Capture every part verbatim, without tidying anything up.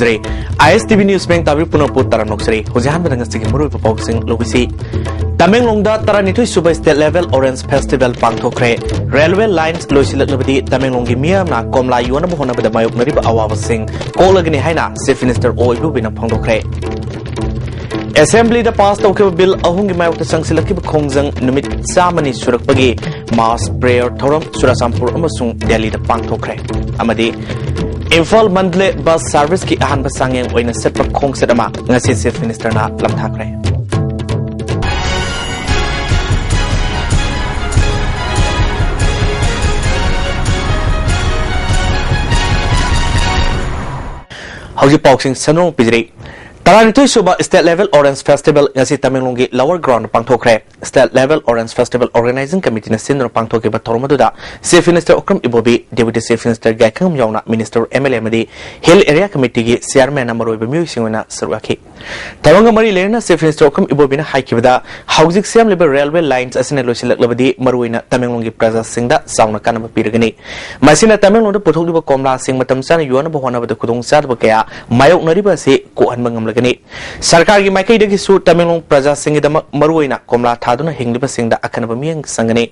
ꯖꯔꯤ꯫ ꯑꯥꯏ ꯑꯦꯁ T V news bank ꯇꯥꯕꯤꯔꯤꯕ ꯄꯨꯝꯅꯃꯛꯄꯨ ꯇꯔꯥꯝꯅ ꯑꯣꯛꯆꯔꯤ꯫ ꯍꯧꯖꯤꯛ ꯑꯍꯥꯟꯕꯗ ꯉꯁꯤꯒꯤ ꯃꯔꯨꯑꯣꯏꯕ ꯄꯥꯎꯁꯤꯡ ꯂꯧꯕꯤꯁꯤ꯫ ꯇꯃꯦꯡꯂꯣꯡꯗ ꯇꯔꯥꯅꯤꯊꯣꯏ ꯁꯨꯕ State Level Orange Festival ꯄꯥꯡꯊꯣꯛꯈ꯭ꯔꯦ꯫ Railway lines ꯂꯣꯏꯁꯤꯜꯂꯛꯂꯕꯗꯤ ꯇꯃꯦꯡꯂꯣꯡꯒꯤ ꯃꯤꯌꯥꯝꯅ ꯀꯣꯝꯂꯥ ꯌꯣꯟꯅꯕ ꯍꯣꯠꯅꯕꯗ ꯃꯥꯌꯣꯛꯅꯔꯤꯕ ꯑꯋꯥꯕꯁꯤꯡ ꯀꯣꯛꯂꯒꯅꯤ ꯍꯥꯏꯅ Chief Minister ꯑꯣ ꯏꯕꯣꯕꯤꯅ ꯐꯣꯡꯗꯣꯛꯈ꯭ꯔꯦ꯫ Assembly ꯗ pass ꯇꯧꯈꯤꯕ bill ꯑꯍꯨꯝꯒꯤ ꯃꯥꯌꯣꯛꯇ ꯆꯪꯁꯤꯜꯂꯛꯈꯤꯕ ꯈꯣꯡꯖꯪ ꯅꯨꯃꯤꯠ ꯆꯥꯝꯃꯅꯤ ꯁꯨꯔꯛꯄꯒꯤ mass prayer ꯊꯧꯔꯝ ꯆꯨꯔꯥꯆꯥꯟꯄꯨꯔ ꯑꯃꯁꯨꯡ ꯗꯦꯜꯂꯤꯗ ꯄꯥꯡꯊꯣꯛꯈ꯭ꯔꯦ꯫ ꯑꯃꯗꯤ ꯏꯝꯐꯥꯜ ꯃꯟꯗꯂꯦ bus service ꯀꯤ ꯑꯍꯥꯟꯕ ꯆꯥꯡꯌꯦꯡ ꯑꯣꯏꯅ ꯆꯠꯄ ꯈꯣꯡꯆꯠ ꯑꯃ ꯉꯁꯤ Chief Minister ꯅ ꯂꯝꯊꯥꯈ꯭ꯔꯦ꯫ ꯍꯧꯖꯤꯛ ꯄꯥꯎꯁꯤꯡ ꯁꯟꯗꯣꯛꯅ ꯄꯤꯖꯔꯤ꯫ ꯇꯔꯥꯅꯤꯊꯣꯏ ꯁꯨꯕ State Level Orange Festival ꯉꯁꯤ ꯇꯃꯦꯡꯂꯣꯡꯒꯤ Lower Ground ꯗ ꯄꯥꯡꯊꯣꯛꯈ꯭ꯔꯦ꯫ State Level Orange Festival Organizing Committee ꯅ ꯁꯤꯟꯗꯨꯅ ꯄꯥꯡꯊꯣꯛꯈꯤꯕ ꯊꯧꯔꯝ ꯑꯗꯨꯗ Chief Minister ꯑꯣꯀ꯭ꯔꯝ ꯏꯕꯣꯕꯤ, Deputy Chief Minister ꯒꯥꯏꯈꯪꯉꯝ ꯌꯥꯎꯅ Minister, M L A ꯑꯃꯗꯤ Hill Area Committee ꯒꯤ Chairman ꯅ ꯃꯔꯨꯑꯣꯏꯕ ꯃꯤꯑꯣꯏꯁꯤꯡ ꯑꯣꯏꯅ ꯁꯔꯨꯛ ꯌꯥꯈꯤ꯫ ꯊꯧꯔꯝꯒ ꯃꯔꯤ ꯂꯩꯅꯅ Chief Minister ꯑꯣꯀ꯭ꯔꯝ ꯏꯕꯣꯕꯤꯅ ꯍꯥꯏꯈꯤꯕꯗ, ꯍꯧꯖꯤꯛ ꯁꯦꯝꯂꯤꯕ railway lines ꯑꯁꯤꯅ ꯂꯣꯏꯁꯤꯜꯂꯛꯂꯕꯗꯤ ꯃꯔꯨꯑꯣꯏꯅ ꯇꯃꯦꯡꯂꯣꯡꯒꯤ ꯄ꯭ꯔꯖꯥꯁꯤꯡꯗ ꯆꯥꯎꯅ ꯀꯥꯟꯅꯕ ꯄꯤꯔꯒꯅꯤ꯫ ꯃꯁꯤꯅ ꯇꯃꯦꯡꯂꯣꯡꯗ ꯄꯨꯊꯣꯛꯂꯤꯕ ꯀꯣꯝꯂꯥꯁꯤꯡ ꯃꯇꯝ ꯆꯥꯅ ꯌꯣꯟꯅꯕ ꯍꯣꯠꯅꯕꯗ ꯈꯨꯗꯣꯡꯆꯥꯗꯕ ꯀꯌꯥ ꯃꯥꯌꯣꯛꯅꯔꯤꯕ ꯑꯁꯤ ꯀꯣꯛꯍꯟꯕ ꯉꯝꯂꯒꯅꯤ꯫ ꯁꯔꯀꯥꯔꯒꯤ ꯃꯥꯏꯀꯩꯗꯒꯤꯁꯨ ꯇꯃꯦꯡꯂꯣꯡ ꯄ꯭ꯔꯖꯥꯁꯤꯡꯒꯤꯗꯃꯛ ꯃꯔꯨꯑꯣꯏꯅ ꯀꯣꯝꯂꯥ ꯊꯥꯗꯨꯅ ꯍꯤꯡꯂꯤꯕꯁꯤꯡꯗ ꯑꯈꯟꯅꯕ ꯃꯤꯠꯌꯦꯡ ꯆꯪꯒꯅꯤ꯫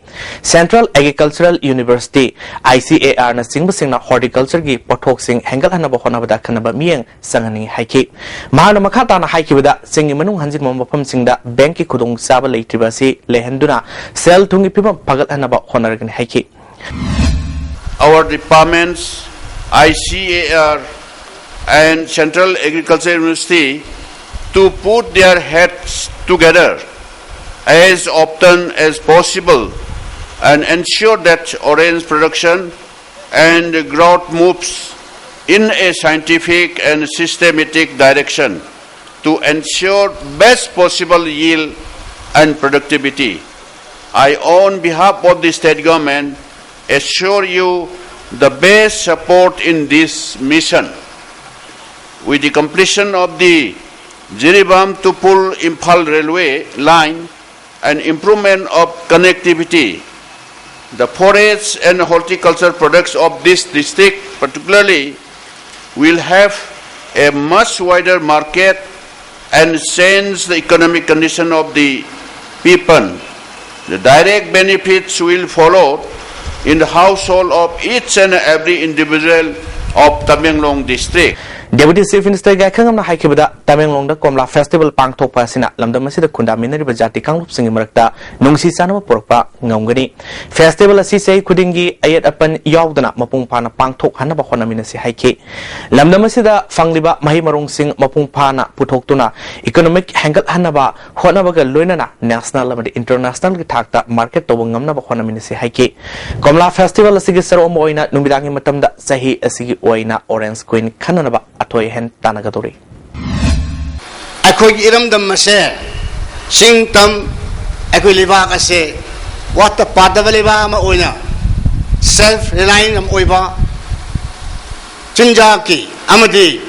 Central Agricultural University, I C A R ꯅꯆꯤꯡꯕꯁꯤꯡꯅ horticulture ꯒꯤ ꯄꯣꯠꯊꯣꯛꯁꯤꯡ ꯍꯦꯟꯒꯠꯍꯟꯅꯕ ꯍꯣꯠꯅꯕꯗ ꯑꯈꯟꯅꯕ ꯃꯤꯠꯌꯦꯡ ꯆꯪꯍꯟꯅꯤꯡꯏ ꯍꯥꯏꯈꯤ꯫ ꯃꯍꯥꯛꯅ ꯃꯈꯥ ꯇꯥꯅ ꯍꯥꯏꯈꯤꯕꯗ, ꯆꯤꯡꯒꯤ ꯃꯅꯨꯡ ꯍꯟꯖꯤꯟꯕ ꯃꯐꯝꯁꯤꯡꯗ bank ꯀꯤ ꯈꯨꯗꯣꯡꯆꯥꯕ ꯂꯩꯇ꯭ꯔꯤꯕ ꯑꯁꯤ ꯂꯩꯍꯟꯗꯨꯅ ꯁꯦꯜ ꯊꯨꯝꯒꯤ ꯐꯤꯕꯝ ꯐꯒꯠꯍꯟꯅꯕ ꯍꯣꯠꯅꯔꯒꯅꯤ ꯍꯥꯏꯈꯤ꯫ Our departments, I C A R and Central Agriculture University, to put their heads together as often as possible and ensure that orange production and growth moves in a scientific and systematic direction to ensure best possible yield and productivity. I, on behalf of the state government, assure you the best support in this mission. With the completion of the Jiribam to Pul Imphal railway line and improvement of connectivity, the forest and horticulture products of this district particularly will have a much wider market and change the economic condition of the people. The direct benefits will follow in the household of each and every individual of Tamenglong district. Deputy Chief Minister ꯒꯥꯏꯈꯪꯉꯝꯅ ꯍꯥꯏꯈꯤꯕꯗ, ꯇꯃꯦꯡꯂꯣꯡꯗ ꯀꯣꯝꯂꯥ festival ꯄꯥꯡꯊꯣꯛꯄ ꯑꯁꯤꯅ ꯂꯝꯗꯝ ꯑꯁꯤꯗ ꯈꯨꯟꯗꯥꯃꯤꯟꯅꯔꯤꯕ ꯖꯥꯇꯤ ꯀꯥꯡꯂꯨꯞꯁꯤꯡꯒꯤ ꯃꯔꯛꯇ ꯅꯨꯡꯁꯤ ꯆꯥꯟꯅꯕ ꯄꯨꯔꯛꯄ ꯉꯝꯒꯅꯤ꯫ ꯐꯦꯁꯇꯤꯚꯦꯜ ꯑꯁꯤ ꯆꯍꯤ ꯈꯨꯗꯤꯡꯒꯤ ꯑꯌꯦꯠ ꯑꯄꯟ ꯌꯥꯎꯗꯅ ꯃꯄꯨꯡ ꯐꯥꯅ ꯄꯥꯡꯊꯣꯛꯍꯟꯅꯕ ꯍꯣꯠꯅꯃꯤꯟꯅꯁꯤ ꯍꯥꯏꯈꯤ꯫ ꯂꯝꯗꯝ ꯑꯁꯤꯗ ꯐꯪꯂꯤꯕ ꯃꯍꯩ ꯃꯔꯣꯡꯁꯤꯡ ꯃꯄꯨꯡ ꯐꯥꯅ ꯄꯨꯊꯣꯛꯇꯨꯅ ꯏꯀꯣꯅꯣꯃꯤꯛ ꯍꯦꯟꯒꯠꯍꯟꯅꯕ ꯍꯣꯠꯅꯕꯒ ꯂꯣꯏꯅꯅ ꯅꯦꯁꯅꯦꯜ ꯑꯃꯗꯤ ꯏꯟꯇꯔꯅꯦꯁꯅꯦꯜꯒꯤ ꯊꯥꯛꯇ ꯃꯥꯔꯀꯦꯠ ꯇꯧꯕ ꯉꯝꯅꯕ ꯍꯣꯠꯅꯃꯤꯟꯅꯁꯤ ꯍꯥꯏꯈꯤ꯫ ꯀꯣꯝꯂꯥ ꯐꯦꯁꯇꯤꯚꯦꯜ ꯑꯁꯤꯒꯤ ꯁꯔꯨꯛ ꯑꯃ ꯑꯣꯏꯅ ꯅꯨꯃꯤꯗꯥꯡꯒꯤ ꯃꯇꯝꯗ ꯆꯍꯤ ꯑꯁꯤꯒꯤ ꯑꯣꯏꯅ ꯑꯣꯔꯦꯟꯖ ꯀ꯭ꯋꯤꯟ ꯈꯟꯅꯅꯕ ꯑꯊꯣꯏ ꯑꯍꯦꯟ ꯇꯥꯟꯅꯒꯗꯧꯔꯤ꯫ ꯑꯩꯈꯣꯏꯒꯤ ꯏꯔꯝꯗꯝ ꯑꯁꯦ ꯆꯤꯡ ꯇꯝ, ꯑꯩꯈꯣꯏ ꯂꯩꯕꯥꯛ ꯑꯁꯦ ꯋꯥꯠꯇ ꯄꯥꯗꯕ ꯂꯩꯕꯥꯛ ꯑꯃ ꯑꯣꯏꯅ, ꯁꯦꯜꯐ ꯔꯤꯂꯥꯏꯟ ꯑꯃ ꯑꯣꯏꯕ, ꯆꯤꯟꯖꯥꯛꯀꯤ ꯑꯃꯗꯤ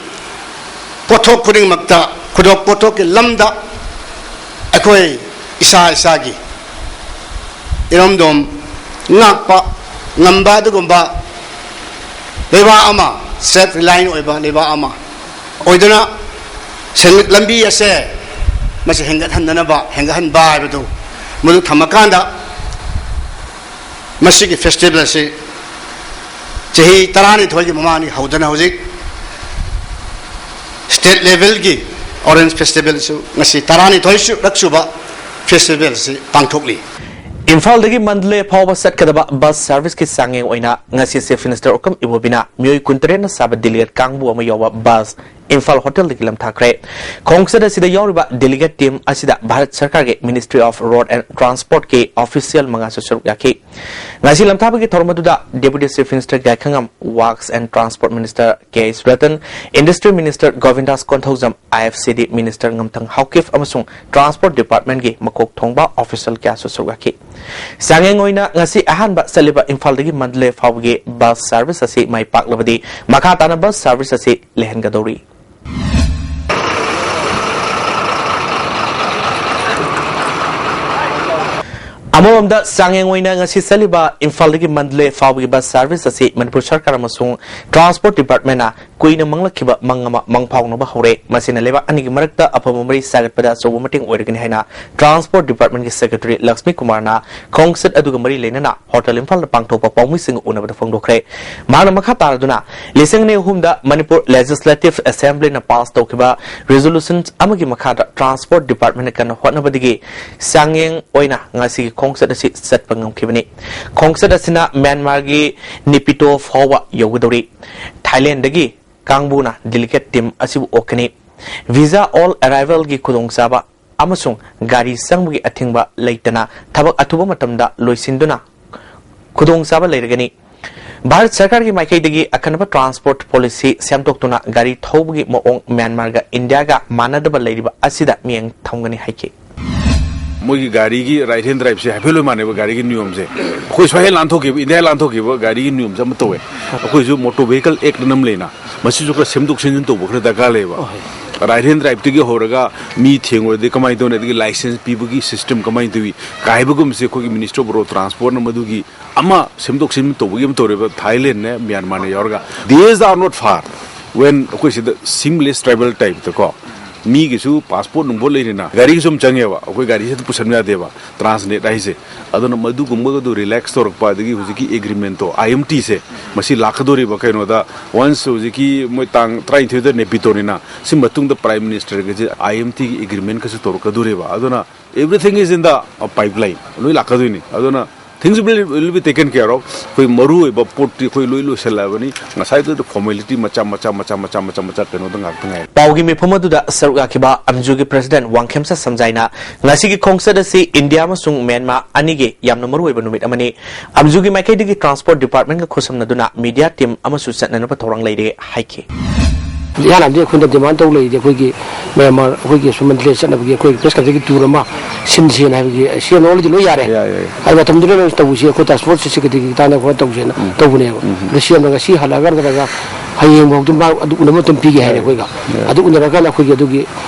ꯄꯣꯠꯊꯣꯛ ꯈꯨꯗꯤꯡꯃꯛꯇ, ꯈꯨꯗꯣꯛ ꯄꯣꯠꯊꯣꯛꯀꯤ ꯂꯝꯗ ꯑꯩꯈꯣꯏ ꯏꯁꯥ ꯏꯁꯥꯒꯤ ꯏꯔꯝꯗꯝ ꯉꯥꯛꯄ ꯉꯝꯕ ꯑꯗꯨꯒꯨꯝꯕ ꯂꯩꯕꯥꯛ ꯑꯃ, ꯁꯦꯜꯐ ꯔꯤꯂꯥꯏꯟ ꯑꯣꯏꯕ ꯂꯩꯕꯥꯛ ꯑꯃ ꯑꯣꯏꯗꯨꯅ ꯁꯦꯟꯃꯤꯠ ꯂꯝꯕꯤ ꯑꯁꯦ ꯃꯁꯤ ꯍꯦꯟꯒꯠꯍꯟꯗꯅꯕ, ꯍꯦꯟꯒꯠꯍꯟꯕ ꯍꯥꯏꯕꯗꯨ ꯃꯗꯨ ꯊꯝꯃꯀꯥꯟꯗ, ꯃꯁꯤꯒꯤ ꯐꯦꯁꯇꯤꯚꯦꯜ ꯑꯁꯤ ꯆꯍꯤ ꯇꯔꯥꯅꯤꯊꯣꯏꯒꯤ ꯃꯃꯥꯡꯗꯒꯤ ꯍꯧꯗꯨꯅ ꯍꯧꯖꯤꯛ ꯁ꯭ꯇꯦꯠ ꯂꯦꯚꯦꯜꯒꯤ ꯑꯣꯔꯦꯟꯖ ꯐꯦꯁꯇꯤꯚꯦꯜꯁꯨ ꯉꯁꯤ ꯇꯔꯥꯅꯤꯊꯣꯏ ꯁꯨ-, ꯔꯛ ꯁꯨꯕ ꯐꯦꯁꯇꯤꯚꯦꯜ ꯑꯁꯤ ꯄꯥꯡꯊꯣꯛꯂꯤ꯫ ꯏꯝꯐꯥꯜꯗꯒꯤ ꯃꯟꯗꯂꯦ ꯐꯥꯎꯕ ꯆꯠꯀꯗꯕ ꯕꯁ ꯁꯔꯚꯤꯁꯀꯤ ꯆꯥꯡꯌꯦꯡ ꯑꯣꯏꯅ ꯉꯁꯤ ꯆꯤꯐ ꯃꯤꯅꯤꯁꯇꯔ ꯎꯀꯝ ꯏꯕꯣꯕꯤꯅ ꯃꯤꯑꯣꯏ ꯀꯨꯟꯇꯔꯦꯠꯅ ꯁꯥꯕ ꯗꯦꯂꯤꯒꯦꯠ ꯀꯥꯡꯕꯨ ꯑꯃ ꯌꯥꯎꯕ ꯕꯁ ꯏꯝꯐꯥꯜ ꯍꯣꯇꯦꯜꯗꯒꯤ ꯂꯝꯊꯥꯈ꯭ꯔꯦ꯫ ꯈꯣꯡꯆꯠ ꯑꯁꯤꯗ ꯌꯥꯎꯔꯤꯕ ꯗꯦꯂꯤꯒꯦꯠ ꯇꯤꯝ ꯑꯁꯤꯗ ꯚꯥꯔꯠ ꯁꯔꯀꯥꯔꯒꯤ Ministry of Road and Transport ꯀꯤ ꯑꯣꯐꯤꯁꯤꯌꯦꯜ ꯃꯉꯥꯁꯨ ꯁꯔꯨꯛ ꯌꯥꯈꯤ꯫ ꯉꯁꯤ ꯂꯝꯊꯥꯕꯒꯤ ꯊꯧꯔꯝ ꯑꯗꯨꯗ Deputy Chief Minister ꯒꯥꯏꯈꯪꯉꯝ, Works and Transport Minister K S Ratan, Industry Minister ꯒꯣꯕꯤꯟꯗꯥꯁ Konthoujam, I F C D Minister ꯉꯝꯊꯪ Haokip ꯑꯃꯁꯨꯡ Transport Department ꯀꯤ ꯃꯀꯣꯛ ꯊꯣꯡꯕ ꯑꯣꯐꯤꯁꯤꯌꯦꯜ ꯀꯌꯥꯁꯨ ꯁꯔꯨꯛ ꯌꯥꯈꯤ꯫ ꯆꯥꯡꯌꯦꯡ ꯑꯣꯏꯅ ꯉꯁꯤ ꯑꯍꯥꯟꯕ ꯆꯠꯂꯤꯕ ꯏꯝꯐꯥꯜꯗꯒꯤ ꯃꯟꯗꯂꯦ ꯐꯥꯎꯕꯒꯤ ꯕꯁ ꯁꯔꯚꯤꯁ ꯑꯁꯤ ꯃꯥꯏ ꯄꯥꯛꯂꯕꯗꯤ ꯃꯈꯥ ꯇꯥꯅ ꯕꯁ ꯁꯔꯚꯤꯁ ꯑꯁꯤ ꯂꯩꯍꯟꯒꯗꯧꯔꯤ꯫ ꯑꯃꯔꯣꯝꯗ ꯆꯥꯡꯌꯦꯡ ꯑꯣꯏꯅ ꯉꯁꯤ ꯆꯠꯂꯤꯕ ꯏꯝꯐꯥꯜꯗꯒꯤ ꯃꯟꯗꯂꯦ ꯐꯥꯎꯕꯒꯤ ꯕꯁ ꯁꯔꯚꯤꯁ ꯑꯁꯤ ꯃꯅꯤꯄꯨꯔ ꯁꯔꯀꯥꯔ ꯑꯃꯁꯨꯡ ꯇ꯭ꯔꯥꯟꯁꯄꯣꯔꯠ ꯗꯤꯄꯥꯔꯠꯃꯦꯟꯅ ꯀꯨꯏꯅ ꯃꯪꯂꯛꯈꯤꯕ ꯃꯪ ꯑꯃ ꯃꯪꯐꯥꯎꯅꯕ ꯍꯧꯔꯦ꯫ ꯃꯁꯤꯅ ꯂꯩꯕꯥꯛ ꯑꯅꯤꯒꯤ ꯃꯔꯛꯇ ꯑꯐꯕ ꯃꯔꯤ ꯁꯥꯒꯠꯄꯗ ꯑꯆꯧꯕ ꯃꯇꯦꯡ ꯑꯣꯏꯔꯒꯅꯤ ꯍꯥꯏꯅ Transport Department ꯀꯤ Secretary ꯂꯛꯁꯃꯤ ꯀꯨꯃꯥꯔꯅ ꯈꯣꯡꯆꯠ ꯑꯗꯨꯒ ꯃꯔꯤ ꯂꯩꯅꯅ ꯍꯣꯇꯦꯜ ꯏꯝꯐꯥꯜꯗ ꯄꯥꯡꯊꯣꯛꯄ ꯄꯥꯎꯃꯤꯁꯤꯡꯒ ꯎꯅꯕꯗ ꯐꯣꯡꯗꯣꯛꯈ꯭ꯔꯦ꯫ ꯃꯍꯥꯛꯅ ꯃꯈꯥ ꯇꯥꯔꯗꯨꯅ, ꯂꯤꯁꯤꯡ ꯑꯅꯤ ꯑꯍꯨꯝꯗ ꯃꯅꯤꯄꯨꯔ Legislative Assembly ꯅ pass ꯇꯧꯈꯤꯕ resolution ꯑꯃꯒꯤ ꯃꯈꯥꯗ Transport Department ꯅ ꯀꯟꯅ ꯍꯣꯠꯅꯕꯗꯒꯤ ꯆꯥꯡꯌꯦꯡ ꯑꯣꯏꯅ ꯉꯁꯤꯒꯤ ꯈꯣꯡꯆꯠ ꯑꯁꯤ ꯆꯠꯄ ꯉꯝꯈꯤꯕꯅꯤ꯫ ꯈꯣꯡꯆꯠ ꯑꯁꯤꯅ ꯃ꯭ꯌꯥꯟꯃꯥꯔꯒꯤ ꯅꯤꯄꯤꯇꯣ ꯐꯥꯎꯕ ꯌꯧꯒꯗꯧꯔꯤ꯫ ꯊꯥꯏꯂꯦꯟꯗꯒꯤ ꯀꯥꯡꯕꯨꯅ delegate team ꯑꯁꯤꯕꯨ ꯑꯣꯛꯀꯅꯤ꯫ Visa on arrival ꯒꯤ ꯈꯨꯗꯣꯡꯆꯥꯕ ꯑꯃꯁꯨꯡ ꯒꯥꯔꯤ ꯆꯪꯕꯒꯤ ꯑꯊꯤꯡꯕ ꯂꯩꯇꯅ ꯊꯕꯛ ꯑꯊꯨꯕ ꯃꯇꯝꯗ ꯂꯣꯏꯁꯤꯟꯗꯨꯅ ꯈꯨꯗꯣꯡꯆꯥꯕ ꯂꯩꯔꯒꯅꯤ꯫ ꯚꯥꯔꯠ ꯁꯔꯀꯥꯔꯒꯤ ꯃꯥꯏꯀꯩꯗꯒꯤ ꯑꯈꯟꯅꯕ transport policy ꯁꯦꯝꯗꯣꯛꯇꯨꯅ ꯒꯥꯔꯤ ꯊꯧꯕꯒꯤ ꯃꯑꯣꯡ ꯃ꯭ꯌꯥꯟꯃꯥꯔꯒ ꯏꯟꯗꯤꯌꯥꯒ ꯃꯥꯟꯅꯗꯕ ꯂꯩꯔꯤꯕ ꯑꯁꯤꯗ ꯃꯤꯠꯌꯦꯡ ꯊꯝꯒꯅꯤ ꯍꯥꯏꯈꯤ꯫ ꯃꯣꯏꯒꯤ ꯒꯥꯔꯤꯒꯤ right hand drive ꯁꯦ ꯍꯥꯏꯐꯦꯠ ꯂꯣꯏ ꯃꯥꯟꯅꯩꯕ, ꯒꯥꯔꯤꯒꯤ ꯅꯤꯌꯣꯝꯁꯦ꯫ ꯑꯩꯈꯣꯏ ꯁ꯭ꯋꯥꯏ ꯂꯥꯟꯊꯣꯛꯈꯤꯕ, ꯏꯟꯗꯤꯌꯥ ꯂꯥꯟꯊꯣꯛꯈꯤꯕ ꯒꯥꯔꯤꯒꯤ ꯅꯤꯌꯣꯝꯁꯦ ꯑꯃ ꯇꯧꯋꯦ꯫ ꯑꯩꯈꯣꯏꯁꯨ Motor Vehicle Act ꯑꯅ ꯑꯃ ꯂꯩꯅ, ꯃꯁꯤꯁꯨ ꯈꯔ ꯁꯦꯝꯗꯣꯛ ꯁꯦꯝꯖꯤꯟ ꯇꯧꯕ ꯈꯔ ꯗꯔꯀꯥꯔ ꯂꯩꯌꯦꯕ꯫ Right hand drive ꯇꯒꯤ ꯍꯧꯔꯒ ꯃꯤ ꯊꯦꯡꯉꯨꯔꯗꯤ ꯀꯃꯥꯏꯅ ꯇꯧꯅꯤ, ꯑꯗꯒꯤ license ꯄꯤꯕꯒꯤ system ꯀꯃꯥꯏꯅ ꯇꯧꯏ ꯀꯥꯏꯕꯒꯨꯝꯕꯁꯦ ꯑꯩꯈꯣꯏꯒꯤ Ministry of Road Transport ꯅ ꯃꯗꯨꯒꯤ ꯑꯃ ꯁꯦꯝꯗꯣꯛ ꯁꯦꯝꯖꯤꯟ ꯇꯧꯕꯒꯤ ꯑꯃ ꯇꯧꯔꯦꯕ, ꯊꯥꯏꯂꯦꯟꯅꯦ ꯃ꯭ꯌꯥꯟꯃꯥꯔꯅꯦ ꯌꯥꯎꯔꯒ꯫ These are not far. When ꯑꯩꯈꯣꯏ ꯁꯤꯗ seamless travel type ꯇꯀꯣ, ꯃꯤꯒꯤꯁꯨ passport ꯅꯨꯡꯄꯣꯠ ꯂꯩꯔꯤꯅ, ꯒꯥꯔꯤꯒꯤꯁꯨ ꯑꯗꯨꯝ ꯆꯪꯉꯦꯕ, ꯑꯩꯈꯣꯏ ꯒꯥꯔꯤꯁꯦ ꯑꯗꯨꯝ ꯄꯨꯁꯟꯕ ꯌꯥꯗꯦꯕ, Transnet ꯍꯥꯏꯁꯦ꯫ ꯑꯗꯨꯅ ꯃꯗꯨꯒꯨꯝꯕꯒꯗꯨ relax ꯇꯧꯔꯛꯄ, ꯑꯗꯒꯤ ꯍꯧꯖꯤꯛꯀꯤ agreement to, I M T ꯁꯦ, ꯃꯁꯤ ꯂꯥꯛꯀꯗꯧꯔꯤꯕ ꯀꯩꯅꯣꯗ, once ꯍꯧꯖꯤꯛꯀꯤ ꯃꯣꯏ ꯇꯥꯡ ꯇꯔꯥꯅꯤꯊꯣꯏꯗ ꯅꯦꯄꯤꯇꯣꯅꯤꯅ, ꯁꯤ ꯃꯇꯨꯡꯗ Prime Minister ꯒꯁꯦ I M T ꯒꯤ agreement ꯀꯁꯨ ꯇꯧꯔꯛꯀꯗꯧꯔꯤꯕ꯫ ꯑꯗꯨꯅ everything is in the pipeline, ꯂꯣꯏ ꯂꯥꯛꯀꯗꯣꯏꯅꯤ꯫ ꯑꯗꯨꯅ things will, will be taken care of. ꯑꯩꯈꯣꯏ ꯃꯔꯨ ꯑꯣꯏꯕ ꯄꯣꯠꯇꯤ ꯑꯩꯈꯣꯏ ꯂꯣꯏ ꯂꯣꯏꯁꯤꯜꯂꯛꯑꯕꯅꯤ꯫ ꯉꯁꯥꯏꯗꯨꯗ formality ꯃꯆꯥ ꯃꯆꯥ ꯃꯆꯥ ꯃꯆꯥ ꯃꯆꯥ ꯃꯆꯥ ꯀꯩꯅꯣꯗ ꯉꯥꯛꯇ ꯉꯥꯏꯔꯦ꯫ ꯄꯥꯎꯒꯤ ꯃꯤꯐꯝ ꯑꯗꯨꯗ ꯁꯔꯨꯛ ꯌꯥꯈꯤꯕ ꯑꯝꯖꯨꯒꯤ President ꯋꯥꯡꯈꯦꯝꯆꯥ ꯁꯝꯖꯥꯏꯅ ꯉꯁꯤꯒꯤ ꯈꯣꯡꯆꯠ ꯑꯁꯤ ꯏꯟꯗꯤꯌꯥ ꯑꯃꯁꯨꯡ ꯃ꯭ꯌꯥꯟꯃꯥꯔ ꯑꯅꯤꯒꯤ ꯌꯥꯝꯅ ꯃꯔꯨꯑꯣꯏꯕ ꯅꯨꯃꯤꯠ ꯑꯃꯅꯤ꯫ ꯑꯝꯖꯨꯒꯤ ꯃꯥꯏꯀꯩꯗꯒꯤ Transport Department ꯒ ꯈꯨꯠꯁꯝꯅꯗꯨꯅ media team ꯑꯃꯁꯨ ꯆꯠꯅꯅꯕ ꯊꯧꯔꯥꯡ ꯂꯩꯔꯦ ꯍꯥꯏꯈꯤ꯫ ꯏꯍꯥꯟ ꯍꯥꯟꯕꯗꯤ ꯑꯩꯈꯣꯏꯅ demand ꯇꯧ ꯂꯩꯔꯤꯗꯤ ꯑꯩꯈꯣꯏꯒꯤ ꯃ꯭ꯌꯥꯟꯃꯥꯔ, ꯑꯩꯈꯣꯏꯒꯤ ꯁꯨꯃꯟ ꯗꯦ ꯆꯠꯅꯕꯒꯤ ꯑꯩꯈꯣꯏ request ꯀꯝꯇꯒꯤ tour ꯑꯃ ꯁꯤꯟꯁꯦꯅ ꯍꯥꯏꯕꯒꯤ ꯁꯤ ꯑꯃ already ꯂꯣꯏ ꯌꯥꯔꯦ꯫ ꯌꯥꯏ, ꯌꯥꯏ꯫ ꯑꯗꯨ ꯃꯇꯝꯗꯨꯗ ꯅꯪ ꯇꯧꯁꯤ, ꯑꯩꯈꯣꯏ Transport Secretary ꯒꯤ ꯇꯥꯟꯅ ꯈꯣꯠꯅ ꯇꯧꯁꯦꯅ ꯎꯝ꯫ ꯇꯧꯕꯅꯦꯕ꯫ ꯎꯝ꯫ ꯑꯗꯣ ꯁꯤ ꯑꯃꯅ ꯉꯁꯤ ꯍꯜꯂꯛꯑꯒ ꯅꯠꯇ꯭ꯔꯒ ꯍꯌꯦꯡ ꯐꯥꯎꯗꯤ ꯃꯥ ꯑꯗꯨ ꯎꯅꯕ ꯃꯇꯝ ꯄꯤꯒꯦ ꯍꯥꯏꯔꯦ ꯌꯥꯏ꯫ ꯑꯩꯈꯣꯏꯒ꯫ ꯌꯥꯏ꯫ ꯑꯗꯨ ꯎꯅꯔꯀꯥꯟꯗ ꯑꯩꯈꯣꯏꯒꯤ ꯑꯗꯨꯒꯤ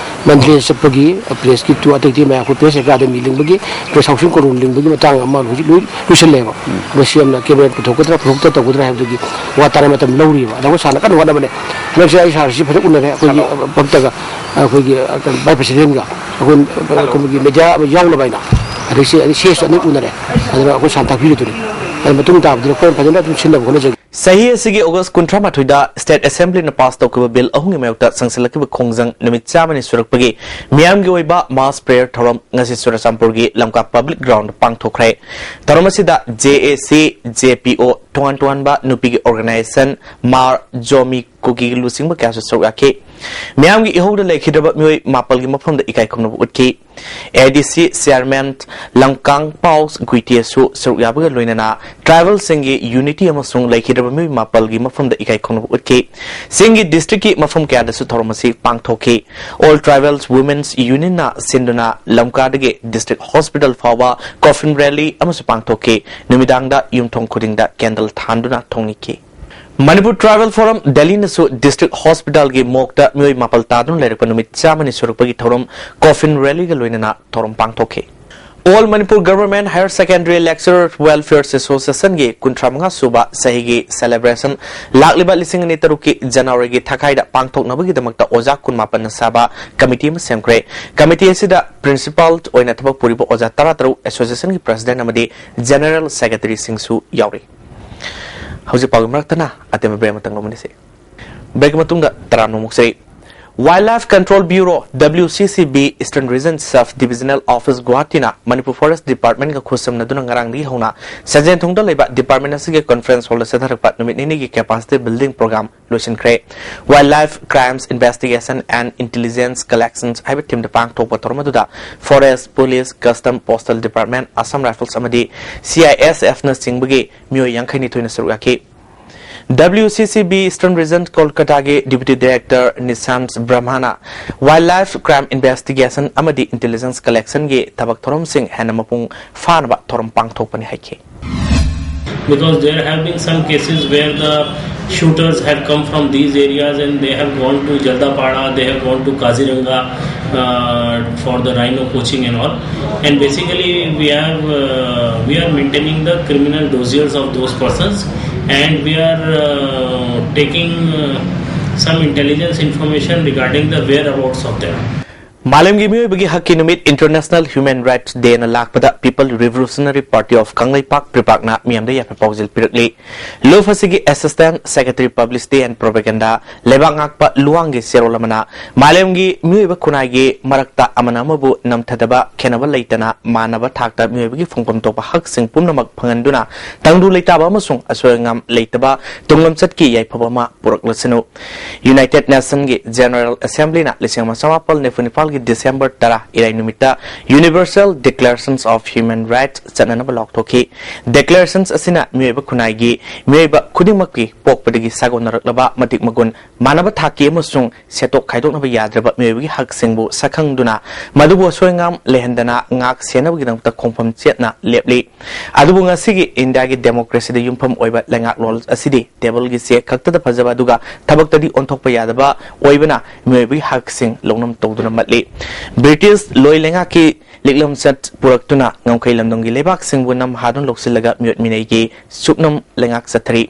ꯃꯟꯗꯂꯦ ꯆꯠꯄꯒꯤ press ꯀꯤ tour, ꯑꯇꯩ ꯑꯇꯩ ꯃꯌꯥꯝ ꯑꯩꯈꯣꯏ Press Academy ꯂꯤꯡꯕꯒꯤ, Press Housing Colony ꯂꯤꯡꯕꯒꯤ ꯃꯇꯥꯡ ꯑꯃ ꯍꯧꯖꯤꯛ ꯂꯣꯏ ꯂꯣꯏꯁꯤꯜꯂꯦꯕ꯫ ꯎꯝ꯫ ꯑꯗꯣ ꯁꯤ ꯑꯃꯅ cabinet ꯄꯨꯊꯣꯛꯀꯗ꯭ꯔꯥ ꯄꯨꯊꯣꯛꯇ ꯇꯧꯒꯗ꯭ꯔꯥ ꯍꯥꯏꯕꯗꯨꯒꯤ ꯋꯥ ꯇꯥꯔ ꯃꯇꯝ ꯂꯧꯔꯤꯕ꯫ ꯑꯗ ꯑꯩꯈꯣꯏ ꯁꯥꯔꯅ ꯀꯟꯅ ꯍꯣꯠꯅꯕꯅꯦ꯫ ꯍꯟꯗꯛꯁꯦ ꯑꯩ ꯁꯥꯔꯁꯤ ꯐꯖꯅ ꯎꯅꯔꯦ, ꯑꯩꯈꯣꯏꯒꯤ ꯄꯞꯇꯒ, ꯑꯩꯈꯣꯏꯒꯤ ꯚꯥꯏꯁ ꯄ꯭ꯔꯦꯁꯤꯗꯦꯟꯒ, ꯑꯩꯈꯣꯏ ꯑꯩꯈꯣꯏꯒꯤ ꯃꯦꯗꯤꯌꯥ ꯑꯃ ꯌꯥꯎꯅꯕ ꯍꯥꯏꯅ꯫ ꯑꯗꯒꯤ ꯑꯩ ꯁꯦꯁ ꯑꯅꯤ ꯎꯅꯔꯦ꯫ ꯑꯗꯨꯅ ꯑꯩꯈꯣꯏ ꯁꯥꯟ ꯇꯥꯛꯄꯤꯔꯗꯨꯅꯤ꯫ ꯑꯗꯨ ꯃꯇꯨꯡ ꯇꯥꯕꯗꯨꯗꯤ ꯑꯩꯈꯣꯏ ꯐꯖꯅ ꯑꯗꯨꯝ ꯁꯤꯟꯅꯕ ꯍꯣꯠꯅꯖꯒꯦ꯫ ꯆꯍꯤ ꯑꯁꯤꯒꯤ ꯑꯣꯒꯁ ꯀꯨꯟꯊ꯭ꯔꯥ ꯃꯥꯊꯣꯏꯗ ꯁ꯭ꯇꯦꯠ ꯑꯦꯁꯦꯝꯕ꯭ꯂꯤꯅ ꯄꯥꯁ ꯇꯧꯈꯤꯕ ꯕꯤꯜ ꯑꯍꯨꯝꯒꯤ ꯃꯥꯌꯣꯛꯇ ꯆꯪꯁꯤꯜꯂꯛꯈꯤꯕ ꯈꯣꯡꯖꯪ ꯅꯨꯃꯤꯠ ꯆꯥꯝꯃꯅꯤ ꯁꯨꯔꯛꯄꯒꯤ ꯃꯤꯌꯥꯝꯒꯤ ꯑꯣꯏꯕ ꯃꯥꯁ ꯄ꯭ꯔꯦꯌꯔ ꯊꯧꯔꯝ ꯉꯁꯤ ꯆꯨꯔꯆꯥꯟꯄꯨꯔꯒꯤ ꯂꯝꯀꯥ ꯄꯕ꯭ꯂꯤꯛ ꯒ꯭ꯔꯥꯎꯟꯗ ꯄꯥꯡꯊꯣꯛꯈ꯭ꯔꯦ꯫ ꯊꯧꯔꯝ ꯑꯁꯤꯗ ꯖꯦ ꯑꯦ ꯁꯤ, ꯖꯦ ꯄꯤ ꯑꯣ, ꯇꯣꯉꯥꯟ ꯇꯣꯉꯥꯟꯕ ꯅꯨꯄꯤꯒꯤ ꯑꯣꯔꯒꯅꯥꯏꯖꯦꯁꯟ, ꯃꯥꯔ ꯖꯣꯃꯤ ꯀꯨꯀꯤꯒꯤ ꯂꯨꯆꯤꯡꯕ ꯀꯌꯥꯁꯨ ꯁꯔꯨꯛ ꯌꯥꯈꯤ꯫ ꯃꯤꯌꯥꯝꯒꯤ ꯏꯍꯧꯗ ꯂꯩꯈꯤꯗ꯭ꯔꯕ ꯃꯤꯑꯣꯏ ꯃꯥꯄꯜꯒꯤ ꯃꯐꯝꯗ ꯏꯀꯥꯏ ꯈꯨꯝꯅꯕ ꯎꯠꯈꯤ꯫ ꯑꯦ ꯗꯤ ꯁꯤ ꯆꯤꯌꯥꯔꯃꯦꯟ ꯂꯝꯀꯥꯡ ꯄꯥꯎ ꯒꯨꯏꯇꯦꯁꯨ ꯁꯔꯨꯛ ꯌꯥꯕꯒ ꯂꯣꯏꯅꯅ ꯇ꯭ꯔꯥꯏꯕꯦꯜꯁꯤꯡꯒꯤ ꯌꯨꯅꯤꯇꯤ ꯑꯃꯁꯨꯡ ꯂꯩꯈꯤꯗ꯭ꯔꯕ ꯃꯤꯑꯣꯏ ꯃꯥꯄꯜꯒꯤ ꯃꯐꯝꯗ ꯏꯀꯥꯏ ꯈꯨꯝꯅꯕ ꯎꯠꯈꯤ꯫ ꯆꯤꯡꯒꯤ ꯗꯤꯁꯇ꯭ꯔꯤꯛꯀꯤ ꯃꯐꯝ ꯀꯌꯥꯗꯁꯨ ꯊꯧꯔꯝ ꯑꯁꯤ ꯄꯥꯡꯊꯣꯛꯈꯤ꯫ ꯑꯣꯜ ꯇ꯭ꯔꯥꯏꯕꯦꯜꯁ ꯋꯨꯃꯦꯟꯁ ꯌꯨꯅꯤꯌꯟꯅ ꯁꯤꯟꯗꯨꯅ ꯂꯝꯀꯥꯗꯒꯤ ꯗꯤꯁꯇ꯭ꯔꯤꯛ ꯍꯣꯁꯄꯤꯇꯥꯜ ꯐꯥꯎꯕ ꯀꯣꯐꯤꯟ ꯔꯦꯂꯤ ꯑꯃꯁꯨ ꯄꯥꯡꯊꯣꯛꯈꯤ꯫ ꯅꯨꯃꯤꯗꯥꯡꯗ ꯌꯨꯝꯊꯣꯡ ꯈꯨꯗꯤꯡꯗ ꯀꯦꯟꯗꯜ ꯊꯥꯟꯗꯨꯅ ꯊꯧꯅꯤꯈꯤ꯫ ꯃꯅꯤꯄꯨꯔ ꯇ꯭ꯔꯥꯏꯕꯦꯜ ꯐꯣꯔꯝ ꯗꯦꯜꯂꯤꯅꯁꯨ ꯗꯤꯁꯇ꯭ꯔꯤꯛ ꯍꯣꯁꯄꯤꯇꯥꯜꯒꯤ ꯃꯣꯛꯇ ꯃꯤꯑꯣꯏ ꯃꯥꯄꯜ ꯇꯥꯗꯨꯅ ꯂꯩꯔꯛꯄ ꯅꯨꯃꯤꯠ ꯆꯥꯝꯃꯅꯤ ꯁꯨꯔꯛꯄꯒꯤ ꯊꯧꯔꯝ ꯀꯣꯐꯤꯟ ꯔꯦꯂꯤꯒ ꯂꯣꯏꯅꯅ ꯊꯧꯔꯝ ꯄꯥꯡꯊꯣꯛꯈꯤ꯫ All Manipur Government Higher Secondary Lecturers Welfare Associationꯒꯤ ꯀꯨꯟꯊ꯭ꯔꯥ ꯃꯉꯥ ꯁꯨꯕ ꯆꯍꯤꯒꯤ ꯁꯦꯂꯦꯕ꯭ꯔꯦꯁꯟ ꯂꯥꯛꯂꯤꯕ ꯂꯤꯁꯤꯡ ꯑꯅꯤ ꯇꯔꯨꯛꯀꯤ ꯖꯅꯋꯥꯔꯤꯒꯤ ꯊꯥꯈꯥꯏꯗ ꯄꯥꯡꯊꯣꯛꯅꯕꯒꯤꯗꯃꯛꯇ ꯑꯣꯖꯥ ꯀꯨꯟꯃꯥꯄꯟꯅ ꯁꯥꯕ ꯀꯃꯤꯇꯤ ꯑꯃ ꯁꯦꯝꯈ꯭ꯔꯦ꯫ ꯀꯃꯤꯇꯤ ꯑꯁꯤꯗ ꯄ꯭ꯔꯤꯟꯁꯤꯄꯥꯜ ꯑꯣꯏꯅ ꯊꯕꯛ ꯄꯨꯔꯤꯕ ꯑꯣꯖꯥ ꯇꯔꯥꯇꯔꯨꯛ, ꯑꯦꯁꯣꯁꯤꯌꯦꯁꯟꯒꯤ ꯄ꯭ꯔꯁꯤꯗꯦꯟ ꯑꯃꯗꯤ ꯖꯦꯅꯔꯦꯜ ꯁꯦꯀ꯭ꯔꯦꯇꯔꯤꯁꯤꯡꯁꯨ ꯌꯥꯎꯔꯤ꯫ ꯍꯧꯖꯤꯛ ꯄꯥꯎꯒꯤ ꯃꯔꯛꯇꯅ ꯑꯇꯦꯟꯕ ꯕ꯭ꯔꯦꯛ ꯑꯃꯇꯪ ꯂꯧꯃꯤꯟꯅꯁꯤ꯫ ꯕ꯭ꯔꯦꯛ ꯃꯇꯨꯡꯗ ꯇꯔꯥꯝꯅ ꯑꯃꯨꯛ ꯆꯩ꯫ Wildlife Control Bureau, W C C B, Eastern Region Sub Divisional Office ꯒꯨꯋꯥꯍꯥꯇꯤꯅ ꯃꯅꯤꯄꯨꯔ ꯐꯣꯔꯦꯁ ꯗꯤꯄꯥꯔꯠꯃꯦꯟꯒ ꯈꯨꯠꯁꯝꯅꯗꯨꯅ ꯉꯔꯥꯡꯗꯒꯤ ꯍꯧꯅ ꯁꯟꯖꯦꯟꯊꯣꯡꯗ ꯂꯩꯕ ꯗꯤꯄꯥꯔꯠꯃꯦꯟ ꯑꯁꯤꯒꯤ ꯀꯟꯐꯔꯦꯟꯁ ꯍꯣꯜꯗ ꯆꯠꯊꯔꯛꯄ ꯅꯨꯃꯤꯠ ꯅꯤꯅꯤꯒꯤ ꯀꯦꯄꯥꯁꯤꯇꯤ ꯕꯤꯜꯗꯤꯡ ꯄ꯭ꯔꯣꯒ꯭ꯔꯥꯝ ꯂꯣꯏꯁꯤꯟꯈ꯭ꯔꯦ꯫ Wildlife Crimes Investigation and Intelligence Collections ꯍꯥꯏꯕ ꯊꯤꯝꯗ ꯄꯥꯡꯊꯣꯛꯄ ꯊꯧꯔꯝ ꯑꯗꯨꯗ forest, police, custom, postal department, Assam rifles ꯑꯃꯗꯤ C I S F ꯅꯆꯤꯡꯕꯒꯤ ꯃꯤꯑꯣꯏ ꯌꯥꯡꯈꯩ ꯅꯤꯊꯣꯏꯅ ꯁꯔꯨꯛ ꯌꯥꯈꯤ꯫ W C C B Eastern Region ꯀꯣꯜꯀꯇꯥꯒꯤ Deputy Director Nissan ꯕ꯭ꯔꯍꯃꯅ Wildlife Crime Investigation ꯑꯃꯗꯤ Intelligence Collectionꯒꯤ ꯊꯕꯛ ꯊꯧꯔꯝꯁꯤꯡ ꯍꯦꯟꯅ ꯃꯄꯨꯡ ꯐꯥꯅꯕ ꯊꯧꯔꯝ ꯄꯥꯡꯊꯣꯛꯄꯅꯤ ꯍꯥꯏꯈꯤ꯫ Because there have been some cases where the shooters have come from these areas and they have gone to Jaldapara, they have gone to Kaziranga, uh, for the rhino poaching and all. And basically, we have, uh, we are maintaining the criminal dossiers of those persons, and we are, uh, taking, uh, some intelligence information regarding the whereabouts of them. ꯃꯥꯂꯦꯝꯒꯤ ꯃꯤꯑꯣꯏꯕꯒꯤ ꯍꯛꯀꯤ ꯅꯨꯃꯤꯠ International Human Rights Dayꯅ ꯂꯥꯛꯄꯗ People Revolutionary Party of Kangleipak ꯄ꯭ꯔꯤꯄꯥꯛꯅ ꯃꯤꯌꯥꯝꯗ ꯌꯥꯏꯐ ꯄꯥꯎꯖꯦꯜ ꯄꯤꯔꯛꯂꯤ꯫ ꯂꯨꯞ ꯑꯁꯤꯒꯤ Assistant Secretary Publicity and Propaganda ꯂꯩꯕꯥꯛ ꯉꯥꯛꯄ ꯂꯨꯋꯥꯡꯒꯤ ꯆꯦꯔꯣꯜ ꯑꯃꯅ ꯃꯥꯂꯦꯝꯒꯤ ꯃꯤꯑꯣꯏꯕ ꯈꯨꯟꯅꯥꯏꯒꯤ ꯃꯔꯛꯇ ꯑꯃꯅ ꯑꯃꯕꯨ ꯅꯝꯊꯗꯕ ꯈꯦꯟꯅꯕ ꯂꯩꯇꯅ ꯃꯥꯟꯅꯕ ꯊꯥꯛꯇ ꯃꯤꯑꯣꯏꯕꯒꯤ ꯐꯪꯐꯝ ꯊꯣꯛꯄ ꯍꯛꯁꯤꯡ ꯄꯨꯝꯅꯃꯛ ꯐꯪꯍꯟꯗꯨꯅ ꯇꯪꯗꯨ ꯂꯩꯇꯥꯕ ꯑꯃꯁꯨꯡ ꯑꯁꯣꯏ ꯑꯉꯥꯝ ꯂꯩꯇꯕ ꯇꯨꯡꯂꯝꯆꯠꯀꯤ ꯌꯥꯏꯐꯕ ꯑꯃ ꯄꯨꯔꯛꯂꯁꯅꯨ꯫ United Nationꯒꯤ General Assemblyꯅ ꯂꯤꯁꯤꯡ ꯑꯃ ꯆꯃꯥꯄꯜ ꯅꯤꯐꯨ ꯅꯤꯄꯥꯜꯒꯤ December ꯇꯔꯥ ꯏꯔꯥꯏ ꯅꯨꯃꯤꯠꯇ Universal Declarations of Human Rights ꯆꯠꯅꯅꯕ ꯂꯥꯎꯊꯣꯛꯈꯤ꯫ Declarations ꯑꯁꯤꯅ ꯃꯤꯑꯣꯏꯕ ꯈꯨꯟꯅꯥꯏꯒꯤ ꯃꯤꯑꯣꯏꯕ ꯈꯨꯗꯤꯡꯃꯛꯀꯤ ꯄꯣꯛꯄꯗꯒꯤ ꯁꯥꯒꯣꯟꯅꯔꯛꯂꯕ ꯃꯇꯤꯛ ꯃꯒꯨꯟ ꯃꯥꯟꯅꯕ ꯊꯥꯛꯀꯤ ꯑꯃꯁꯨꯡ ꯁꯦꯠꯇꯣꯛ ꯈꯥꯏꯗꯣꯛꯅꯕ ꯌꯥꯗ꯭ꯔꯕ ꯃꯤꯑꯣꯏꯕꯒꯤ ꯍꯛꯁꯤꯡꯕꯨ ꯁꯛꯈꯪꯗꯨꯅ ꯃꯗꯨꯕꯨ ꯑꯁꯣꯏ ꯑꯉꯥꯝ ꯂꯩꯍꯟꯗꯅ ꯉꯥꯛ ꯁꯦꯟꯅꯕꯒꯤꯗꯃꯛꯇ ꯈꯣꯡꯐꯝ ꯆꯦꯠꯅ ꯂꯦꯞꯂꯤ꯫ ꯑꯗꯨꯕꯨ ꯉꯁꯤꯒꯤ ꯏꯟꯗꯤꯌꯥꯒꯤ democracyꯗ ꯌꯨꯝꯐꯝ ꯑꯣꯏꯕ ꯂꯩꯉꯥꯛꯂꯣꯟ ꯑꯁꯤꯗꯤ tableꯒꯤ ꯆꯦ ꯈꯛꯇꯗ ꯐꯖꯕ ꯑꯗꯨꯒ ꯊꯕꯛꯇꯗꯤ ꯑꯣꯟꯊꯣꯛꯄ ꯌꯥꯗꯕ ꯑꯣꯏꯕꯅ ꯃꯤꯑꯣꯏꯕꯒꯤ ꯍꯛꯁꯤꯡ ꯂꯧꯅꯝ ꯇꯧꯗꯨꯅ ꯃꯠꯂꯤ꯫ British ꯂꯣꯏ ꯂꯩꯉꯥꯛꯀꯤ ꯂꯤꯛꯂꯝꯆꯠ ꯄꯨꯔꯛꯇꯨꯅ ꯉꯝꯈꯩ ꯂꯝꯗꯝꯒꯤ ꯂꯩꯕꯥꯛꯁꯤꯡꯕꯨ ꯅꯝꯍꯥꯗꯨꯅ ꯂꯧꯁꯤꯜꯂꯒ ꯃꯤꯑꯣꯠ ꯃꯤꯅꯩꯒꯤ ꯁꯨꯞꯅꯝ ꯂꯩꯉꯥꯛ ꯆꯠꯊꯔꯤ꯫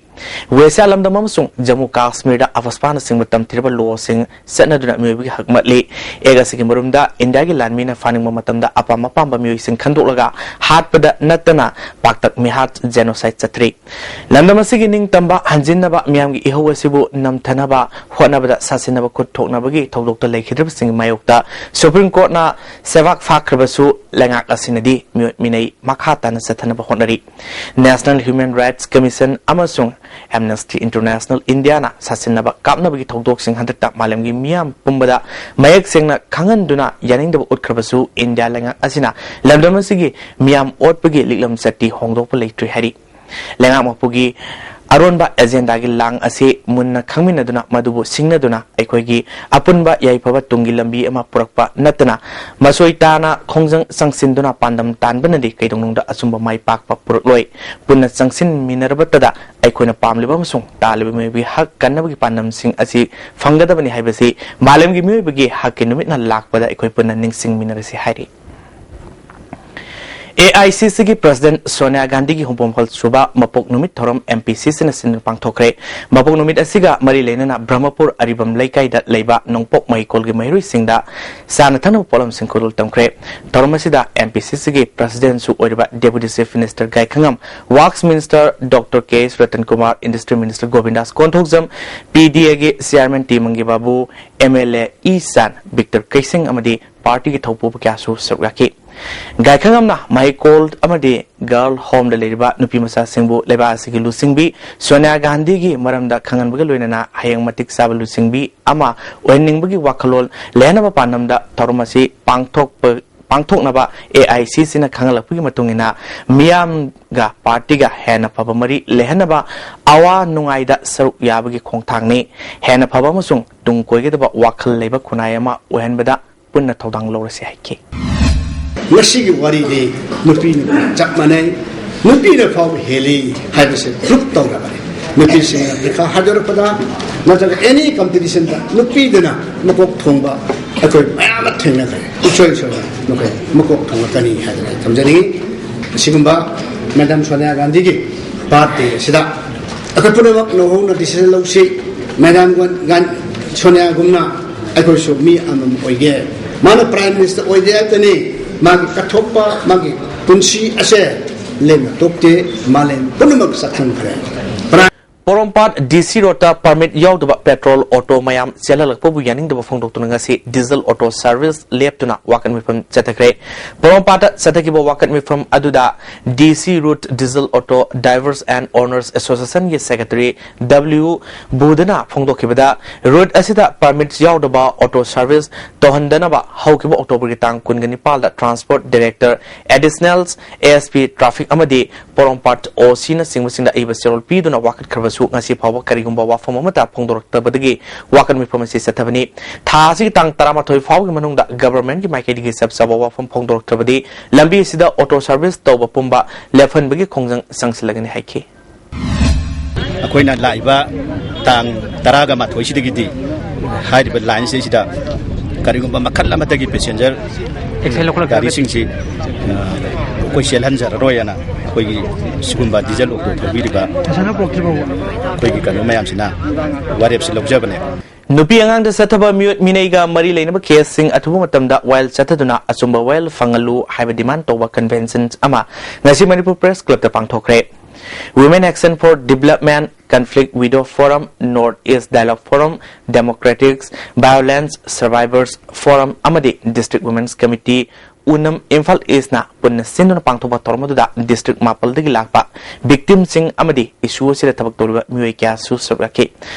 ꯋꯦꯁꯤꯌꯥ ꯂꯝꯗꯝ ꯑꯃꯁꯨꯡ ꯖꯝꯃꯨ ꯀꯥꯁꯃꯤꯔꯗ ꯑꯐꯁꯄꯥꯅꯆꯤꯡꯕ ꯇꯝꯊꯤꯔꯕ ꯂꯣꯁꯤꯡ ꯆꯠꯅꯗꯨꯅ ꯃꯤꯑꯣꯏꯕꯒꯤ ꯍꯛ ꯃꯠꯂꯤ꯫ ꯑꯦꯛ ꯑꯁꯤꯒꯤ ꯃꯔꯨꯝꯗ ꯏꯟꯗꯤꯌꯥꯒꯤ ꯂꯥꯟꯃꯤꯅ ꯐꯥꯅꯤꯡꯕ ꯃꯇꯝꯗ ꯑꯄꯥꯝ ꯑꯄꯥꯝꯕ ꯃꯤꯑꯣꯏꯁꯤꯡ ꯈꯟꯗꯣꯛꯂꯒ ꯍꯥꯠꯄꯗ ꯅꯠꯇꯅ ꯄꯥꯛꯇꯛ ꯃꯤꯍꯥꯠ genocide ꯆꯠꯊꯔꯤ꯫ ꯂꯝꯗꯝ ꯑꯁꯤꯒꯤ ꯅꯤꯡꯇꯝꯕ ꯍꯟꯖꯤꯟꯅꯕ, ꯃꯤꯌꯥꯝꯒꯤ ꯏꯍꯧ ꯑꯁꯤꯕꯨ ꯅꯝꯊꯅꯕ ꯍꯣꯠꯅꯕꯗ ꯁꯥꯁꯤꯟꯅꯕ ꯈꯨꯠ ꯊꯣꯛꯅꯕꯒꯤ ꯊꯧꯗꯣꯛꯇ ꯂꯩꯈꯤꯗ꯭ꯔꯕꯁꯤꯡꯒꯤ ꯃꯥꯌꯣꯛꯇ Supreme Courtꯅ ꯁꯦꯕꯥꯛ ꯐꯥꯈ꯭ꯔꯕꯁꯨ ꯂꯩꯉꯥꯛ ꯑꯁꯤꯅꯗꯤ ꯃꯤꯑꯣꯠ ꯃꯤꯅꯩ ꯃꯈꯥ ꯇꯥꯅ ꯆꯠꯊꯅꯕ ꯍꯣꯠꯅꯔꯤ꯫ National Human Rights Commission ꯑꯃꯁꯨꯡ Amnesty International ꯏꯟꯗꯤꯌꯥꯅ ꯁꯥꯁꯤꯟꯅꯕ ꯀꯥꯞꯅꯕꯒꯤ ꯊꯧꯗꯣꯛꯁꯤꯡ ꯍꯟꯗꯛꯇ ꯃꯥꯂꯦꯝꯒꯤ ꯃꯤꯌꯥꯝ ꯄꯨꯝꯕꯗ ꯃꯌꯦꯛ ꯁꯦꯡꯅ ꯈꯪꯍꯟꯗꯨꯅ ꯌꯥꯅꯤꯡꯗꯕ ꯎꯠꯈ꯭ꯔꯕꯁꯨ ꯏꯟꯗꯤꯌꯥ ꯂꯩꯉꯥꯛ ꯑꯁꯤꯅ ꯂꯝꯗꯝ ꯑꯁꯤꯒꯤ ꯃꯤꯌꯥꯝ ꯑꯣꯠꯄꯒꯤ ꯂꯤꯛꯂꯝ ꯆꯠꯇꯤ ꯍꯣꯡꯗꯣꯛꯄ ꯂꯩꯇ꯭ꯔꯤ ꯍꯥꯏꯔꯤ꯫ ꯂꯩꯉꯥꯛ ꯃꯄꯨꯒꯤ ꯑꯔꯣꯟꯕ ꯑꯦꯖꯦꯟꯗꯥꯒꯤ ꯂꯥꯡ ꯑꯁꯤ ꯃꯨꯟꯅ ꯈꯪꯃꯤꯟꯅꯗꯨꯅ ꯃꯗꯨꯕꯨ ꯁꯤꯡꯅꯗꯨꯅ ꯑꯩꯈꯣꯏꯒꯤ ꯑꯄꯨꯟꯕ ꯌꯥꯏꯐꯕ ꯇꯨꯡꯒꯤ ꯂꯝꯕꯤ ꯑꯃ ꯄꯨꯔꯛꯄ ꯅꯠꯇꯅ ꯃꯁꯣꯏ ꯇꯥꯅ ꯈꯣꯡꯖꯪ ꯆꯪꯁꯤꯟꯗꯨꯅ ꯄꯥꯟꯗꯝ ꯇꯥꯟꯕꯅꯗꯤ ꯀꯩꯗꯧꯅꯨꯡꯗ ꯑꯆꯨꯝꯕ ꯃꯥꯏ ꯄꯥꯛꯄ ꯄꯨꯔꯛꯂꯣꯏ꯫ ꯄꯨꯟꯅ ꯆꯪꯁꯤꯟꯃꯤꯟꯅꯔꯕꯇꯗ ꯑꯩꯈꯣꯏꯅ ꯄꯥꯝꯂꯤꯕ ꯑꯃꯁꯨꯡ ꯇꯥꯜꯂꯤꯕ ꯃꯤꯑꯣꯏꯕꯒꯤ ꯍꯛ ꯀꯟꯅꯕꯒꯤ ꯄꯥꯟꯗꯝꯁꯤꯡ ꯑꯁꯤ ꯐꯪꯒꯗꯕꯅꯤ ꯍꯥꯏꯕꯁꯤ ꯃꯥꯂꯦꯝꯒꯤ ꯃꯤꯑꯣꯏꯕꯒꯤ ꯍꯛꯀꯤ ꯅꯨꯃꯤꯠꯅ ꯂꯥꯛꯄꯗ ꯑꯩꯈꯣꯏ ꯄꯨꯟꯅ ꯅꯤꯡꯁꯤꯡꯃꯤꯟꯅꯔꯁꯤ ꯍꯥꯏꯔꯤ꯫ ꯑꯦ ꯑꯥꯏ ꯁꯤ ꯁꯤꯒꯤ ꯄ꯭ꯔꯁꯤꯗꯦꯟꯠ ꯁꯣꯅꯤꯌꯥ ꯒꯥꯟꯙꯤꯒꯤ ꯍꯨꯝꯐꯨ ꯃꯥꯄꯜ ꯁꯨꯕ ꯃꯄꯣꯛ ꯅꯨꯃꯤꯠ ꯊꯧꯔꯝ ꯑꯦꯝ ꯄꯤ ꯁꯤ ꯁꯤꯅ ꯁꯤꯟꯗꯨꯅ ꯄꯥꯡꯊꯣꯛꯈ꯭ꯔꯦ꯫ ꯃꯄꯣꯛ ꯅꯨꯃꯤꯠ ꯑꯁꯤꯒ ꯃꯔꯤ ꯂꯩꯅꯅ ꯕ꯭ꯔꯍꯃꯄꯨꯔ ꯑꯔꯤꯕꯝ ꯂꯩꯀꯥꯏꯗ ꯂꯩꯕ ꯅꯣꯡꯄꯣꯛ ꯃꯍꯩꯀꯣꯜꯒꯤ ꯃꯍꯩꯔꯣꯏꯁꯤꯡꯗ ꯆꯥꯅ ꯊꯛꯅꯕ ꯄꯣꯠꯂꯝꯁꯤꯡ ꯈꯨꯗꯣꯜ ꯇꯝꯈ꯭ꯔꯦ꯫ ꯊꯧꯔꯝ ꯑꯁꯤꯗ ꯑꯦꯝ ꯄꯤ ꯁꯤ ꯁꯤꯒꯤ ꯄ꯭ꯔꯁꯤꯗꯦꯟꯠꯁꯨ ꯑꯣꯏꯔꯤꯕ deputy chief minister Gaikhangam, works minister doctor K S Ratan Kumar, industry minister Govindas Konthoujam, P D ꯑꯦꯒꯤ chairman T Mangi Babu, M L A E ꯆꯥꯟ, ꯕꯤꯛꯇꯔ ꯀꯩꯁꯤꯡ ꯑꯃꯗꯤ ꯄꯥꯔꯇꯤꯒꯤ ꯊꯧꯄꯨꯕ ꯀꯌꯥꯁꯨ ꯁꯔꯨꯛ ꯌꯥꯈꯤ꯫ ꯒꯥꯏꯈꯉꯝꯅ ꯃꯍꯩꯀꯣꯜ ꯑꯃꯗꯤ ꯒꯔꯜ ꯍꯣꯝꯗ ꯂꯩꯔꯤꯕ ꯅꯨꯄꯤ ꯃꯆꯥꯁꯤꯡꯕꯨ ꯂꯩꯕꯥꯛ ꯑꯁꯤꯒꯤ ꯂꯨꯆꯤꯡꯕꯤ ꯁꯣꯅꯤꯌꯥ ꯒꯥꯟꯙꯤꯒꯤ ꯃꯔꯝꯗ ꯈꯪꯍꯟꯕꯒ ꯂꯣꯏꯅꯅ ꯍꯌꯦꯡ ꯃꯇꯤꯛ ꯆꯥꯕ ꯂꯨꯆꯤꯡꯕꯤ ꯑꯃ ꯑꯣꯏꯍꯟꯅꯤꯡꯕꯒꯤ ꯋꯥꯈꯜꯂꯣꯟ ꯂꯩꯍꯟꯅꯕ ꯄꯥꯟꯗꯝꯗ ꯊꯧꯔꯝ ꯑꯁꯤ ꯄꯥꯡꯊꯣꯛꯄ, ꯄꯥꯡꯊꯣꯛꯅꯕ ꯑꯦ ꯑꯥꯏ ꯁꯤ ꯁꯤꯅ ꯈꯪꯍꯜꯂꯛꯄꯒꯤ ꯃꯇꯨꯡ ꯏꯟꯅ ꯃꯤꯌꯥꯝꯒ ꯄꯥꯔꯇꯤꯒ ꯍꯦꯟꯅ ꯐꯕ ꯃꯔꯤ ꯂꯩꯍꯟꯅꯕ, ꯑꯋꯥ ꯅꯨꯡꯉꯥꯏꯗ ꯁꯔꯨꯛ ꯌꯥꯕꯒꯤ ꯈꯣꯡꯊꯥꯡꯅꯤ꯫ ꯍꯦꯟꯅ ꯐꯕ ꯑꯃꯁꯨꯡ ꯇꯨꯡ ꯀꯣꯏꯒꯗꯕ ꯋꯥꯈꯜ ꯂꯩꯕ ꯈꯨꯟꯅꯥꯏ ꯑꯃ ꯑꯣꯏꯍꯟꯕꯗ ꯄꯨꯟꯅ ꯊꯧꯗꯥꯡ ꯂꯧꯔꯁꯤ ꯍꯥꯏꯈꯤ꯫ ꯉꯁꯤꯒꯤ ꯋꯥꯔꯤꯗꯤ ꯅꯨꯄꯤ ꯅꯨꯄꯤ ꯆꯞ ꯃꯥꯟꯅꯩ, ꯅꯨꯄꯤꯅ ꯐꯥꯎꯕ ꯍꯦꯜꯂꯤ ꯍꯥꯏꯕꯁꯦ ꯄ꯭ꯔꯨꯞ ꯇꯧꯔꯕꯅꯤ꯫ ꯅꯨꯄꯤꯁꯤꯡꯅ ꯄꯔꯤꯈꯥ ꯍꯥꯏꯗꯣꯔꯛꯄꯗ ꯅꯠꯇ꯭ꯔꯒ ꯑꯦꯅꯤ ꯀꯝꯄꯤꯇꯤꯁꯟꯗ ꯅꯨꯄꯤꯗꯅ ꯃꯀꯣꯛ ꯊꯣꯡꯕ ꯑꯩꯈꯣꯏ ꯃꯌꯥꯝ ꯑꯃ ꯊꯦꯡꯅꯈ꯭ꯔꯦ꯫ ꯏꯁꯣꯏ ꯏꯁꯣꯏꯅ ꯃꯈꯣꯏ ꯃꯀꯣꯛ ꯊꯣꯡꯂꯛꯀꯅꯤ ꯍꯥꯏꯗꯅ ꯑꯩ ꯊꯝꯖꯅꯤꯡꯉꯤ꯫ ꯑꯁꯤꯒꯨꯝꯕ ꯃꯦꯗꯥꯝ ꯁꯣꯅꯤꯌꯥ ꯒꯥꯟꯙꯤꯒꯤ ꯕꯥꯔꯊꯗꯦ ꯑꯁꯤꯗ ꯑꯩꯈꯣꯏ ꯄꯨꯝꯅꯃꯛ ꯅꯧꯍꯧꯅ ꯗꯤꯁꯤꯖꯟ ꯂꯧꯁꯤ꯫ ꯃꯦꯗꯥꯝ ꯒꯥꯟ-, ꯒꯥꯟ-, ꯁꯣꯅꯤꯌꯥꯒꯨꯝꯅ ꯑꯩꯈꯣꯏꯁꯨ ꯃꯤ ꯑꯃꯃꯝ ꯑꯣꯏꯒꯦ꯫ ꯃꯥꯅ ꯄ꯭ꯔꯥꯏꯝ ꯃꯤꯅꯤꯁꯇꯔ ꯑꯣꯏꯗꯦ ꯍꯥꯏꯕꯇꯅꯤ, ꯃꯥꯒꯤ ꯀꯠꯊꯣꯛꯄ, ꯃꯥꯒꯤ ꯄꯨꯟꯁꯤ ꯑꯁꯦ ꯂꯦꯝꯅ ꯇꯣꯛꯇꯦ, ꯃꯥꯂꯦꯝ ꯄꯨꯝꯅꯃꯛ ꯆꯥꯛꯊꯪꯈ꯭ꯔꯦ꯫ ꯄ꯭ꯔꯥꯏꯝ ꯄꯣꯔꯣꯝꯄꯥꯠ ꯗꯤ ꯁꯤ ꯔꯣꯗꯇ ꯄꯔꯃꯤꯠ ꯌꯥꯎꯗꯕ ꯄꯦꯇ꯭ꯔꯣꯜ ꯑꯣꯇꯣ ꯃꯌꯥꯝ ꯆꯦꯜꯍꯜꯂꯛꯄꯕꯨ ꯌꯥꯅꯤꯡꯗꯕ ꯐꯣꯡꯗꯣꯛꯇꯨꯅ ꯉꯁꯤ ꯗꯤꯖꯜ ꯑꯣꯇꯣ ꯁꯔꯚꯤꯁ ꯂꯦꯞꯇꯨꯅ ꯋꯥꯀꯠ ꯃꯤꯐꯝ ꯆꯠꯊꯈ꯭ꯔꯦ꯫ ꯄꯣꯔꯣꯝꯄꯥꯠꯇ ꯆꯠꯊꯈꯤꯕ ꯋꯥꯀꯠ ꯃꯤꯐꯝ ꯑꯗꯨꯗ D C route diesel auto drivers and owners ꯑꯦꯁꯣꯁꯤꯌꯦꯁꯟꯒꯤ ꯁꯦꯀ꯭ꯔꯦꯇꯔꯤ ꯗꯕ꯭ꯂꯤꯎ ꯕꯨꯙꯅ ꯐꯣꯡꯗꯣꯛꯈꯤꯕꯗ, ꯔꯨꯠ ꯑꯁꯤꯗ ꯄꯔꯃꯤꯠ ꯌꯥꯎꯗꯕ ꯑꯣꯇꯣ ꯁꯔꯚꯤꯁ ꯇꯧꯍꯟꯗꯅꯕ ꯍꯧꯈꯤꯕ ꯑꯣꯛꯇꯣꯕꯔꯒꯤ ꯇꯥꯡ ꯀꯨꯟꯒ ꯅꯤꯄꯥꯜꯗ transport director additional A S P traffic ꯑꯃꯗꯤ ꯄꯣꯔꯣꯝꯄꯥꯠ ꯑꯣ ꯁꯤꯅꯆꯤꯡꯕꯁꯤꯡꯗ ꯑꯏꯕ ꯆꯦꯔꯣꯜ ꯄꯤꯗꯨꯅ ꯋꯥꯀꯠꯈ꯭ꯔꯕꯁꯨ ꯉꯁꯤ ꯐꯥꯎꯕ ꯀꯔꯤꯒꯨꯝꯕ ꯋꯥꯐꯝ ꯑꯃꯠꯇ ꯐꯣꯡꯗꯣꯔꯛꯇꯕꯗꯒꯤ ꯋꯥꯀꯠ ꯃꯤꯐꯝ ꯑꯁꯤ ꯆꯠꯊꯕꯅꯤ꯫ ꯊꯥ ꯑꯁꯤꯒꯤ ꯇꯥꯡ ꯇꯔꯥꯃꯥꯊꯣꯏ ꯐꯥꯎꯕꯒꯤ ꯃꯅꯨꯡꯗ ꯒꯚꯔꯟꯃꯦꯟꯠꯀꯤ ꯃꯥꯏꯀꯩꯗꯒꯤ ꯆꯞ ꯆꯥꯕ ꯋꯥꯐꯝ ꯐꯣꯡꯗꯣꯔꯛꯇ꯭ꯔꯕꯗꯤ ꯂꯝꯕꯤ ꯑꯁꯤꯗ ꯑꯣꯇꯣ ꯁꯔꯚꯤꯁ ꯇꯧꯕ ꯄꯨꯝꯕ ꯂꯦꯞꯍꯟꯕꯒꯤ ꯈꯣꯡꯖꯪ ꯆꯪꯁꯤꯜꯂꯒꯅꯤ ꯍꯥꯏꯈꯤ꯫ ꯑꯩꯈꯣꯏꯅ ꯂꯥꯛꯏꯕ ꯇꯥꯡ ꯇꯔꯥꯒ ꯃꯥꯊꯣꯏꯁꯤꯗꯒꯤꯗꯤ ꯍꯥꯏꯔꯤꯕ ꯂꯥꯏꯟꯁꯤꯗꯩꯁꯤꯗ ꯀꯔꯤꯒꯨꯝꯕ ꯃꯈꯜ ꯑꯃꯠꯇꯒꯤ ꯄꯦꯁꯦꯟꯖꯔ ꯒꯥꯔꯤꯁꯤꯡꯁꯤ ꯑꯩꯈꯣꯏ ꯆꯦꯜꯍꯟꯖꯔꯔꯣꯏꯅ ꯑꯩꯈꯣꯏꯒꯤ ꯁꯤꯒꯨꯝꯕ ꯗꯤꯖꯜ ꯑꯣꯛꯇꯣ ꯊꯧꯕꯤꯔꯤꯕ ꯑꯩꯈꯣꯏꯒꯤ ꯀꯩꯅꯣ ꯃꯌꯥꯝꯁꯤꯅ ꯋꯥꯔꯦꯞꯁꯤ ꯂꯧꯖꯕꯅꯦ꯫ ꯅꯨꯄꯤ ꯑꯉꯥꯡꯗ ꯆꯠꯊꯕ ꯃꯤꯑꯣꯠ ꯃꯤꯅꯩꯒ ꯃꯔꯤ ꯂꯩꯅꯕ ꯀꯦꯁꯁꯤꯡ ꯑꯊꯨꯕ ꯃꯇꯝꯗ ꯋꯥꯌꯦꯜ ꯆꯠꯊꯗꯨꯅ ꯑꯆꯨꯝꯕ ꯋꯥꯌꯦꯜ ꯐꯪꯍꯜꯂꯨ ꯍꯥꯏꯕ ꯗꯤꯃꯥꯟ ꯇꯧꯕ ꯀꯟꯚꯦꯟꯁꯟ ꯑꯃ ꯉꯁꯤ ꯃꯅꯤꯄꯨꯔ ꯄ꯭ꯔꯦꯁ ꯀ꯭ꯂꯕꯇ ꯄꯥꯡꯊꯣꯛꯈ꯭ꯔꯦ꯫ Women Action for Development, Conflict Widow Forum, North East Dialogue Forum, Democratic Violence Survivors Forum ꯑꯃꯗꯤ District Women's Committee, ꯎꯅꯝ, ꯏꯝꯐꯥꯜ ꯏꯁꯅ ꯄꯨꯟꯅ ꯁꯤꯟꯗꯨꯅ ꯄꯥꯡꯊꯣꯛꯄ ꯊꯧꯔꯝ ꯑꯗꯨꯗ ꯗꯤꯁꯇ꯭ꯔꯤꯛ ꯃꯥꯄꯜꯗꯒꯤ ꯂꯥꯛꯄ ꯚꯤꯛꯇꯤꯝꯁꯤꯡ ꯑꯃꯗꯤ ꯏꯁꯨ ꯑꯁꯤꯗ ꯊꯕꯛ ꯇꯧꯔꯤꯕ ꯃꯤꯑꯣꯏ ꯀꯌꯥꯁꯨ ꯁꯔꯨꯛ ꯌꯥꯈꯤ꯫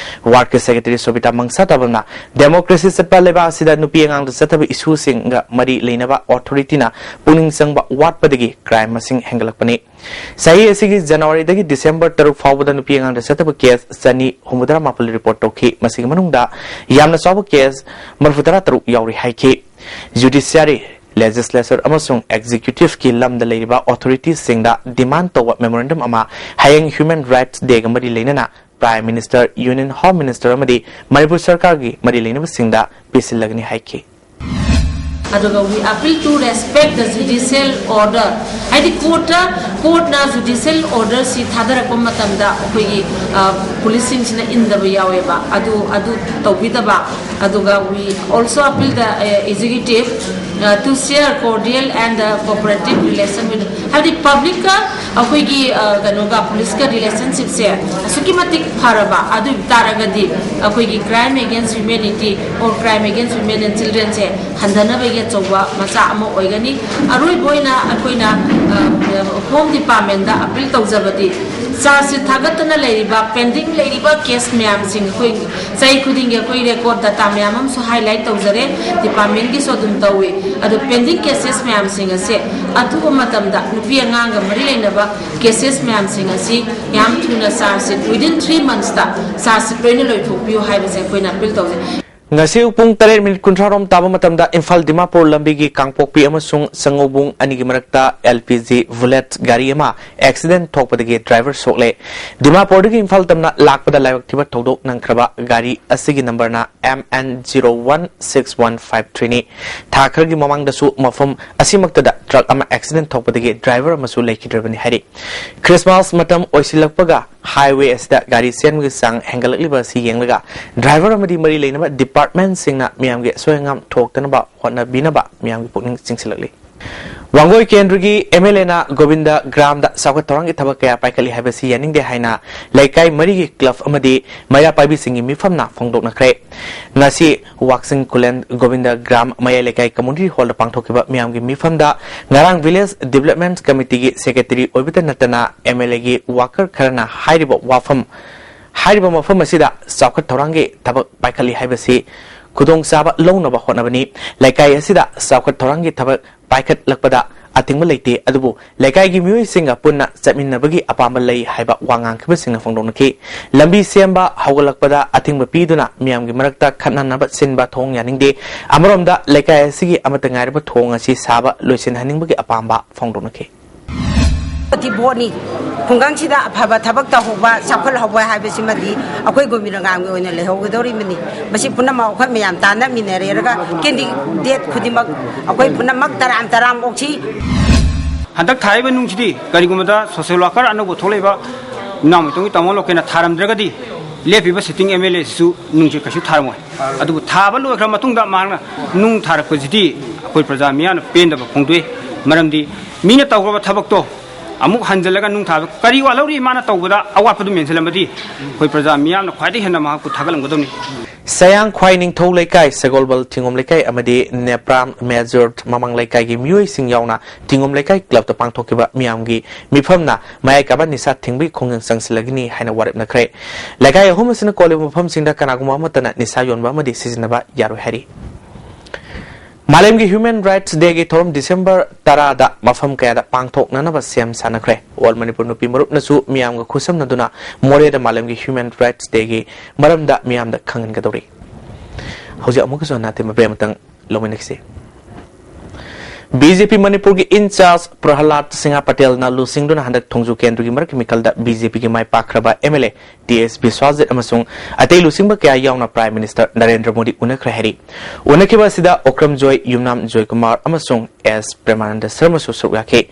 ꯋꯥꯔꯗꯀꯤ ꯁꯦꯀ꯭ꯔꯦꯇꯔꯤ ꯁꯣꯕꯤꯇꯥ ꯃꯪꯁꯥ ꯇꯥꯕꯝꯅ ꯗꯦꯃꯣꯀ꯭ꯔꯦꯁꯤ ꯆꯠꯄ ꯂꯩꯕꯥꯛ ꯑꯁꯤꯗ ꯅꯨꯄꯤ ꯑꯉꯥꯡꯗ ꯆꯠꯊꯕ ꯏꯁꯨꯁꯤꯡꯒ ꯃꯔꯤ ꯂꯩꯅꯕ ꯑꯣꯊꯣꯔꯤꯇꯤꯅ ꯄꯨꯛꯅꯤꯡ ꯆꯪꯕ ꯋꯥꯠꯄꯗꯒꯤ ꯀ꯭ꯔꯥꯏꯝ ꯃꯁꯤꯡ ꯍꯦꯟꯒꯠꯂꯛꯄꯅꯤ꯫ ꯆꯍꯤ ꯑꯁꯤꯒꯤ ꯖꯅꯋꯥꯔꯤꯗꯒꯤ ꯗꯤꯁꯦꯝꯕꯔ ꯇꯔꯨꯛ ꯐꯥꯎꯕꯗ ꯅꯨꯄꯤ ꯑꯉꯥꯡꯗ ꯆꯠꯊꯕ ꯀꯦꯁ ꯆꯅꯤ ꯍꯨꯝꯐꯨꯇꯔꯥ ꯃꯥꯄꯜ ꯔꯤꯄꯣꯔꯠ ꯇꯧꯈꯤ꯫ ꯃꯁꯤꯒꯤ ꯃꯅꯨꯡꯗ ꯌꯥꯝꯅ ꯆꯥꯎꯕ ꯀꯦꯁ ꯃꯔꯤꯐꯨ ꯇꯔꯥ ꯇꯔꯨꯛ ꯌꯥꯎꯔꯤ ꯍꯥꯏꯈꯤ꯫ ꯖꯨꯗꯤꯁꯤꯌꯥꯔꯤ, ꯂꯦꯖꯤꯁꯂꯦꯆꯔ ꯑꯃꯁꯨꯡ ꯑꯦꯛꯖꯤꯀ꯭ꯌꯨꯇꯤꯚꯀꯤ ꯂꯝꯗ ꯂꯩꯔꯤꯕ ꯑꯣꯊꯣꯔꯤꯇꯤꯁꯤꯡꯗ ꯗꯤꯃꯥꯟ ꯇꯧꯕ ꯃꯦꯃꯣꯔꯦꯟꯗꯝ ꯑꯃ ꯍꯌꯦꯡ ꯍ꯭ꯌꯨꯃꯦꯟ ꯔꯥꯏꯠꯁ ꯗꯦꯒ ꯃꯔꯤ ꯂꯩꯅꯅ prime minister, union home minister ꯑꯃꯗꯤ ꯃꯅꯤꯄꯨꯔ ꯁꯔꯀꯥꯔꯒꯤ ꯃꯔꯤ ꯂꯩꯅꯕꯁꯤꯡꯗ ꯄꯤꯁꯤꯜꯂꯒꯅꯤ ꯍꯥꯏꯈꯤ꯫ ꯑꯗꯨꯒ we appeal to respect the judicial order, ꯍꯥꯏꯗꯤ ꯀꯣꯔꯠꯇ, ꯀꯣꯔꯠꯅ ꯖꯨꯗꯤꯁꯤꯌꯦꯜ ꯑꯣꯔꯗꯔꯁꯤ ꯊꯥꯗꯔꯛꯄ ꯃꯇꯝꯗ ꯑꯩꯈꯣꯏꯒꯤ ꯄꯨꯂꯤꯁꯁꯤꯡꯁꯤꯅ ꯏꯟꯗꯕ ꯌꯥꯎꯋꯦꯕ, ꯑꯗꯨ ꯑꯗꯨ ꯇꯧꯕꯤꯗꯕ꯫ ꯑꯗꯨꯒ we also appeal the executive to share cordial and cooperative relation with, ꯍꯥꯏꯕꯗꯤ ꯄꯕ꯭ꯂꯤꯛꯀ ꯑꯩꯈꯣꯏꯒꯤ ꯀꯩꯅꯣꯒ ꯄꯨꯂꯤꯁꯀ ꯔꯤꯂꯦꯁꯟꯁꯤꯞꯁꯦ ꯑꯁꯨꯛꯀꯤ ꯃꯇꯤꯛ ꯐꯔꯕ ꯑꯗꯨ ꯑꯣꯏꯕ ꯇꯥꯔꯒꯗꯤ ꯑꯩꯈꯣꯏꯒꯤ crime against humanity or crime against women and childrenꯁꯦ ꯍꯟꯊꯅꯕꯒꯤ ꯑꯆꯧꯕ ꯃꯆꯥꯛ ꯑꯃ ꯑꯣꯏꯒꯅꯤ꯫ ꯑꯔꯣꯏꯕ ꯑꯣꯏꯅ ꯑꯩꯈꯣꯏꯅ ꯍꯣꯝ ꯗꯤꯄꯥꯔꯠꯃꯦꯟꯗ ꯑꯄꯤꯜ ꯇꯧꯖꯕꯗꯤ ꯆꯥꯔꯖꯁꯤꯠ ꯊꯥꯒꯠꯇꯅ ꯂꯩꯔꯤꯕ ꯄꯦꯟꯗꯤꯡ ꯂꯩꯔꯤꯕ ꯀꯦꯁ ꯃꯌꯥꯝꯁꯤꯡ ꯑꯩꯈꯣꯏ ꯆꯍꯤ ꯈꯨꯗꯤꯡꯒꯤ ꯑꯩꯈꯣꯏ ꯔꯦꯀꯣꯔꯠ ꯗꯇꯥ ꯃꯌꯥꯝ ꯑꯃꯁꯨ ꯍꯥꯏꯂꯥꯏꯠ ꯇꯧꯖꯔꯦ, ꯗꯤꯄꯥꯔꯠꯃꯦꯟꯒꯤꯁꯨ ꯑꯗꯨꯝ ꯇꯧꯏ꯫ ꯑꯗꯣ ꯄꯦꯟꯗꯤꯡ ꯀꯦꯁꯦꯁ ꯃꯌꯥꯝꯁꯤꯡ ꯑꯁꯦ ꯑꯊꯨꯕ ꯃꯇꯝꯗ ꯅꯨꯄꯤ ꯑꯉꯥꯡꯒ ꯃꯔꯤ ꯂꯩꯅꯕ ꯀꯦꯁꯦꯁ ꯃꯌꯥꯝꯁꯤꯡ ꯑꯁꯤ ꯌꯥꯝ ꯊꯨꯅ ꯆꯥꯔꯖꯁꯤꯠ within three monthsꯇ ꯆꯥꯔꯖꯁꯤꯠ ꯂꯣꯏꯅ ꯂꯣꯏꯊꯣꯛꯄꯤꯌꯨ ꯍꯥꯏꯕꯁꯦ ꯑꯩꯈꯣꯏꯅ ꯑꯄꯤꯜ ꯇꯧꯖꯩ꯫ ꯉꯁꯤ ꯑꯌꯨꯛ ꯄꯨꯡ ꯇꯔꯦꯠ ꯃꯤꯅꯤꯠ ꯀꯨꯟꯊ꯭ꯔꯥ ꯔꯣꯝ ꯇꯥꯕ ꯃꯇꯝꯗ ꯏꯝꯐꯥꯜ ꯗꯤꯃꯥꯄꯨꯔ ꯂꯝꯕꯤꯒꯤ ꯀꯥꯡꯄꯣꯛꯄꯤ ꯑꯃꯁꯨꯡ ꯁꯉꯧꯕꯨꯡ ꯑꯅꯤꯒꯤ ꯃꯔꯛꯇ L P G Bullet ꯒꯥꯔꯤ ꯑꯃ accident ꯊꯣꯛꯄꯗꯒꯤ driver ꯁꯣꯛꯂꯦ꯫ ꯗꯤꯃꯥꯄꯨꯔꯗꯒꯤ ꯏꯝꯐꯥꯜ ꯇꯝꯅ ꯂꯥꯛꯄꯗ ꯂꯥꯏꯕꯛ ꯊꯤꯕ ꯊꯧꯗꯣꯛ ꯅꯪꯈ꯭ꯔꯕ ꯒꯥꯔꯤ ꯑꯁꯤꯒꯤ number ꯅ M N zero one six one five three ꯅꯤ꯫ ꯊꯥ ꯈꯔꯒꯤ ꯃꯃꯥꯡꯗꯁꯨ ꯃꯐꯝ ꯑꯁꯤꯃꯛꯇꯗ truck ꯑꯃ accident ꯊꯣꯛꯄꯗꯒꯤ driver ꯑꯃꯁꯨ ꯂꯩꯈꯤꯗ꯭ꯔꯕꯅꯤ ꯍꯥꯏꯔꯤ꯫ Christmas ꯃꯇꯝ ꯑꯣꯏꯁꯤꯜꯂꯛꯄꯒ highway ꯑꯁꯤꯗ ꯒꯥꯔꯤ ꯆꯦꯟꯕꯒꯤ ꯆꯥꯡ ꯍꯦꯟꯒꯠꯂꯛꯂꯤꯕ ꯑꯁꯤ ꯌꯦꯡꯂꯒ driver ꯑꯃꯗꯤ ꯃꯔꯤ ꯂꯩꯅꯕ department ꯁꯤꯡꯅ ꯃꯤꯌꯥꯝꯒꯤ ꯑꯁꯣꯏ ꯑꯉꯥꯝ ꯊꯣꯛꯇꯅꯕ ꯍꯣꯠꯅꯕꯤꯅꯕ ꯃꯤꯌꯥꯝꯒꯤ ꯄꯨꯛꯅꯤꯡ ꯆꯤꯡꯁꯤꯜꯂꯛꯂꯤ꯫ ꯋꯥꯡꯒꯣꯏ ꯀꯦꯟꯗ꯭ꯔꯒꯤ M L A ꯅ ꯒꯣꯕꯤꯟꯗ ꯒ꯭ꯔꯥꯝꯗ ꯆꯥꯎꯈꯠ ꯊꯧꯔꯥꯡꯒꯤ ꯊꯕꯛ ꯀꯌꯥ ꯄꯥꯏꯈꯠꯂꯤ ꯍꯥꯏꯕꯁꯤ ꯌꯥꯅꯤꯡꯗꯦ ꯍꯥꯏꯅ ꯂꯩꯀꯥꯏ ꯃꯔꯤꯒꯤ club ꯑꯃꯗꯤ ꯃꯩꯔꯥ ꯄꯥꯏꯕꯤꯁꯤꯡꯒꯤ ꯃꯤꯐꯝꯅ ꯐꯣꯡꯗꯣꯛꯅꯈ꯭ꯔꯦ꯫ ꯉꯁꯤ ꯋꯥꯛꯆꯤꯡ ꯈꯨꯂꯦꯟ ꯒꯣꯕꯤꯟꯗ ꯒ꯭ꯔꯥꯝ ꯃꯌꯥꯏ ꯂꯩꯀꯥꯏ community hall ꯗ ꯄꯥꯡꯊꯣꯛꯈꯤꯕ ꯃꯤꯌꯥꯝꯒꯤ ꯃꯤꯐꯝꯗ ꯉꯔꯥꯡ village development committee ꯒꯤ secretary ꯑꯣꯏꯕꯇ ꯅꯠꯇꯅ M L A ꯒꯤ worker ꯈꯔꯅ ꯍꯥꯏꯔꯤꯕ ꯋꯥꯐꯝ, ꯍꯥꯏꯔꯤꯕ ꯃꯐꯝ ꯑꯁꯤꯗ ꯆꯥꯎꯈꯠ ꯊꯧꯔꯥꯡꯒꯤ ꯊꯕꯛ ꯄꯥꯏꯈꯠꯂꯤ ꯍꯥꯏꯕꯁꯤ ꯈꯨꯗꯣꯡꯆꯥꯕ ꯂꯧꯅꯕ ꯍꯣꯠꯅꯕꯅꯤ꯫ ꯂꯩꯀꯥꯏ ꯑꯁꯤꯗ ꯆꯥꯎꯈꯠ ꯊꯧꯔꯥꯡꯒꯤ ꯊꯕꯛ ꯄꯥꯏꯈꯠꯂꯛꯄꯗ ꯑꯊꯤꯡꯕ ꯂꯩꯇꯦ, ꯑꯗꯨꯕꯨ ꯂꯩꯀꯥꯏꯒꯤ ꯃꯤꯑꯣꯏꯁꯤꯡꯒ ꯄꯨꯟꯅ ꯆꯠꯃꯤꯟꯅꯕꯒꯤ ꯑꯄꯥꯝꯕ ꯂꯩ ꯍꯥꯏꯕ ꯋꯥ ꯉꯥꯡꯈꯤꯕꯁꯤꯡꯅ ꯐꯣꯡꯗꯣꯛꯅꯈꯤ꯫ ꯂꯝꯕꯤ ꯁꯦꯝꯕ ꯍꯧꯒꯠꯂꯛꯄꯗ ꯑꯊꯤꯡꯕ ꯄꯤꯗꯨꯅ ꯃꯤꯌꯥꯝꯒꯤ ꯃꯔꯛꯇ ꯈꯠꯅꯅꯕ ꯁꯤꯟꯕ ꯊꯣꯡ ꯌꯥꯅꯤꯡꯗꯦ꯫ ꯑꯃꯔꯣꯝꯗ ꯂꯩꯀꯥꯏ ꯑꯁꯤꯒꯤ ꯑꯃꯠꯇ ꯉꯥꯏꯔꯕ ꯊꯣꯡ ꯑꯁꯤ ꯁꯥꯕ ꯂꯣꯏꯁꯤꯟꯍꯟꯅꯤꯡꯕꯒꯤ ꯑꯄꯥꯝꯕ ꯐꯣꯡꯗꯣꯛꯅꯈꯤ꯫ ꯃꯁꯤ ꯚꯣꯠꯅꯤ꯫ ꯈꯨꯡꯒꯪꯁꯤꯗ ꯑꯐꯕ ꯊꯕꯛ ꯇꯧꯍꯧꯕ, ꯆꯥꯎꯈꯠꯍꯧꯕ ꯍꯥꯏꯕꯁꯤꯃꯗꯤ ꯑꯩꯈꯣꯏ ꯒꯣꯕꯤꯟꯗꯒ꯭ꯔꯥꯝꯒꯤ ꯑꯣꯏꯅ ꯂꯩꯍꯧꯒꯗꯧꯔꯤꯕꯅꯤ꯫ ꯃꯁꯤ ꯄꯨꯝꯅꯃꯛ ꯑꯩꯈꯣꯏ ꯃꯌꯥꯝ ꯇꯥꯟꯅꯃꯤꯟꯅꯔꯦꯔꯒ candidate ꯈꯨꯗꯤꯡꯃꯛ ꯑꯩꯈꯣꯏ ꯄꯨꯝꯅꯃꯛ ꯇꯔꯥꯝ ꯇꯔꯥꯝ ꯑꯣꯛꯁꯤ꯫ ꯍꯟꯗꯛ ꯊꯥꯔꯤꯕ ꯅꯨꯡꯁꯤꯗꯤ ꯀꯔꯤꯒꯨꯝꯕꯗ social worker ꯑꯅꯧꯕ ꯊꯣꯛꯂꯛꯏꯕ ꯏꯅꯥꯎ ꯃꯥꯏꯇꯣꯝꯒꯤ ꯇꯥꯃꯣ ꯂꯣꯀꯦꯟꯅ ꯊꯥꯔꯝꯗ꯭ꯔꯒꯗꯤ ꯂꯦꯞꯄꯤꯕ sitting M L A ꯁꯤꯁꯨ ꯅꯨꯡꯁꯦ ꯀꯩꯁꯨ ꯊꯥꯔꯝꯃꯣꯏ꯫ ꯑꯗꯨꯕꯨ ꯊꯥꯕ ꯂꯣꯏꯈ꯭ꯔ ꯃꯇꯨꯡꯗ ꯃꯍꯥꯛꯅ ꯅꯨꯡ ꯊꯥꯔꯛꯄꯁꯤꯗꯤ ꯑꯩꯈꯣꯏ ꯄ꯭ꯔꯖꯥ ꯃꯤꯌꯥꯝꯅ ꯄꯦꯟꯗꯕ ꯐꯣꯡꯗꯣꯛꯏ꯫ ꯃꯔꯝꯗꯤ ꯃꯤꯅ ꯇꯧꯈ꯭ꯔꯕ ꯊꯕꯛꯇꯣ ꯑꯃꯨꯛ ꯍꯟꯖꯤꯜꯂꯒ ꯅꯨꯡ ꯊꯥꯕ ꯀꯔꯤ ꯋꯥꯠꯍꯧꯔꯤ? ꯃꯥꯅ ꯇꯧꯕꯗ ꯑꯋꯥꯠꯄꯗꯨ ꯃꯦꯟꯁꯤꯜꯂꯝꯃꯗꯤ ꯑꯩꯈꯣꯏ ꯄ꯭ꯔꯖꯥ ꯃꯤꯌꯥꯝꯅ ꯈ꯭ꯋꯥꯏꯗꯒꯤ ꯍꯦꯟꯅ ꯃꯍꯥꯛꯄꯨ ꯊꯥꯒꯠꯂꯝꯒꯗꯕꯅꯤ꯫ ꯁꯌꯥꯡ ꯈ꯭ꯋꯥꯏ ꯅꯤꯡꯊꯧ ꯂꯩꯀꯥꯏ, ꯁꯒꯣꯜꯕꯜ ꯊꯤꯡꯉꯣꯝ ꯂꯩꯀꯥꯏ ꯑꯃꯗꯤ ꯅꯦꯄ꯭ꯔꯥꯝ ꯃꯦꯖꯣꯔ ꯃꯃꯥꯡ ꯂꯩꯀꯥꯏꯒꯤ ꯃꯤꯑꯣꯏꯁꯤꯡ ꯌꯥꯎꯅ ꯊꯤꯡꯉꯣꯝ ꯂꯩꯀꯥꯏ club ꯇ ꯄꯥꯡꯊꯣꯛꯈꯤꯕ ꯃꯤꯌꯥꯝꯒꯤ ꯃꯤꯐꯝꯅ ꯃꯌꯥꯏ ꯀꯥꯕ ꯅꯤꯁꯥ ꯊꯤꯡꯕꯒꯤ ꯈꯣꯡꯖꯪ ꯆꯪꯁꯤꯜꯂꯒꯅꯤ ꯍꯥꯏꯅ ꯋꯥꯔꯦꯞꯅꯈ꯭ꯔꯦ꯫ ꯂꯩꯀꯥꯏ ꯑꯍꯨꯝ ꯑꯁꯤꯅ ꯀꯣꯜꯂꯤꯕ ꯃꯐꯝꯁꯤꯡꯗ ꯀꯅꯥꯒꯨꯝꯕ ꯑꯃꯠꯇꯅ ꯅꯤꯁꯥ ꯌꯣꯟꯕ ꯑꯃꯗꯤ ꯁꯤꯖꯤꯟꯅꯕ ꯌꯥꯔꯣꯏ ꯍꯥꯏꯔꯤ꯫ ꯃꯥꯂꯦꯝꯒꯤ Human Rights Day ꯒꯤ ꯊꯧꯔꯝ December ꯇꯔꯥꯗ ꯃꯐꯝ ꯀꯌꯥꯗ ꯄꯥꯡꯊꯣꯛꯅꯅꯕ ꯁꯦꯝ ꯁꯥꯅꯈ꯭ꯔꯦ꯫ All Manipur ꯅꯨꯄꯤ ꯃꯔꯨꯞꯅꯁꯨ ꯃꯤꯌꯥꯝꯒ ꯈꯨꯠꯁꯝꯅꯗꯨꯅ ꯃꯣꯔꯦꯗ ꯃꯥꯂꯦꯝꯒꯤ Human Rights Day ꯒꯤ ꯃꯔꯝꯗ ꯃꯤꯌꯥꯝꯗ ꯈꯪꯍꯟꯒꯗꯧꯔꯤ꯫ ꯍꯧꯖꯤꯛ ꯑꯃꯨꯛꯀꯁꯨ ꯍꯟꯅ ꯑꯇꯦꯟꯕ ꯕ꯭ꯔꯦꯛ ꯑꯃꯇꯪ ꯂꯧꯃꯤꯟꯅꯈꯤꯁꯤ꯫ ꯕꯤ ꯖꯦ ꯄꯤ ꯃꯅꯤꯄꯨꯔꯒꯤ ꯏꯟꯆꯥꯔꯖ ꯄ꯭ꯔꯍꯂꯥꯗ ꯁꯤꯡꯍ ꯄꯇꯦꯜꯅ ꯂꯨꯆꯤꯡꯗꯨꯅ ꯍꯟꯗꯛ ꯊꯣꯡꯖꯨ ꯀꯦꯟꯗ꯭ꯔꯒꯤ ꯃꯔꯛꯀꯤ ꯃꯤꯈꯜꯗ ꯕꯤ ꯖꯦ ꯄꯤꯒꯤ ꯃꯥꯏ ꯄꯥꯛꯈ꯭ꯔꯕ ꯑꯦꯝ ꯑꯦꯜ ꯑꯦ ꯇꯤ ꯑꯦꯁ ꯕꯤꯁ꯭ꯋꯥꯖꯤꯠ ꯑꯃꯁꯨꯡ ꯑꯇꯩ ꯂꯨꯆꯤꯡꯕ ꯀꯌꯥ ꯌꯥꯎꯅ ꯄ꯭ꯔꯥꯏꯝ ꯃꯤꯅꯤꯁꯇꯔ ꯅꯔꯦꯟꯗ꯭ꯔ ꯃꯣꯗꯤ ꯎꯅꯈ꯭ꯔꯦ ꯍꯥꯏꯔꯤ꯫ ꯎꯅꯈꯤꯕ ꯑꯁꯤꯗ ꯑꯣꯀ꯭ꯔꯝ ꯖꯣꯏ, ꯌꯨꯝꯅꯥꯝ ꯖꯣꯏꯀꯨꯃꯥꯔ ꯑꯃꯁꯨꯡ ꯑꯦꯁ ꯄ꯭ꯔꯦꯃꯥꯅꯟꯗ ꯁꯔꯃꯁꯨ ꯁꯔꯨꯛ ꯌꯥꯈꯤ꯫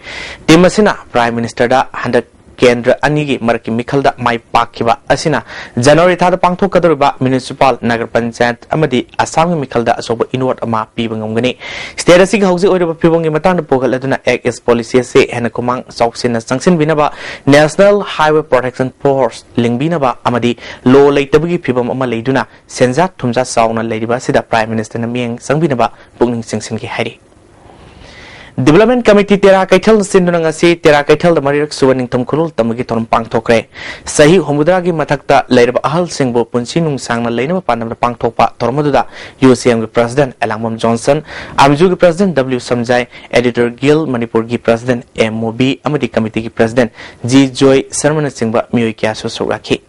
ꯇꯤꯝ ꯑꯁꯤꯅ ꯄ꯭ꯔꯥꯏꯝ ꯃꯤꯅꯤꯁꯇꯔꯗ ꯍꯟꯗꯛ ꯀꯦꯟꯗ꯭ꯔ ꯑꯅꯤꯒꯤ ꯃꯔꯛꯀꯤ ꯃꯤꯈꯜꯗ ꯃꯥꯏ ꯄꯥꯛꯈꯤꯕ ꯑꯁꯤꯅ ꯖꯅꯋꯥꯔꯤ ꯊꯥꯗ ꯄꯥꯡꯊꯣꯛꯀꯗꯧꯔꯤꯕ ꯃ꯭ꯌꯨꯅꯤꯁꯤꯄꯥꯜ, ꯅꯒꯔ ꯄꯟꯆꯥꯌꯠ ꯑꯃꯗꯤ ꯑꯁꯥꯝꯒꯤ ꯃꯤꯈꯜꯗ ꯑꯆꯧꯕ ꯏꯅꯣꯠ ꯑꯃ ꯄꯤꯕ ꯉꯝꯒꯅꯤ꯫ ꯁ꯭ꯇꯦꯠ ꯑꯁꯤꯒꯤ ꯍꯧꯖꯤꯛ ꯑꯣꯏꯔꯤꯕ ꯐꯤꯕꯝꯒꯤ ꯃꯇꯥꯡꯗ ꯄꯨꯈꯠꯂꯗꯨꯅ ꯑꯦꯛ ꯏꯁ ꯄꯣꯂꯤꯁꯤ ꯑꯁꯤ ꯍꯦꯟꯅ ꯈꯨꯃꯥꯡ ꯆꯥꯎꯁꯤꯟꯅ ꯆꯪꯁꯤꯟꯕꯤꯅꯕ National Highway Protection Force ꯂꯤꯡꯕꯤꯅꯕ ꯑꯃꯗꯤ ꯂꯣ ꯂꯩꯇꯕꯒꯤ ꯐꯤꯕꯝ ꯑꯃ ꯂꯩꯗꯨꯅ ꯁꯦꯟꯖꯥ ꯊꯨꯝꯖꯥ ꯆꯥꯎꯅ ꯂꯩꯔꯤꯕ ꯑꯁꯤꯗ ꯄ꯭ꯔꯥꯏꯝ ꯃꯤꯅꯤꯁꯇꯔꯅ ꯃꯤꯠꯌꯦꯡ ꯆꯪꯕꯤꯅꯕ ꯄꯨꯛꯅꯤꯡ ꯆꯤꯡꯁꯤꯟꯈꯤ ꯍꯥꯏꯔꯤ꯫ ꯗꯤꯕꯦꯂꯞꯃꯦꯟ ꯀꯃꯤꯇꯤ ꯇꯦꯔꯥ ꯀꯩꯊꯦꯜꯅ ꯁꯤꯟꯗꯨꯅ ꯉꯁꯤ ꯇꯦꯔꯥ ꯀꯩꯊꯦꯜꯗ ꯃꯔꯤꯔꯛ ꯁꯨꯕ ꯅꯤꯡꯊꯝ ꯈꯨꯗꯣꯜ ꯇꯝꯕꯒꯤ ꯊꯧꯔꯝ ꯄꯥꯡꯊꯣꯛꯈ꯭ꯔꯦ꯫ ꯆꯍꯤ ꯍꯨꯝꯐꯨꯇꯔꯥꯒꯤ ꯃꯊꯛꯇ ꯂꯩꯔꯕ ꯑꯍꯜꯁꯤꯡꯕꯨ ꯄꯨꯟꯁꯤ ꯅꯨꯡꯁꯥꯡꯅ ꯂꯩꯅꯕ ꯄꯥꯟꯗꯝꯗ ꯄꯥꯡꯊꯣꯛꯄ ꯊꯧꯔꯝ ꯑꯗꯨꯗ ꯌꯨ ꯁꯤ ꯑꯦꯝꯒꯤ president Elangbam Johnson, R M ꯖꯤꯌꯨꯒꯤ president W Samjai, editor guild ꯃꯅꯤꯄꯨꯔꯒꯤ ꯄ꯭ꯔꯁꯤꯗꯦꯟ ꯑꯦꯝ ꯃꯣꯕꯤ ꯑꯃꯗꯤ ꯀꯃꯤꯇꯤꯒꯤ ꯄ꯭ꯔꯁꯤꯗꯦꯟ ꯖꯤ ꯖꯣꯏ ꯁꯔꯃꯅꯆꯤꯡꯕ ꯃꯤꯑꯣꯏ ꯀꯌꯥꯁꯨ ꯁꯔꯨꯛ ꯌꯥꯈꯤ꯫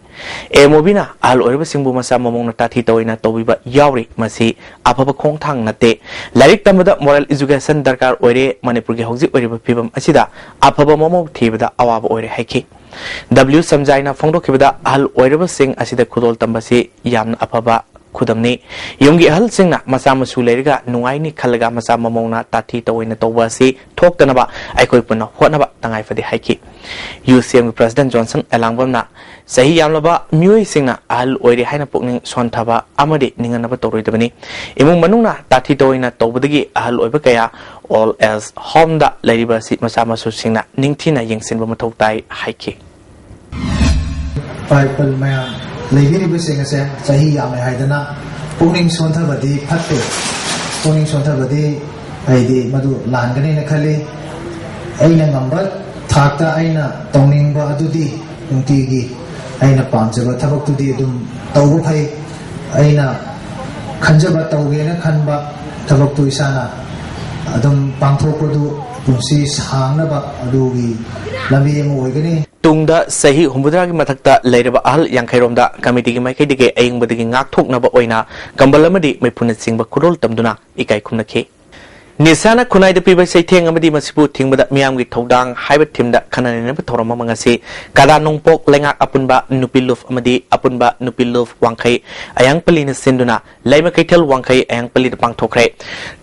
ꯑꯦꯝ ꯃꯣꯕꯤꯅ ꯑꯍꯜ ꯑꯣꯏꯔꯕꯁꯤꯡꯕꯨ ꯃꯆꯥ ꯃꯃꯧꯅ ꯇꯥꯊꯤ ꯇꯧꯑꯣꯏꯅ ꯇꯧꯕꯤꯕ ꯌꯥꯎꯔꯤ꯫ ꯃꯁꯤ ꯑꯐꯕ ꯈꯣꯡꯊꯥꯡ ꯅꯠꯇꯦ꯫ ꯂꯥꯏꯔꯤꯛ ꯇꯝꯕꯗ moral education ꯗꯔꯀꯥꯔ ꯑꯣꯏꯔꯦ꯫ ꯃꯅꯤꯄꯨꯔꯒꯤ ꯍꯧꯖꯤꯛ ꯑꯣꯏꯔꯤꯕ ꯐꯤꯕꯝ ꯑꯁꯤꯗ ꯑꯐꯕ ꯃꯃꯧ ꯊꯤꯕꯗ ꯑꯋꯥꯕ ꯑꯣꯏꯔꯦ ꯍꯥꯏꯈꯤ꯫ ꯗꯕ꯭ꯂꯤꯎ ꯁꯝꯖꯥꯏꯅ ꯐꯣꯡꯗꯣꯛꯈꯤꯕꯗ ꯑꯍꯜ ꯑꯣꯏꯔꯕꯁꯤꯡ ꯑꯁꯤꯗ ꯈꯨꯗꯣꯜ ꯇꯝꯕꯁꯤ ꯌꯥꯝꯅ ꯑꯐꯕ ꯈꯨꯗꯝꯅꯤ꯫ ꯌꯨꯝꯒꯤ ꯑꯍꯜꯁꯤꯡꯅ ꯃꯆꯥ ꯃꯁꯨ ꯂꯩꯔꯒ ꯅꯨꯡꯉꯥꯏꯅꯤ ꯈꯜꯂꯒ ꯃꯆꯥ ꯃꯃꯧꯅ ꯇꯥꯊꯤ ꯇꯧꯑꯣꯏꯅ ꯇꯧꯕ ꯑꯁꯤ ꯊꯣꯛꯇꯅꯕ ꯑꯩꯈꯣꯏ ꯄꯨꯟꯅ ꯍꯣꯠꯅꯕ ꯇꯉꯥꯏ ꯐꯗꯦ ꯍꯥꯏꯈꯤ꯫ ꯌꯨ ꯁꯤ ꯑꯦꯝꯒꯤ ꯄ꯭ꯔꯁꯤꯗꯦꯟ ꯖꯣꯟꯁꯟ ꯑꯦꯂꯥꯡꯕꯝꯅ ꯆꯍꯤ ꯌꯥꯝꯂꯕ ꯃꯤꯑꯣꯏꯁꯤꯡꯅ ꯑꯍꯜ ꯑꯣꯏꯔꯦ ꯍꯥꯏꯅ ꯄꯨꯛꯅꯤꯡ ꯁꯣꯟꯊꯕ ꯑꯃꯗꯤ ꯅꯤꯡꯍꯟꯅꯕ ꯇꯧꯔꯣꯏꯗꯕꯅꯤ꯫ ꯏꯃꯨꯡ ꯃꯅꯨꯡꯅ ꯇꯥꯊꯤ ꯇꯧꯑꯣꯏꯅ ꯇꯧꯕꯗꯒꯤ ꯑꯍꯜ ꯑꯣꯏꯕ ꯀꯌꯥ ꯑꯣꯜ ꯑꯦꯖ ꯍꯣꯝꯗ ꯂꯩꯔꯤꯕ ꯑꯁꯤ ꯃꯆꯥ ꯃꯁꯨꯁꯤꯡꯅ ꯅꯤꯡꯊꯤꯅ ꯌꯦꯡꯁꯤꯟꯕ ꯃꯊꯧ ꯇꯥꯏ ꯍꯥꯏꯈꯤ꯫ ꯄꯥꯏꯄꯜ ꯃꯌꯥꯝ ꯂꯩꯕꯤꯔꯤꯕꯁꯤꯡ ꯑꯁꯦ ꯆꯍꯤ ꯌꯥꯝꯃꯦ ꯍꯥꯏꯗꯅ ꯄꯨꯛꯅꯤꯡ ꯁꯣꯟꯊꯕꯗꯤ ꯐꯠꯇꯦ꯫ ꯄꯨꯛꯅꯤꯡ ꯁꯣꯟꯊꯕꯗꯤ ꯑꯩꯗꯤ ꯃꯗꯨ ꯂꯥꯟꯒꯅꯦꯅ ꯈꯜꯂꯤ꯫ ꯑꯩꯅ ꯉꯝꯕ ꯊꯥꯛꯇ ꯑꯩꯅ ꯇꯧꯅꯤꯡꯕ ꯑꯗꯨꯗꯤ ꯅꯨꯡꯇꯤꯒꯤ ꯑꯩꯅ ꯄꯥꯝꯖꯕ ꯊꯕꯛꯇꯨꯗꯤ ꯑꯗꯨꯝ ꯇꯧꯕ ꯐꯩ꯫ ꯑꯩꯅ ꯈꯟꯖꯕ, ꯇꯧꯒꯦꯅ ꯈꯟꯕ ꯊꯕꯛꯇꯨ ꯏꯁꯥꯅ ꯑꯗꯨꯝ ꯄꯥꯡꯊꯣꯛꯄꯗꯨ ꯄꯨꯟꯁꯤ ꯁꯥꯡꯅꯕ ꯑꯗꯨꯒꯤ ꯂꯝꯕꯤ ꯑꯃ ꯑꯣꯏꯒꯅꯤ꯫ ꯇꯨꯡꯗ ꯆꯍꯤ ꯍꯨꯝꯐꯨꯇꯔꯥꯒꯤ ꯃꯊꯛꯇ ꯂꯩꯔꯕ ꯑꯍꯜ ꯌꯥꯡꯈꯩꯔꯣꯝꯗ ꯀꯃꯤꯇꯤꯒꯤ ꯃꯥꯏꯀꯩꯗꯒꯤ ꯑꯏꯪꯕꯗꯒꯤ ꯉꯥꯛꯊꯣꯛꯅꯕ ꯑꯣꯏꯅ ꯀꯝꯕꯜ ꯑꯃꯗꯤ ꯃꯩꯐꯨꯅꯆꯤꯡꯕ ꯈꯨꯗꯣꯜ ꯇꯝꯗꯨꯅ ꯏꯀꯥꯏ ꯈꯨꯝꯅꯈꯤ꯫ ꯅꯤꯁꯥꯅ ꯈꯨꯟꯅꯥꯏꯗ ꯄꯤꯕ ꯆꯩꯊꯦꯡ ꯑꯃꯗꯤ ꯃꯁꯤꯕꯨ ꯊꯤꯡꯕꯗ ꯃꯤꯌꯥꯝꯒꯤ ꯊꯧꯗꯥꯡ ꯍꯥꯏꯕ ꯊꯤꯝꯗ ꯈꯟꯅ ꯅꯩꯅꯕ ꯊꯧꯔꯝ ꯑꯃ ꯉꯁꯤ ꯀꯗꯥ ꯅꯣꯡꯄꯣꯛ ꯂꯩꯉꯥꯛ ꯑꯄꯨꯟꯕ ꯅꯨꯄꯤ ꯂꯨꯞ ꯑꯃꯗꯤ ꯑꯄꯨꯟꯕ ꯅꯨꯄꯤ ꯂꯨꯞ ꯋꯥꯡꯈꯩ ꯑꯌꯥꯡꯄꯜꯂꯤꯅ ꯁꯤꯟꯗꯨꯅ ꯂꯩꯃ ꯀꯩꯊꯦꯜ ꯋꯥꯡꯈꯩ ꯑꯌꯥꯡꯄꯜꯂꯤꯗ ꯄꯥꯡꯊꯣꯛꯈ꯭ꯔꯦ꯫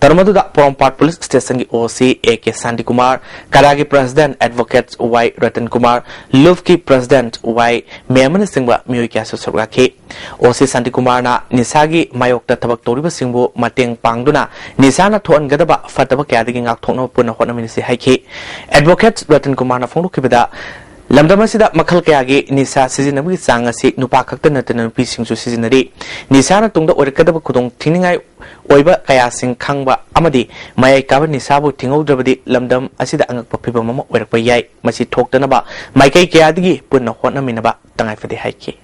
ꯊꯧꯔꯝ ꯑꯗꯨꯗ ꯄꯣꯔꯣꯝꯄꯥꯠ ꯄꯨꯂꯤꯁ ꯁ꯭ꯇꯦꯁꯟꯒꯤ O C A K Shantikumar, ꯀꯗꯥꯒꯤ president advocate Y Ratan Kumar, ꯂꯨꯞꯀꯤ ꯄ꯭ꯔꯁꯤꯗꯦꯟꯠ ꯋꯥꯏ ꯃꯦꯝ ꯑꯅꯆꯤꯡꯕ ꯃꯤꯑꯣꯏ ꯀꯌꯥꯁꯨ ꯁꯔꯨꯛ ꯌꯥꯈꯤ꯫ ꯑꯣ ꯁꯤ ꯁꯥꯟꯇꯤꯀꯨꯃꯥꯔꯅ ꯅꯤꯁꯥꯒꯤ ꯃꯥꯌꯣꯛꯇ ꯊꯕꯛ ꯇꯧꯔꯤꯕꯁꯤꯡꯕꯨ ꯃꯇꯦꯡ ꯄꯥꯡꯗꯨꯅ ꯅꯤꯁꯥꯅ ꯊꯣꯛꯍꯟꯒꯗꯕ ꯐꯠꯇꯕ ꯀꯌꯥꯗꯒꯤ ꯉꯥꯛꯊꯣꯛꯅꯕ ꯄꯨꯟꯅ ꯍꯣꯠꯅꯃꯤꯟꯅꯁꯤ ꯍꯥꯏꯈꯤ꯫ ꯑꯦꯗꯚꯣꯀꯦꯠ ꯔꯇꯟ ꯀꯨꯃꯥꯔꯅ ꯐꯣꯡꯗꯣꯛꯈꯤꯕꯗ, ꯂꯝꯗꯝ ꯑꯁꯤꯗ ꯃꯈꯜ ꯀꯌꯥꯒꯤ ꯅꯤꯁꯥ ꯁꯤꯖꯤꯟꯅꯕꯒꯤ ꯆꯥꯡ ꯑꯁꯤ ꯅꯨꯄꯥ ꯈꯛꯇ ꯅꯠꯇꯅ ꯅꯨꯄꯤꯁꯤꯡꯁꯨ ꯁꯤꯖꯤꯟꯅꯔꯤ꯫ ꯅꯤꯁꯥꯅ ꯇꯨꯡꯗ ꯑꯣꯏꯔꯛꯀꯗꯕ ꯈꯨꯗꯣꯡ ꯊꯤꯅꯤꯡꯉꯥꯏ ꯑꯣꯏꯕ ꯀꯌꯥꯁꯤꯡ ꯈꯪꯕ ꯑꯃꯗꯤ ꯃꯌꯥꯏ ꯀꯥꯕ ꯅꯤꯁꯥꯕꯨ ꯊꯤꯡꯍꯧꯗ꯭ꯔꯕꯗꯤ ꯂꯝꯗꯝ ꯑꯁꯤꯗ ꯑꯉꯛꯄ ꯐꯤꯕꯝ ꯑꯃ ꯑꯣꯏꯔꯛꯄ ꯌꯥꯏ꯫ ꯃꯁꯤ ꯊꯣꯛꯇꯅꯕ ꯃꯥꯏꯀꯩ ꯀꯌꯥꯗꯒꯤ ꯄꯨꯟꯅ ꯍꯣꯠꯅꯃꯤꯟꯅꯕ ꯇꯉꯥꯏ ꯐꯗꯦ ꯍꯥꯏꯈꯤ꯫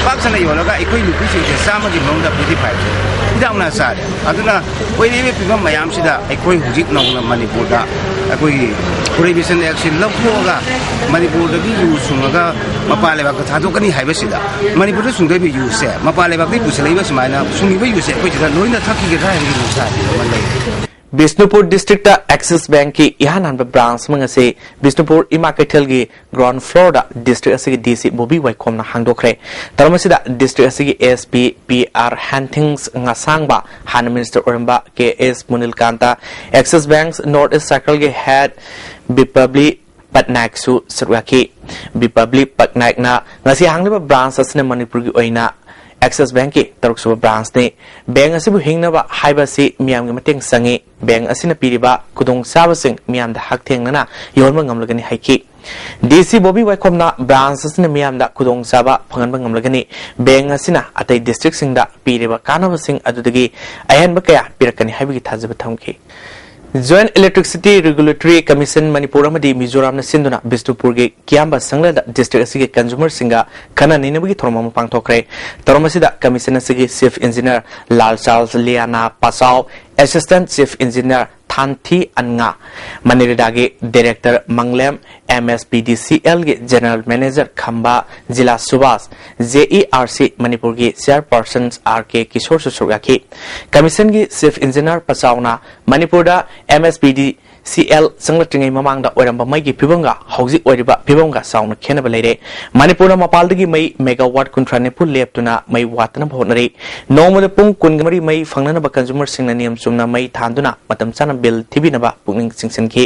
ꯄꯥꯛ ꯁꯟꯅ ꯌꯣꯜꯂꯒ ꯑꯩꯈꯣꯏ ꯅꯨꯄꯤꯁꯤꯡꯁꯦ ꯆꯥꯝꯃꯒꯤ ꯃꯅꯨꯡꯗ forty five ꯁꯦ ꯍꯤꯗꯥꯛꯅ ꯆꯥꯔꯦ꯫ ꯑꯗꯨꯅ ꯑꯣꯏꯔꯤꯕ ꯐꯤꯕꯝ ꯃꯌꯥꯝꯁꯤꯗ ꯑꯩꯈꯣꯏ ꯍꯧꯖꯤꯛ ꯅꯧꯅ ꯃꯅꯤꯄꯨꯔꯗ ꯑꯩꯈꯣꯏꯒꯤ Prohibition Act ꯁꯤ ꯂꯧꯊꯣꯛꯑꯒ ꯃꯅꯤꯄꯨꯔꯗꯒꯤ ꯌꯨ ꯁꯨꯡꯉꯒ ꯃꯄꯥꯟ ꯂꯩꯕꯥꯛꯇ ꯊꯥꯗꯣꯛꯀꯅꯤ ꯍꯥꯏꯕꯁꯤꯗ, ꯃꯅꯤꯄꯨꯔꯗ ꯁꯨꯡꯗꯣꯏꯕ ꯌꯨꯁꯦ ꯃꯄꯥꯟ ꯂꯩꯕꯥꯛꯇꯒꯤ ꯄꯨꯁꯤꯜꯂꯛꯏꯕ ꯁꯨꯃꯥꯏꯅ ꯁꯨꯡꯉꯤꯕ ꯌꯨꯁꯦ ꯑꯩꯈꯣꯏ ꯁꯤꯗ ꯂꯣꯏꯅ ꯊꯛꯈꯤꯒꯗ꯭ꯔꯥ ꯍꯥꯏꯕꯒꯤ ꯅꯨꯡꯁꯥ ꯑꯃ ꯂꯩ꯫ ꯕꯤꯁꯅꯨꯄꯨꯔ ꯗꯤꯁꯇ꯭ꯔꯤꯛꯇ ꯑꯦꯛꯁꯤꯁ ꯕꯦꯡꯛꯀꯤ ꯏꯍꯥꯟ ꯍꯥꯟꯕ ꯕ꯭ꯔꯥꯟꯆ ꯑꯃ ꯉꯁꯤ ꯕꯤꯁꯅꯨꯄꯨꯔ ꯏꯃꯥ ꯀꯩꯊꯦꯜꯒꯤ ꯒ꯭ꯔꯥꯎꯟ ꯐ꯭ꯂꯣꯔꯗ ꯗꯤꯁꯇ꯭ꯔꯤꯛ ꯑꯁꯤꯒꯤ ꯗꯤ ꯁꯤ ꯕꯣꯕꯤ ꯋꯥꯏꯈꯣꯝꯅ ꯍꯥꯡꯗꯣꯛꯈ꯭ꯔꯦ꯫ ꯊꯧꯔꯝ ꯑꯁꯤꯗ ꯗꯤꯁꯇ꯭ꯔꯤꯛ ꯑꯁꯤꯒꯤ ꯑꯦꯁ ꯄꯤ ꯄꯤ ꯑꯥꯔ ꯍꯦꯟꯊꯤꯡꯁ ꯉꯁꯥꯡꯕ, ꯍꯥꯟꯅ ꯃꯤꯅꯤꯁꯇꯔ ꯑꯣꯏꯔꯝꯕ K S Munilkanta, Axis bank north east ꯁꯔꯀꯜꯒꯤ ꯍꯦꯗ ꯕꯤꯄꯕꯂꯤ ꯄꯠꯅꯥꯏꯛꯁꯨ ꯁꯔꯨꯛ ꯌꯥꯈꯤ꯫ ꯕꯤꯄꯕꯂꯤ ꯄꯠꯅꯥꯏꯛꯅ ꯉꯁꯤ ꯍꯥꯡꯂꯤꯕ ꯕ꯭ꯔꯥꯟꯆ ꯑꯁꯤꯅ ꯃꯅꯤꯄꯨꯔꯒꯤ ꯑꯣꯏꯅ ꯑꯦꯛꯁꯤꯁ ꯕꯦꯡꯛꯀꯤ ꯇꯔꯨꯛꯁꯨꯕ ꯕ꯭ꯔꯥꯟꯆꯅꯤ꯫ ꯕꯦꯡꯛ ꯑꯁꯤꯕꯨ ꯍꯤꯡꯅꯕ ꯍꯥꯏꯕ ꯑꯁꯤ ꯃꯤꯌꯥꯝꯒꯤ ꯃꯇꯦꯡ ꯆꯪꯏ꯫ ꯕꯦꯡꯛ ꯑꯁꯤꯅ ꯄꯤꯔꯤꯕ ꯈꯨꯗꯣꯡꯆꯥꯕꯁꯤꯡ ꯃꯤꯌꯥꯝꯗ ꯍꯛꯊꯦꯡꯅꯅ ꯌꯧꯍꯟꯕ ꯉꯝꯂꯒꯅꯤ ꯍꯥꯏꯈꯤ꯫ ꯗꯤ ꯁꯤ ꯕꯣꯕꯤ ꯋꯥꯏꯈꯣꯝꯅ ꯕ꯭ꯔꯥꯟꯆ ꯑꯁꯤꯅ ꯃꯤꯌꯥꯝꯗ ꯈꯨꯗꯣꯡꯆꯥꯕ ꯐꯪꯍꯟꯕ ꯉꯝꯂꯒꯅꯤ꯫ ꯕꯦꯡꯛ ꯑꯁꯤꯅ ꯑꯇꯩ ꯗꯤꯁꯇ꯭ꯔꯤꯛꯁꯤꯡꯗ ꯄꯤꯔꯤꯕ ꯀꯥꯟꯅꯕꯁꯤꯡ ꯑꯗꯨꯗꯒꯤ ꯑꯍꯦꯟꯕ ꯀꯌꯥ ꯄꯤꯔꯛꯀꯅꯤ ꯍꯥꯏꯕꯒꯤ ꯊꯥꯖꯕ ꯊꯝꯈꯤ꯫ Joint Electricity Regulatory Commission Manipur ꯑꯃꯗꯤ ꯃꯤꯖꯣꯔꯥꯝꯅ ꯁꯤꯟꯗꯨꯅ ꯕꯤꯁꯅꯨꯄꯨꯔꯒꯤ ꯀꯤꯌꯥꯝꯕ ꯁꯪꯂꯦꯟꯗ ꯗꯤꯁꯇ꯭ꯔꯤꯛ ꯑꯁꯤꯒꯤ ꯀꯟꯖꯨꯃꯔꯁꯤꯡꯒ ꯈꯟꯅ ꯅꯩꯅꯕꯒꯤ ꯊꯧꯔꯝ ꯑꯃ ꯄꯥꯡꯊꯣꯛꯈ꯭ꯔꯦ꯫ ꯊꯧꯔꯝ ꯑꯁꯤꯗ ꯀꯃꯤꯁꯟ ꯑꯁꯤꯒꯤ chief engineer Lalcharliana Pachuau, Assistant Chief Engineer Thanthianga, ꯃꯅꯤꯔꯤꯗꯥꯒꯤ Director ꯃꯪꯂꯦꯝ, MSPDCLꯒꯤ General Manager ꯈꯝꯕ, ꯖꯤꯂꯥ ꯁꯨꯕꯥꯁ, JERC ꯃꯅꯤꯄꯨꯔꯒꯤ Chairperson R K ꯀꯤꯁꯣꯔꯁꯨ ꯁꯔꯨꯛ ꯌꯥꯈꯤ꯫ Commissionꯒꯤ Chief Engineer ꯄꯆꯥꯎꯅ ꯃꯅꯤꯄꯨꯔꯗ MSPDCL ꯆꯪꯂꯛꯇ꯭ꯔꯤꯉꯩ ꯃꯃꯥꯡꯗ ꯑꯣꯏꯔꯝꯕ ꯃꯩꯒꯤ ꯐꯤꯕꯝꯒ ꯍꯧꯖꯤꯛ ꯑꯣꯏꯔꯤꯕ ꯐꯤꯕꯝꯒ ꯆꯥꯎꯅ ꯈꯦꯠꯅꯕ ꯂꯩꯔꯦ꯫ ꯃꯅꯤꯄꯨꯔꯅ ꯃꯄꯥꯟꯗꯒꯤ ꯃꯩ megawatt ꯀꯨꯟꯊ꯭ꯔꯥ ꯅꯤꯐꯨ ꯂꯦꯞꯇꯨꯅ ꯃꯩ ꯋꯥꯠꯇꯅꯕ ꯍꯣꯠꯅꯔꯤ꯫ ꯅꯣꯡꯃꯗ ꯄꯨꯡ ꯀꯨꯟꯒ ꯃꯔꯤ ꯃꯩ ꯐꯪꯅꯅꯕ consumerꯁꯤꯡꯅ ꯅꯤꯌꯝ ꯆꯨꯝꯅ ꯃꯩ ꯊꯥꯟꯗꯨꯅ ꯃꯇꯝ ꯆꯥꯅ bill ꯊꯤꯕꯤꯅꯕ ꯄꯨꯛꯅꯤꯡ ꯆꯤꯡꯁꯤꯟꯈꯤ꯫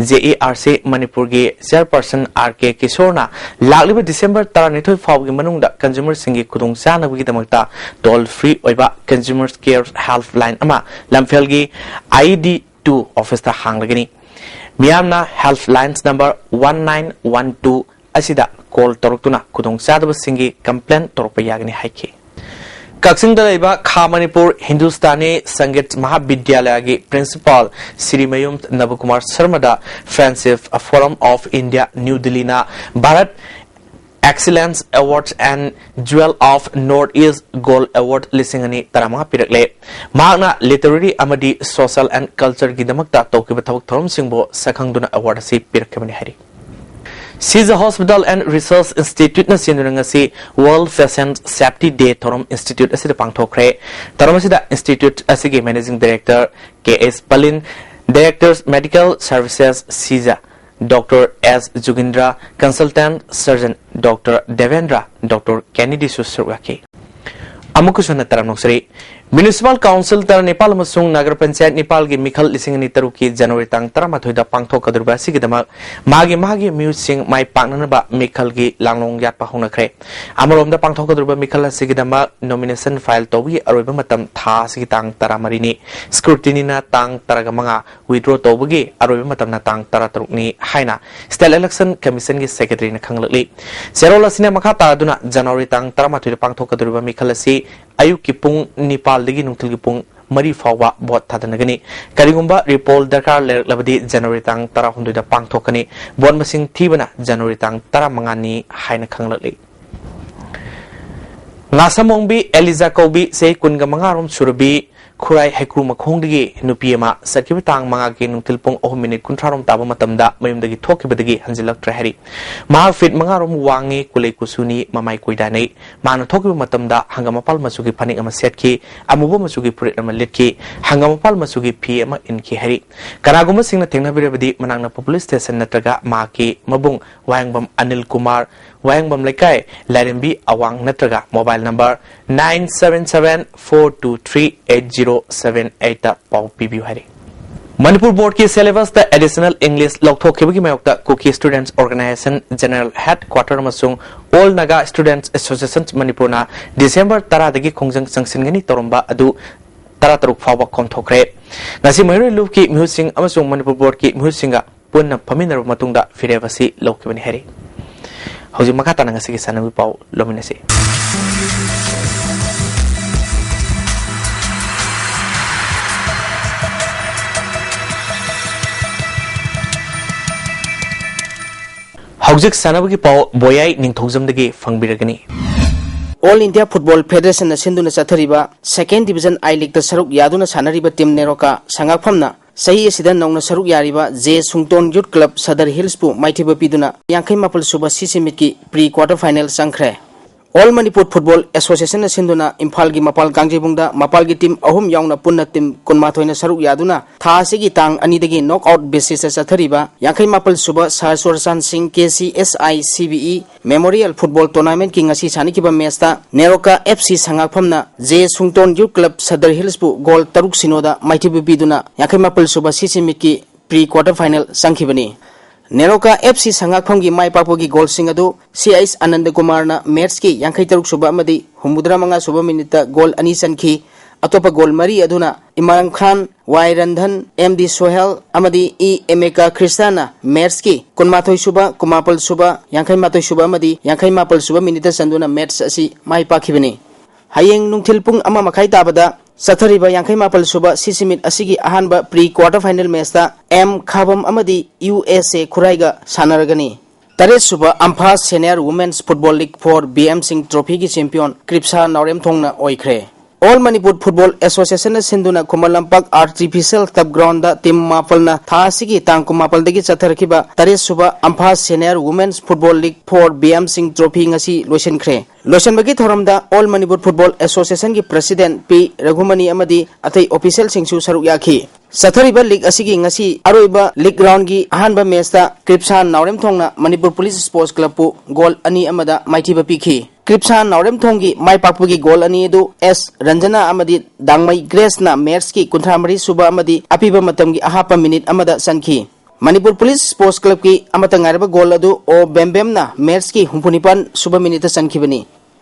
JERC ꯃꯅꯤꯄꯨꯔꯒꯤ Chairperson R K ꯀꯤꯁꯣꯔꯅ ꯂꯥꯛꯂꯤꯕ December ꯇꯔꯥꯅꯤꯊꯣꯏ ꯐꯥꯎꯕꯒꯤ ꯃꯅꯨꯡꯗ consumerꯁꯤꯡꯒꯤ ꯈꯨꯗꯣꯡꯆꯥꯅꯕꯒꯤꯗꯃꯛꯇ toll free ꯑꯣꯏꯕ Consumer Care Helpline ꯑꯃ ꯂꯝꯐꯦꯜꯒꯤ IED two officeꯇ ꯍꯥꯡꯂꯒꯅꯤ꯫ ꯃꯤꯌꯥꯝꯅ helplines number one nine one two ꯑꯁꯤꯗ call ꯇꯧꯔꯛꯇꯨꯅ ꯈꯨꯗꯣꯡꯆꯥꯗꯕꯁꯤꯡꯒꯤ complaint ꯇꯧꯔꯛꯄ ꯌꯥꯒꯅꯤ ꯍꯥꯏꯈꯤ꯫ ꯀꯛꯆꯤꯡꯗ ꯂꯩꯕ ꯈꯥ ꯃꯅꯤꯄꯨꯔ ꯍꯤꯟꯗꯨꯁꯇꯥꯅꯤ ꯁꯪꯒꯤꯠ ꯃꯍꯥꯕꯤꯗ꯭ꯌꯥꯂꯌꯒꯤ Principal ꯁ꯭ꯔꯤ ꯃꯌꯨꯝ ꯅꯕꯀꯨꯃꯥꯔ ꯁꯔꯃꯗ Friendship Forum of India, New Delhiꯅ Bharat Excellence Awards and Jewel of North East Gold Award ꯂꯤꯁꯤꯡ ꯑꯅꯤ ꯇꯔꯥꯃꯉꯥ ꯄꯤꯔꯛꯂꯦ꯫ ꯃꯍꯥꯛꯅ literary ꯑꯃꯗꯤ social and cultureꯒꯤꯗꯃꯛꯇ ꯇꯧꯈꯤꯕ ꯊꯕꯛ ꯊꯧꯔꯝꯁꯤꯡꯕꯨ ꯁꯛꯈꯪꯗꯨꯅ award ꯑꯁꯤ ꯄꯤꯔꯛꯈꯤꯕꯅꯤ ꯍꯥꯏꯔꯤ꯫ Sija Hospital and Research Instituteꯅ ꯁꯤꯟꯗꯨꯅ ꯉꯁꯤ World Patient Safety Day ꯊꯧꯔꯝ institute ꯑꯁꯤꯗ ꯄꯥꯡꯊꯣꯛꯈ꯭ꯔꯦ꯫ ꯊꯧꯔꯝ ꯑꯁꯤꯗ institute ꯑꯁꯤꯒꯤ Managing Director K S Palin, Directors Medical Services Sija, Doctor S Jugindra, Consultant Surgeon Doctor Devendra, Doctor Kennedyꯁꯨ ꯁꯔꯨꯛ ꯌꯥꯈꯤ꯫ ꯑꯃꯨꯛꯀꯁꯨ ꯍꯟꯅ ꯇꯔꯥꯝꯅ ꯑꯣꯛꯆꯔꯤ꯫ Municipal Council ꯇꯔꯥꯅꯤꯄꯥꯜ ꯑꯃꯁꯨꯡ ꯅꯒꯔ ꯄꯟꯆꯥꯌꯠ ꯅꯤꯄꯥꯜꯒꯤ ꯃꯤꯈꯜ ꯂꯤꯁꯤꯡ ꯑꯅꯤ ꯇꯔꯨꯛꯀꯤ January ꯇꯥꯡ ꯇꯔꯥꯃꯥꯊꯣꯏꯗ ꯄꯥꯡꯊꯣꯛꯀꯗꯧꯔꯤꯕ ꯑꯁꯤꯒꯤꯗꯃꯛ ꯃꯥꯒꯤ ꯃꯥꯒꯤ ꯃꯤꯍꯨꯠꯁꯤꯡ ꯃꯥꯏ ꯄꯥꯛꯅꯅꯕ ꯃꯤꯈꯜꯒꯤ ꯂꯥꯡꯂꯣꯡ ꯌꯥꯠꯄ ꯍꯧꯅꯈ꯭ꯔꯦ꯫ ꯑꯃꯔꯣꯝꯗ ꯄꯥꯡꯊꯣꯛꯀꯗꯧꯔꯤꯕ ꯃꯤꯈꯜ ꯑꯁꯤꯒꯤꯗꯃꯛ nomination file ꯇꯧꯕꯒꯤ ꯑꯔꯣꯏꯕ ꯃꯇꯝ ꯊꯥ ꯑꯁꯤꯒꯤ ꯇꯥꯡ ꯇꯔꯥꯃꯔꯤꯅꯤ꯫ Scrutinyꯅ ꯇꯥꯡ ꯇꯔꯥꯃꯉꯥ, withdraw ꯇꯧꯕꯒꯤ ꯑꯔꯣꯏꯕ ꯃꯇꯝꯅ ꯇꯥꯡ ꯇꯔꯥꯇꯔꯨꯛꯅꯤ ꯍꯥꯏꯅ State Election Commissionꯒꯤ Secretaryꯅ ꯈꯪꯂꯛꯂꯤ꯫ ꯆꯦꯔꯣꯜ ꯑꯁꯤꯅ ꯃꯈꯥ ꯇꯥꯗꯨꯅ January ꯇꯥꯡ ꯇꯔꯥꯃꯥꯊꯣꯏꯗ ꯄꯥꯡꯊꯣꯛꯀꯗꯧꯔꯤꯕ ꯃꯤꯈꯜ ꯑꯁꯤ ꯑꯌꯨꯛꯀꯤ ꯄꯨꯡ ꯅꯤꯄꯥꯜꯗꯒꯤ ꯅꯨꯡꯊꯤꯜꯒꯤ ꯄꯨꯡ ꯃꯔꯤ ꯐꯥꯎꯕ vote ꯊꯥꯗꯅꯒꯅꯤ꯫ ꯀꯔꯤꯒꯨꯝꯕ repoll ꯗꯔꯀꯥꯔ ꯂꯩꯔꯛꯂꯕꯗꯤ January ꯇꯥꯡ ꯇꯔꯥꯍꯨꯝꯗꯣꯏꯗ ꯄꯥꯡꯊꯣꯛꯀꯅꯤ꯫ Vote ꯃꯁꯤꯡ ꯊꯤꯕꯅ January ꯇꯥꯡ ꯇꯔꯥꯃꯉꯥꯅꯤ ꯍꯥꯏꯅ ꯈꯪꯂꯛꯂꯤ꯫ ꯉꯥꯁꯝ ꯑꯣꯡꯕꯤ ꯑꯦꯂꯤꯖꯥ ꯀꯧꯕꯤ ꯆꯍꯤ ꯀꯨꯟꯒ ꯃꯉꯥ ꯔꯣꯝ ꯁꯨꯔꯕꯤ ꯈꯨꯔꯥꯏ ꯍꯩꯀ꯭ꯔꯨ ꯃꯈꯣꯡꯗꯒꯤ ꯅꯨꯄꯤ ꯑꯃ ꯆꯠꯈꯤꯕ ꯇꯥꯡ ꯃꯉꯥꯒꯤ ꯅꯨꯡꯊꯤꯜ ꯄꯨꯡ ꯑꯍꯨꯝ ꯃꯤꯅꯤꯠ ꯀꯨꯟꯊ꯭ꯔꯥ ꯔꯣꯝ ꯇꯥꯕ ꯃꯇꯝꯗ ꯃꯌꯨꯝꯗꯒꯤ ꯊꯣꯛꯈꯤꯕꯗꯒꯤ ꯍꯟꯖꯤꯜꯂꯛꯇ꯭ꯔꯦ ꯍꯥꯏꯔꯤ꯫ ꯃꯍꯥꯛ ꯐꯤꯠ ꯃꯉꯥ ꯔꯣꯝ ꯋꯥꯡꯉꯤ, ꯀꯨꯂꯩ ꯀꯨꯆꯨꯅꯤ, ꯃꯃꯥꯏ ꯀꯣꯏꯗꯥꯅꯩ꯫ ꯃꯍꯥꯛꯅ ꯊꯣꯛꯈꯤꯕ ꯃꯇꯝꯗ ꯍꯪꯒꯥꯝ ꯃꯄꯥꯜ ꯃꯆꯨꯒꯤ ꯐꯅꯦꯛ ꯑꯃ ꯁꯦꯠꯈꯤ, ꯑꯃꯨꯕ ꯃꯆꯨꯒꯤ ꯐꯨꯔꯤꯠ ꯑꯃ ꯂꯤꯠꯈꯤ, ꯍꯪꯒꯥꯝ ꯃꯄꯥꯜ ꯃꯆꯨꯒꯤ ꯐꯤ ꯑꯃ ꯏꯟꯈꯤ ꯍꯥꯏꯔꯤ꯫ ꯀꯅꯥꯒꯨꯝꯕꯁꯤꯡꯅ ꯊꯦꯡꯅꯕꯤꯔꯕꯗꯤ ꯃꯅꯥꯛ ꯅꯛꯄ ꯄꯨꯂꯤꯁ ꯁ꯭ꯇꯦꯁꯟ ꯅꯠꯇ꯭ꯔꯒ ꯃꯍꯥꯛꯀꯤ ꯃꯕꯨꯡ ꯋꯥꯍꯦꯡꯕꯝ ꯑꯅꯤꯜ ꯀꯨꯃꯥꯔ, ꯋꯥꯍꯦꯡꯕꯝ ꯂꯩꯀꯥꯏ, ꯂꯥꯏꯔꯦꯝꯕꯤ ꯑꯋꯥꯡ ꯅꯠꯇ꯭ꯔꯒ mobile number nine seven seven four two three eight zero seven eight ꯇ ꯄꯥꯎ ꯄꯤꯕꯤꯌꯨ ꯍꯥꯏꯔꯤ꯫ ꯃꯅꯤꯄꯨꯔ ꯕꯣꯔꯗꯀꯤ ꯁꯦꯂꯦꯕꯁꯇ ꯑꯦꯗꯤꯁꯅꯦꯜ ꯏꯪꯂꯤꯁ ꯂꯧꯊꯣꯛꯈꯤꯕꯒꯤ ꯃꯥꯌꯣꯛꯇ ꯀꯨꯀꯤ ꯁ꯭ꯇꯨꯗꯦꯟꯠꯁ ꯑꯣꯔꯒꯅꯥꯏꯖꯦꯁꯟ ꯖꯦꯅꯔꯦꯜ ꯍꯦꯗ ꯀ꯭ꯋꯥꯇꯔ ꯑꯃꯁꯨꯡ ꯑꯣꯜ ꯅꯥꯒꯥ ꯁ꯭ꯇꯨꯗꯦꯟꯠꯁ ꯑꯦꯁꯣꯁꯤꯌꯦꯁꯟ ꯃꯅꯤꯄꯨꯔꯅ ꯗꯤꯁꯦꯝꯕꯔ ꯇꯔꯥꯗꯒꯤ ꯈꯣꯡꯖꯪ ꯆꯪꯁꯤꯟꯒꯅꯤ ꯇꯧꯔꯝꯕ ꯑꯗꯨ ꯇꯔꯥꯇꯔꯨꯛ ꯐꯥꯎꯕ ꯀꯣꯝꯊꯣꯛꯈ꯭ꯔꯦ꯫ ꯉꯁꯤ ꯃꯍꯩꯔꯣꯏ ꯂꯨꯞꯀꯤ ꯃꯤꯍꯨꯠꯁꯤꯡ ꯑꯃꯁꯨꯡ ꯃꯅꯤꯄꯨꯔ ꯕꯣꯔꯗꯀꯤ ꯃꯤꯍꯨꯠꯁꯤꯡꯒ ꯄꯨꯟꯅ ꯐꯝꯃꯤꯟꯅꯔꯕ ꯃꯇꯨꯡꯗ ꯐꯤꯔꯦꯞ ꯑꯁꯤ ꯂꯧꯈꯤꯕꯅꯤ ꯍꯥꯏꯔꯤ꯫ ꯍꯧꯖꯤꯛ ꯃꯈꯥ ꯇꯥꯅ ꯉꯁꯤꯒꯤ ꯁꯥꯟꯅꯕꯒꯤ ꯄꯥꯎ ꯂꯧꯃꯤꯟꯅꯁꯤ꯫ ꯍꯧꯖꯤꯛ ꯁꯥꯟꯅꯕꯒꯤ ꯄꯥꯎ ꯕꯣꯌꯥꯏ ꯅꯤꯡꯊꯧꯖꯝꯗꯒꯤ ꯐꯪꯕꯤꯔꯒꯅꯤ꯫ ꯑꯣꯜ ꯏꯟꯗꯤꯌꯥ ꯐꯨꯠꯕꯣꯜ ꯐꯦꯗꯔꯦꯁꯟꯅ ꯁꯤꯟꯗꯨꯅ ꯆꯠꯊꯔꯤꯕ ꯁꯦꯀꯦꯟ ꯗꯤꯕꯤꯖꯟ ꯑꯥꯏ ꯂꯤꯒꯇ ꯁꯔꯨꯛ ꯌꯥꯗꯨꯅ ꯁꯥꯟꯅꯔꯤꯕ ꯇꯤꯝ ꯅꯦꯔꯣꯀꯥ ꯁꯉꯥꯛꯐꯝꯅ ꯆꯍꯤ ꯑꯁꯤꯗ ꯅꯧꯅ ꯁꯔꯨꯛ ꯌꯥꯔꯤꯕ J Sungton youth club Sadar ꯍꯤꯜꯁꯄꯨ ꯃꯥꯏꯊꯤꯕ ꯄꯤꯗꯨꯅ ꯌꯥꯡꯈꯩ ꯃꯥꯄꯜ ꯁꯨꯕ ꯁꯤ ꯁꯤꯃꯤꯠꯀꯤ ꯄ꯭ꯔꯤ ꯀ꯭ꯋꯥꯇꯔ ꯐꯥꯏꯅꯦꯜ ꯆꯪꯈ꯭ꯔꯦ꯫ ꯑꯣꯜ ꯃꯅꯤꯄꯨꯔ ꯐꯨꯠꯕꯣꯜ ꯑꯦꯁꯣꯁꯤꯌꯦꯁꯟꯅ ꯁꯤꯟꯗꯨꯅ ꯏꯝꯐꯥꯜꯒꯤ ꯃꯄꯥꯜ ꯀꯥꯡꯖꯩꯕꯨꯡꯗ ꯃꯄꯥꯜꯒꯤ ꯇꯤꯝ ꯑꯍꯨꯝ ꯌꯥꯎꯅ ꯄꯨꯟꯅ ꯇꯤꯝ ꯀꯨꯟꯃꯥꯊꯣꯏꯅ ꯁꯔꯨꯛ ꯌꯥꯗꯨꯅ ꯊꯥ ꯑꯁꯤꯒꯤ ꯇꯥꯡ ꯑꯅꯤꯗꯒꯤ ꯅꯣꯛ ꯑꯥꯎꯠ ꯕꯦꯁꯤꯁꯇ ꯆꯠꯊꯔꯤꯕ ꯌꯥꯡꯈꯩ ꯃꯥꯄꯜ ꯁꯨꯕ ꯁꯍꯔ ꯆꯨꯔꯆꯥꯟ ꯁꯤꯡ K C S I C B E memorial football ꯇꯣꯔꯅꯥꯃꯦꯟꯠꯀꯤ ꯉꯁꯤ ꯁꯥꯟꯅꯈꯤꯕ ꯃꯦꯆꯇ ꯅꯦꯔꯣꯀꯥ ꯑꯦꯐ ꯁꯤ ꯁꯉꯥꯛꯐꯝꯅ J Sungton youth club Sadar ꯍꯤꯜꯁꯄꯨ ꯒꯣꯜ ꯇꯔꯨꯛ ꯁꯤꯅꯣꯗ ꯃꯥꯏꯊꯤꯕ ꯄꯤꯗꯨꯅ ꯌꯥꯡꯈꯩ ꯃꯥꯄꯜ ꯁꯨꯕ ꯁꯤ ꯁꯤꯃꯤꯠꯀꯤ ꯄ꯭ꯔꯤ ꯀ꯭ꯋꯥꯇꯔ ꯐꯥꯏꯅꯦꯜ ꯆꯪꯈꯤꯕꯅꯤ꯫ ꯅꯦꯔꯣꯀꯥ ꯑꯦꯐ ꯁꯤ ꯁꯉꯥꯛꯐꯝꯒꯤ ꯃꯥꯏ ꯄꯥꯛꯄꯒꯤ ꯒꯣꯜꯁꯤꯡ ꯑꯗꯨ ꯁꯤ ꯑꯩꯆ ꯑꯅꯟꯗ ꯀꯨꯃꯥꯔꯅ ꯃꯦꯆꯀꯤ ꯌꯥꯡꯈꯩ ꯇꯔꯨꯛ ꯁꯨꯕ ꯑꯃꯗꯤ ꯍꯨꯝꯐꯨꯇꯔꯥ ꯃꯉꯥ ꯁꯨꯕ ꯃꯤꯅꯤꯠꯇ ꯒꯣꯜ ꯑꯅꯤ ꯆꯟꯈꯤ꯫ ꯑꯇꯣꯞꯄ ꯒꯣꯜ ꯃꯔꯤ ꯑꯗꯨꯅ ꯏꯃꯔꯥꯟ ꯈꯥꯟ, ꯋꯥꯏ ꯔꯟꯙꯟ, ꯑꯦꯝ ꯗꯤ ꯁꯣꯍꯦꯜ ꯑꯃꯗꯤ ꯏ ꯑꯦꯃꯦꯀꯥ ꯈ꯭ꯔꯤꯁꯇꯥꯅ ꯃꯦꯆꯀꯤ ꯀꯨꯟꯃꯥꯊꯣꯏ ꯁꯨꯕ, ꯀꯨꯟꯃꯥꯄꯜ ꯁꯨꯕ, ꯌꯥꯡꯈꯩ ꯃꯥꯊꯣꯏ ꯁꯨꯕ ꯑꯃꯗꯤ ꯌꯥꯡꯈꯩ ꯃꯥꯄꯜ ꯁꯨꯕ ꯃꯤꯅꯤꯠꯇ ꯆꯟꯗꯨꯅ ꯃꯦꯆ ꯑꯁꯤ ꯃꯥꯏ ꯄꯥꯛꯈꯤꯕꯅꯤ꯫ ꯍꯌꯦꯡ ꯅꯨꯡꯊꯤꯜ ꯄꯨꯡ ꯑꯃ ꯃꯈꯥꯏ ꯇꯥꯕꯗ ꯆꯠꯊꯔꯤꯕ ꯌꯥꯡꯈꯩ ꯃꯥꯄꯜ ꯁꯨꯕ ꯁꯤ ꯁꯤꯃꯤꯠ ꯑꯁꯤꯒꯤ ꯑꯍꯥꯟꯕ ꯄ꯭ꯔꯤ ꯀ꯭ꯋꯥꯇꯔ ꯐꯥꯏꯅꯦꯜ ꯃꯦꯆꯇ ꯑꯦꯝ ꯈꯥꯕꯝ ꯑꯃꯗꯤ ꯌꯨ ꯑꯦꯁ ꯑꯦ ꯈꯨꯔꯥꯏꯒ ꯁꯥꯟꯅꯔꯒꯅꯤ꯫ ꯇꯔꯦꯠ ꯁꯨꯕ ꯑꯝꯐꯥ senior women's football league for B M Singh ꯇ꯭ꯔꯣꯐꯤꯒꯤ ꯆꯦꯝꯄꯤꯌꯟ ꯀ꯭ꯔꯤꯞꯁꯥ ꯅꯥꯎꯔꯦꯝꯊꯣꯡꯅ ꯑꯣꯏꯈ꯭ꯔꯦ꯫ All Manipur Football Association ꯅ ꯁꯤꯟꯗꯨꯅ Khuman Lampak Artificial Turf Ground ꯗ team ꯃꯥꯄꯜꯅ ꯊꯥ ꯑꯁꯤꯒꯤ ꯇꯥꯡ ꯀꯨꯟꯃꯥꯄꯜꯗꯒꯤ ꯆꯠꯊꯔꯛꯈꯤꯕ ꯇꯔꯦꯠ ꯁꯨꯕ ꯑꯝꯐꯥ Senior Women's Football League four B M Singh Trophy ꯉꯁꯤ ꯂꯣꯏꯁꯤꯟꯈ꯭ꯔꯦ꯫ ꯂꯣꯏꯁꯤꯟꯕꯒꯤ ꯊꯧꯔꯝꯗ All Manipur Football Association ꯒꯤ President ꯄꯤ ꯔꯘꯨꯃꯅꯤ ꯑꯃꯗꯤ ꯑꯇꯩ official ꯁꯤꯡꯁꯨ ꯁꯔꯨꯛ ꯌꯥꯈꯤ꯫ ꯆꯠꯊꯔꯤꯕ league ꯑꯁꯤꯒꯤ ꯉꯁꯤ ꯑꯔꯣꯏꯕ league round ꯒꯤ ꯑꯍꯥꯟꯕ match ꯇ ꯀ꯭ꯔꯤꯞꯁꯥꯟ ꯅꯥꯎꯔꯦꯝꯊꯣꯡꯅ ꯃꯅꯤꯄꯨꯔ Police Sports Club ꯄꯨ goal ꯑꯅꯤ ꯑꯃꯗ ꯃꯥꯏꯊꯤꯕ ꯄꯤꯈꯤ꯫ ꯀ꯭ꯔꯤꯞꯁꯥꯟ ꯅꯥꯎꯔꯦꯝꯊꯣꯡꯒꯤ ꯃꯥꯏ ꯄꯥꯛꯄꯒꯤ goal ꯑꯅꯤ ꯑꯗꯨ ꯑꯦꯁ ꯔꯟꯖꯅꯥ ꯑꯃꯗꯤ ꯗꯥꯡꯃꯩ ꯒ꯭ꯔꯦꯁꯅ match ꯀꯤ ꯀꯨꯟꯊ꯭ꯔꯥ ꯃꯔꯤ ꯁꯨꯕ ꯑꯃꯗꯤ ꯑꯄꯤꯕ ꯃꯇꯝꯒꯤ ꯑꯍꯥꯞꯄ minute ꯑꯃꯗ ꯆꯟꯈꯤ꯫ ꯃꯅꯤꯄꯨꯔ Police Sports Club ꯀꯤ ꯑꯃꯠꯇ ꯉꯥꯏꯔꯕ goal ꯑꯗꯨ ꯑꯣ ꯕꯦꯝꯕꯦꯝꯅ match ꯀꯤ ꯍꯨꯝꯐꯨ ꯅꯤꯄꯥꯟ ꯁꯨꯕ minute ꯇ ꯆꯟꯈꯤꯕꯅꯤ꯫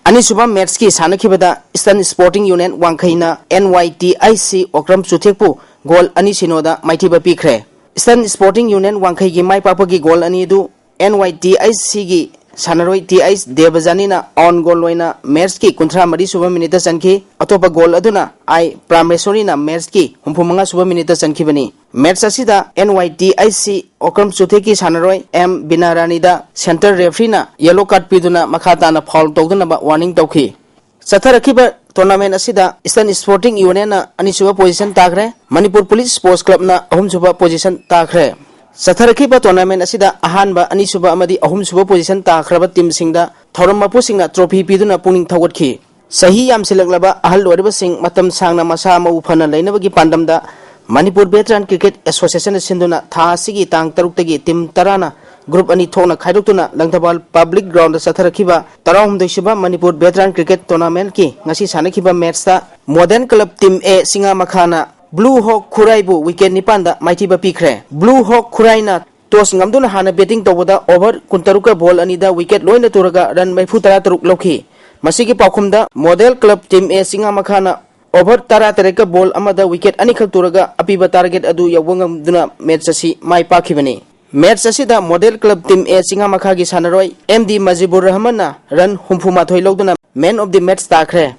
ꯑꯅꯤꯁꯨꯕ match ꯀꯤ ꯁꯥꯟꯅꯈꯤꯕꯗ Eastern Sporting Union ꯋꯥꯡꯈꯩꯅ N Y T I C Okram ꯆꯨꯊꯦꯛꯄꯨ goal ꯑꯅꯤ ꯁꯤꯅꯣꯗ ꯃꯥꯏꯊꯤꯕ ꯄꯤꯈ꯭ꯔꯦ꯫ Eastern Sporting Union ꯋꯥꯡꯈꯩꯒꯤ ꯃꯥꯏ ꯄꯥꯛꯄꯒꯤ goal ꯑꯅꯤ ꯑꯗꯨ N Y T I C ꯒꯤ ꯁꯥꯟꯅꯔꯣꯏ ꯇꯤ ꯑꯩꯆ ꯗꯦꯕꯖꯥꯅꯤꯅ own goal ꯑꯣꯏꯅ match ꯀꯤ ꯀꯨꯟꯊ꯭ꯔꯥ ꯃꯔꯤ ꯁꯨꯕ minute ꯇ ꯆꯟꯈꯤ꯫ ꯑꯇꯣꯞꯄ goal ꯑꯗꯨꯅ ꯑꯥꯏ ꯄ꯭ꯔꯥꯃꯦꯁꯣꯔꯤꯅ match ꯀꯤ ꯍꯨꯝꯐꯨ ꯃꯉꯥ ꯁꯨꯕ minute ꯇ ꯆꯟꯈꯤꯕꯅꯤ꯫ Match ꯑꯁꯤꯗ N Y T I C Okram ꯆꯨꯊꯦꯛꯀꯤ ꯁꯥꯟꯅꯔꯣꯏ ꯑꯦꯝ ꯕꯤꯅꯥꯔꯥꯅꯤꯗ centre referee ꯅ yellow card ꯄꯤꯗꯨꯅ ꯃꯈꯥ ꯇꯥꯅ foul ꯇꯧꯗꯅꯕ warning ꯇꯧꯈꯤ꯫ ꯆꯠꯊꯔꯛꯈꯤꯕ tournament ꯑꯁꯤꯗ Eastern Sporting Union ꯅ ꯑꯅꯤꯁꯨꯕ position ꯇꯥꯈ꯭ꯔꯦ꯫ ꯃꯅꯤꯄꯨꯔ Police Sports Club ꯅ ꯑꯍꯨꯝꯁꯨꯕ position ꯇꯥꯈ꯭ꯔꯦ꯫ ꯆꯠꯊꯔꯛꯈꯤꯕ tournament ꯑꯁꯤꯗ ꯑꯍꯥꯟꯕ, ꯑꯅꯤꯁꯨꯕ ꯑꯃꯗꯤ ꯑꯍꯨꯝꯁꯨꯕ position ꯇꯥꯈ꯭ꯔꯕ team ꯁꯤꯡꯗ ꯊꯧꯔꯝ ꯃꯄꯨꯁꯤꯡꯅ trophy ꯄꯤꯗꯨꯅ ꯄꯨꯛꯅꯤꯡ ꯊꯧꯒꯠꯈꯤ꯫ ꯆꯍꯤ ꯌꯥꯝꯁꯤꯜꯂꯛꯂꯕ ꯑꯍꯜ ꯑꯣꯏꯔꯕꯁꯤꯡ ꯃꯇꯝ ꯁꯥꯡꯅ ꯃꯁꯥ ꯃꯎ ꯐꯅ ꯂꯩꯅꯕꯒꯤ ꯄꯥꯟꯗꯝꯗ ꯃꯅꯤꯄꯨꯔ Veteran Cricket Association ꯅ ꯁꯤꯟꯗꯨꯅ ꯊꯥ ꯑꯁꯤꯒꯤ ꯇꯥꯡ ꯇꯔꯨꯛꯇꯒꯤ team ꯇꯔꯥꯅ group ꯑꯅꯤ ꯊꯣꯛꯅ ꯈꯥꯏꯗꯣꯛꯇꯨꯅ ꯂꯪꯊꯕꯥꯜ public ground ꯗ ꯆꯠꯊꯔꯛꯈꯤꯕ ꯇꯔꯥꯍꯨꯝꯗꯣꯏ ꯁꯨꯕ ꯃꯅꯤꯄꯨꯔ Veteran Cricket Tournament ꯀꯤ ꯉꯁꯤ ꯁꯥꯟꯅꯈꯤꯕ match ꯇ Modern Club Team A ꯆꯤꯡꯉꯥꯃꯈꯥꯅ Blue Hawk ꯈꯨꯔꯥꯏꯕꯨ wicket ꯅꯤꯄꯥꯟꯗ ꯃꯥꯏꯊꯤꯕ ꯄꯤꯈ꯭ꯔꯦ꯫ Blue Hawk ꯈꯨꯔꯥꯏꯅ toss ꯉꯝꯗꯨꯅ ꯍꯥꯟꯅ batting ꯇꯧꯕꯗ over ꯀꯨꯟꯇꯔꯨꯛꯀ ball ꯑꯅꯤꯗ wicket ꯂꯣꯏꯅ ꯇꯨꯔꯒ run ꯃꯔꯤꯐꯨ ꯇꯔꯥ ꯇꯔꯨꯛ ꯂꯧꯈꯤ꯫ ꯃꯁꯤꯒꯤ ꯄꯥꯎꯈꯨꯝꯗ Model Club Team A ꯆꯤꯡꯉꯥꯃꯈꯥꯅ over ꯇꯔꯥ ꯇꯔꯦꯠꯀ ball ꯑꯃꯗ wicket ꯑꯅꯤꯈꯛ ꯇꯨꯔꯒ ꯑꯄꯤꯕ target ꯑꯗꯨ ꯌꯧꯕ ꯉꯝꯗꯨꯅ match ꯑꯁꯤ ꯃꯥꯏ ꯄꯥꯛꯈꯤꯕꯅꯤ꯫ Match ꯑꯁꯤꯗ Model Club Team A ꯆꯤꯡꯉꯥꯃꯈꯥꯒꯤ ꯁꯥꯟꯅꯔꯣꯏ ꯑꯦꯝ ꯗꯤ ꯃꯖꯤꯕꯨꯔ ꯔꯍꯃꯟꯅ run ꯍꯨꯝꯐꯨ ꯃꯥꯊꯣꯏ ꯂꯧꯗꯨꯅ man of the match ꯇꯥꯈ꯭ꯔꯦ꯫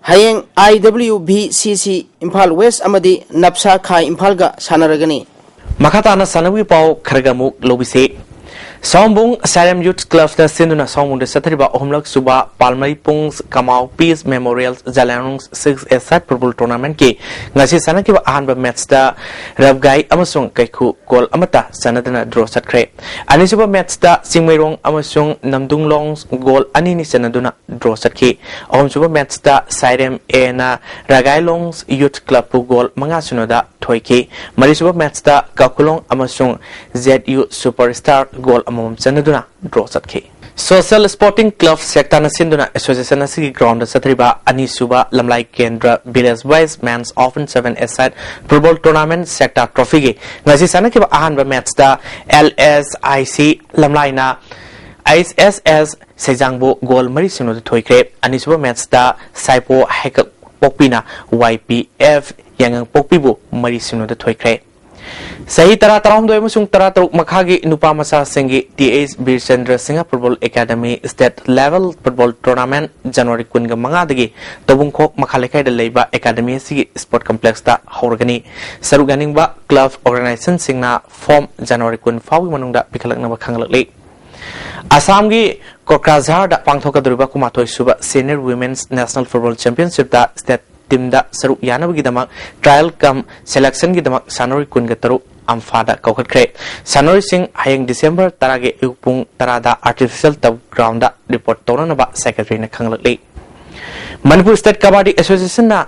ꯍꯌꯦꯡ ꯑꯥꯏ ꯗꯕ꯭ꯂꯤꯎ ꯚꯤ ꯁꯤ ꯁꯤ ꯏꯝꯐꯥꯜ ꯋꯦꯁ ꯑꯃꯗꯤ ꯅꯞꯁꯥ ꯈꯥ ꯏꯝꯐꯥꯜꯒ ꯁꯥꯟꯅꯔꯒꯅꯤ꯫ ꯃꯈꯥ ꯇꯥꯅ ꯁꯥꯟꯅꯕꯒꯤ ꯄꯥꯎ ꯈꯔꯒ ꯑꯃꯨꯛ ꯂꯧꯕꯤꯁꯤ꯫ ꯁꯥꯎꯝꯕꯨꯡ ꯁꯥꯏꯔꯦꯝ ꯌꯨꯠ ꯀ꯭ꯂꯕꯅ ꯁꯤꯟꯗꯨꯅ ꯁꯥꯎꯝꯕꯨꯡꯗ ꯆꯠꯊꯔꯤꯕ ꯑꯍꯨꯝꯂꯛ ꯁꯨꯕ ꯄꯥꯜꯃꯩ ꯄꯨꯡꯁ ꯀꯃꯥꯎ ꯄꯤꯁ ꯃꯦꯃꯣꯔꯤꯌꯦꯜ ꯖꯂꯥꯡꯔꯣꯡ ꯁꯤꯛꯁ ꯑꯦ ꯁꯥꯏꯠ ꯐꯨꯠꯕꯣꯜ ꯇꯣꯔꯅꯥꯃꯦꯟꯠꯀꯤ ꯉꯁꯤ ꯁꯥꯟꯅꯈꯤꯕ ꯑꯍꯥꯟꯕ ꯃꯦꯠꯆꯇ ꯔꯕꯒꯥꯏ ꯑꯃꯁꯨꯡ ꯀꯩꯈꯨ ꯒꯣꯜ ꯑꯃꯠꯇ ꯆꯟꯅꯗꯅ ꯗ꯭ꯔꯣ ꯆꯠꯈ꯭ꯔꯦ꯫ ꯑꯅꯤꯁꯨꯕ ꯃꯦꯠꯆꯇ ꯆꯤꯡꯃꯩꯔꯣꯡ ꯑꯃꯁꯨꯡ ꯅꯝꯗꯨꯡꯂꯣꯡ ꯒꯣꯜ ꯑꯅꯤꯅꯤ ꯆꯟꯅꯗꯨꯅ ꯗ꯭ꯔꯣ ꯆꯠꯈꯤ꯫ ꯑꯍꯨꯝꯁꯨꯕ ꯃꯦꯠꯆꯇ ꯁꯥꯏꯔꯦꯝ ꯑꯦꯅ ꯔꯒꯥꯏꯂꯣꯡ ꯌꯨꯠ ꯀ꯭ꯂꯕꯄꯨ ꯒꯣꯜ ꯃꯉꯥ ꯁꯤꯅꯣꯗ ꯊꯣꯏꯈꯤ꯫ ꯃꯔꯤꯁꯨꯕ ꯃꯦꯠꯆꯇ ꯀꯥꯈꯨꯂꯣꯡ ꯑꯃꯁꯨꯡ ꯖꯦꯠ ꯌꯨ ꯁꯨꯄꯔ ꯁ꯭ꯇꯥꯔ ꯒꯣꯜ ꯑꯃꯃꯝ ꯆꯟꯅꯗꯨꯅ ꯗ꯭ꯔꯣ ꯆꯠꯈꯤ꯫ ꯁꯣꯁꯤꯌꯦꯜ ꯁ꯭ꯄꯣꯔꯇꯤꯡ ꯀ꯭ꯂꯕ ꯁꯦꯛꯇꯥꯅ ꯁꯤꯟꯗꯨꯅ ꯑꯦꯁꯣꯁꯤꯌꯦꯁꯟ ꯑꯁꯤꯒꯤ ꯒ꯭ꯔꯥꯎꯟꯗ ꯆꯠꯊꯔꯤꯕ ꯑꯅꯤꯁꯨꯕ ꯂꯝꯂꯥꯏ ꯀꯦꯟꯗ꯭ꯔ ꯚꯤꯂꯦꯖ ꯋꯥꯏꯁ ꯃꯦꯟꯁ ꯑꯣꯄꯟ ꯁꯚꯦꯟ ꯑꯦ ꯁꯥꯏꯠ ꯐꯨꯠꯕꯣꯜ ꯇꯣꯔꯅꯥꯃꯦꯟꯠ ꯁꯦꯛꯇꯥ ꯇ꯭ꯔꯣꯐꯤꯒꯤ ꯉꯁꯤ ꯁꯥꯟꯅꯈꯤꯕ ꯑꯍꯥꯟꯕ ꯃꯦꯠꯆꯇ ꯑꯦꯜ ꯑꯦꯁ ꯑꯥꯏ ꯁꯤ ꯂꯝꯂꯥꯏꯅ ꯑꯩꯆ ꯑꯦꯁ ꯑꯦꯁ ꯁꯩꯖꯥꯡꯕꯨ ꯒꯣꯜ ꯃꯔꯤ ꯁꯤꯅꯣꯗ ꯊꯣꯏꯈ꯭ꯔꯦ꯫ ꯑꯅꯤꯁꯨꯕ ꯃꯦꯠꯆꯇ ꯁꯥꯏꯄꯣ ꯍꯩꯀꯛ ꯄꯣꯛꯄꯤꯅ ꯋꯥꯏ ꯄꯤ ꯑꯦꯐ ꯌꯥꯏꯉꯪ ꯄꯣꯛꯄꯤꯕꯨ ꯃꯔꯤ ꯁꯤꯅꯣꯗ ꯊꯣꯏꯈ꯭ꯔꯦ꯫ ꯆꯍꯤ ꯇꯔꯥ, ꯇꯔꯥꯍꯨꯝꯗꯣꯏ ꯑꯃꯁꯨꯡ ꯇꯔꯥꯇꯔꯨꯛ ꯃꯈꯥꯒꯤ ꯅꯨꯄꯥ ꯃꯆꯥꯁꯤꯡꯒꯤ T H Birchandra Singh football academy state level football tournament ꯖꯅꯋꯥꯔꯤ ꯀꯨꯟꯒ ꯃꯉꯥꯗꯒꯤ ꯇꯧꯕꯨꯡꯈꯣꯛ ꯃꯈꯥ ꯂꯩꯀꯥꯏꯗ ꯂꯩꯕ ꯑꯦꯀꯥꯗꯃꯤ ꯑꯁꯤꯒꯤ ꯁ꯭ꯄꯣꯔꯠ ꯀꯝꯄ꯭ꯂꯦꯛꯁꯇ ꯍꯧꯔꯒꯅꯤ꯫ ꯁꯔꯨꯛ ꯌꯥꯅꯤꯡꯕ ꯀ꯭ꯂꯕ ꯑꯣꯔꯒꯅꯥꯏꯖꯦꯁꯟꯁꯤꯡꯅ ꯐꯣꯔꯝ ꯖꯅꯋꯥꯔꯤ ꯀꯨꯟ ꯐꯥꯎꯒꯤ ꯃꯅꯨꯡꯗ ꯄꯤꯈꯠꯂꯛꯅꯕ ꯈꯪꯂꯛꯂꯤ꯫ ꯑꯁꯥꯝꯒꯤ ꯀꯣꯀ꯭ꯔꯥꯖꯥꯔꯗ ꯄꯥꯡꯊꯣꯛꯀꯗꯧꯔꯤꯕ ꯀꯨꯟꯃꯥꯊꯣꯏ ꯁꯨꯕ senior women's national football ꯆꯦꯝꯄꯤꯌꯟꯁꯤꯞꯇ state ꯇꯤꯝꯗ ꯁꯔꯨꯛ ꯌꯥꯅꯕꯒꯤꯗꯃꯛ ꯇ꯭ꯔꯥꯌꯦꯜ ꯀꯝ ꯁꯦꯂꯦꯛꯁꯟꯒꯤꯗꯃꯛ ꯁꯥꯟꯅꯔꯣꯏ ꯀꯨꯟꯒ ꯇꯔꯨꯛ ꯑꯝꯐꯥꯗ ꯀꯧꯈꯠꯈ꯭ꯔꯦ꯫ ꯁꯥꯟꯅꯔꯣꯏꯁꯤꯡ ꯍꯌꯦꯡ ꯗꯤꯁꯦꯝꯕꯔ ꯇꯔꯥꯒꯤ ꯑꯌꯨꯛ ꯄꯨꯡ ꯇꯔꯥꯗ ꯑꯥꯔꯇꯤꯐꯤꯁꯤꯌꯦꯜ ꯇꯔꯐ ꯒ꯭ꯔꯥꯎꯟꯗ ꯔꯤꯄꯣꯔꯠ ꯇꯧꯅꯅꯕ ꯁꯦꯀ꯭ꯔꯦꯇꯔꯤꯅ ꯈꯪꯂꯛꯂꯤ꯫ ꯃꯅꯤꯄꯨꯔ ꯁ꯭ꯇꯦꯠ ꯀꯕꯥꯗꯤ ꯑꯦꯁꯣꯁꯤꯌꯦꯁꯟꯅ,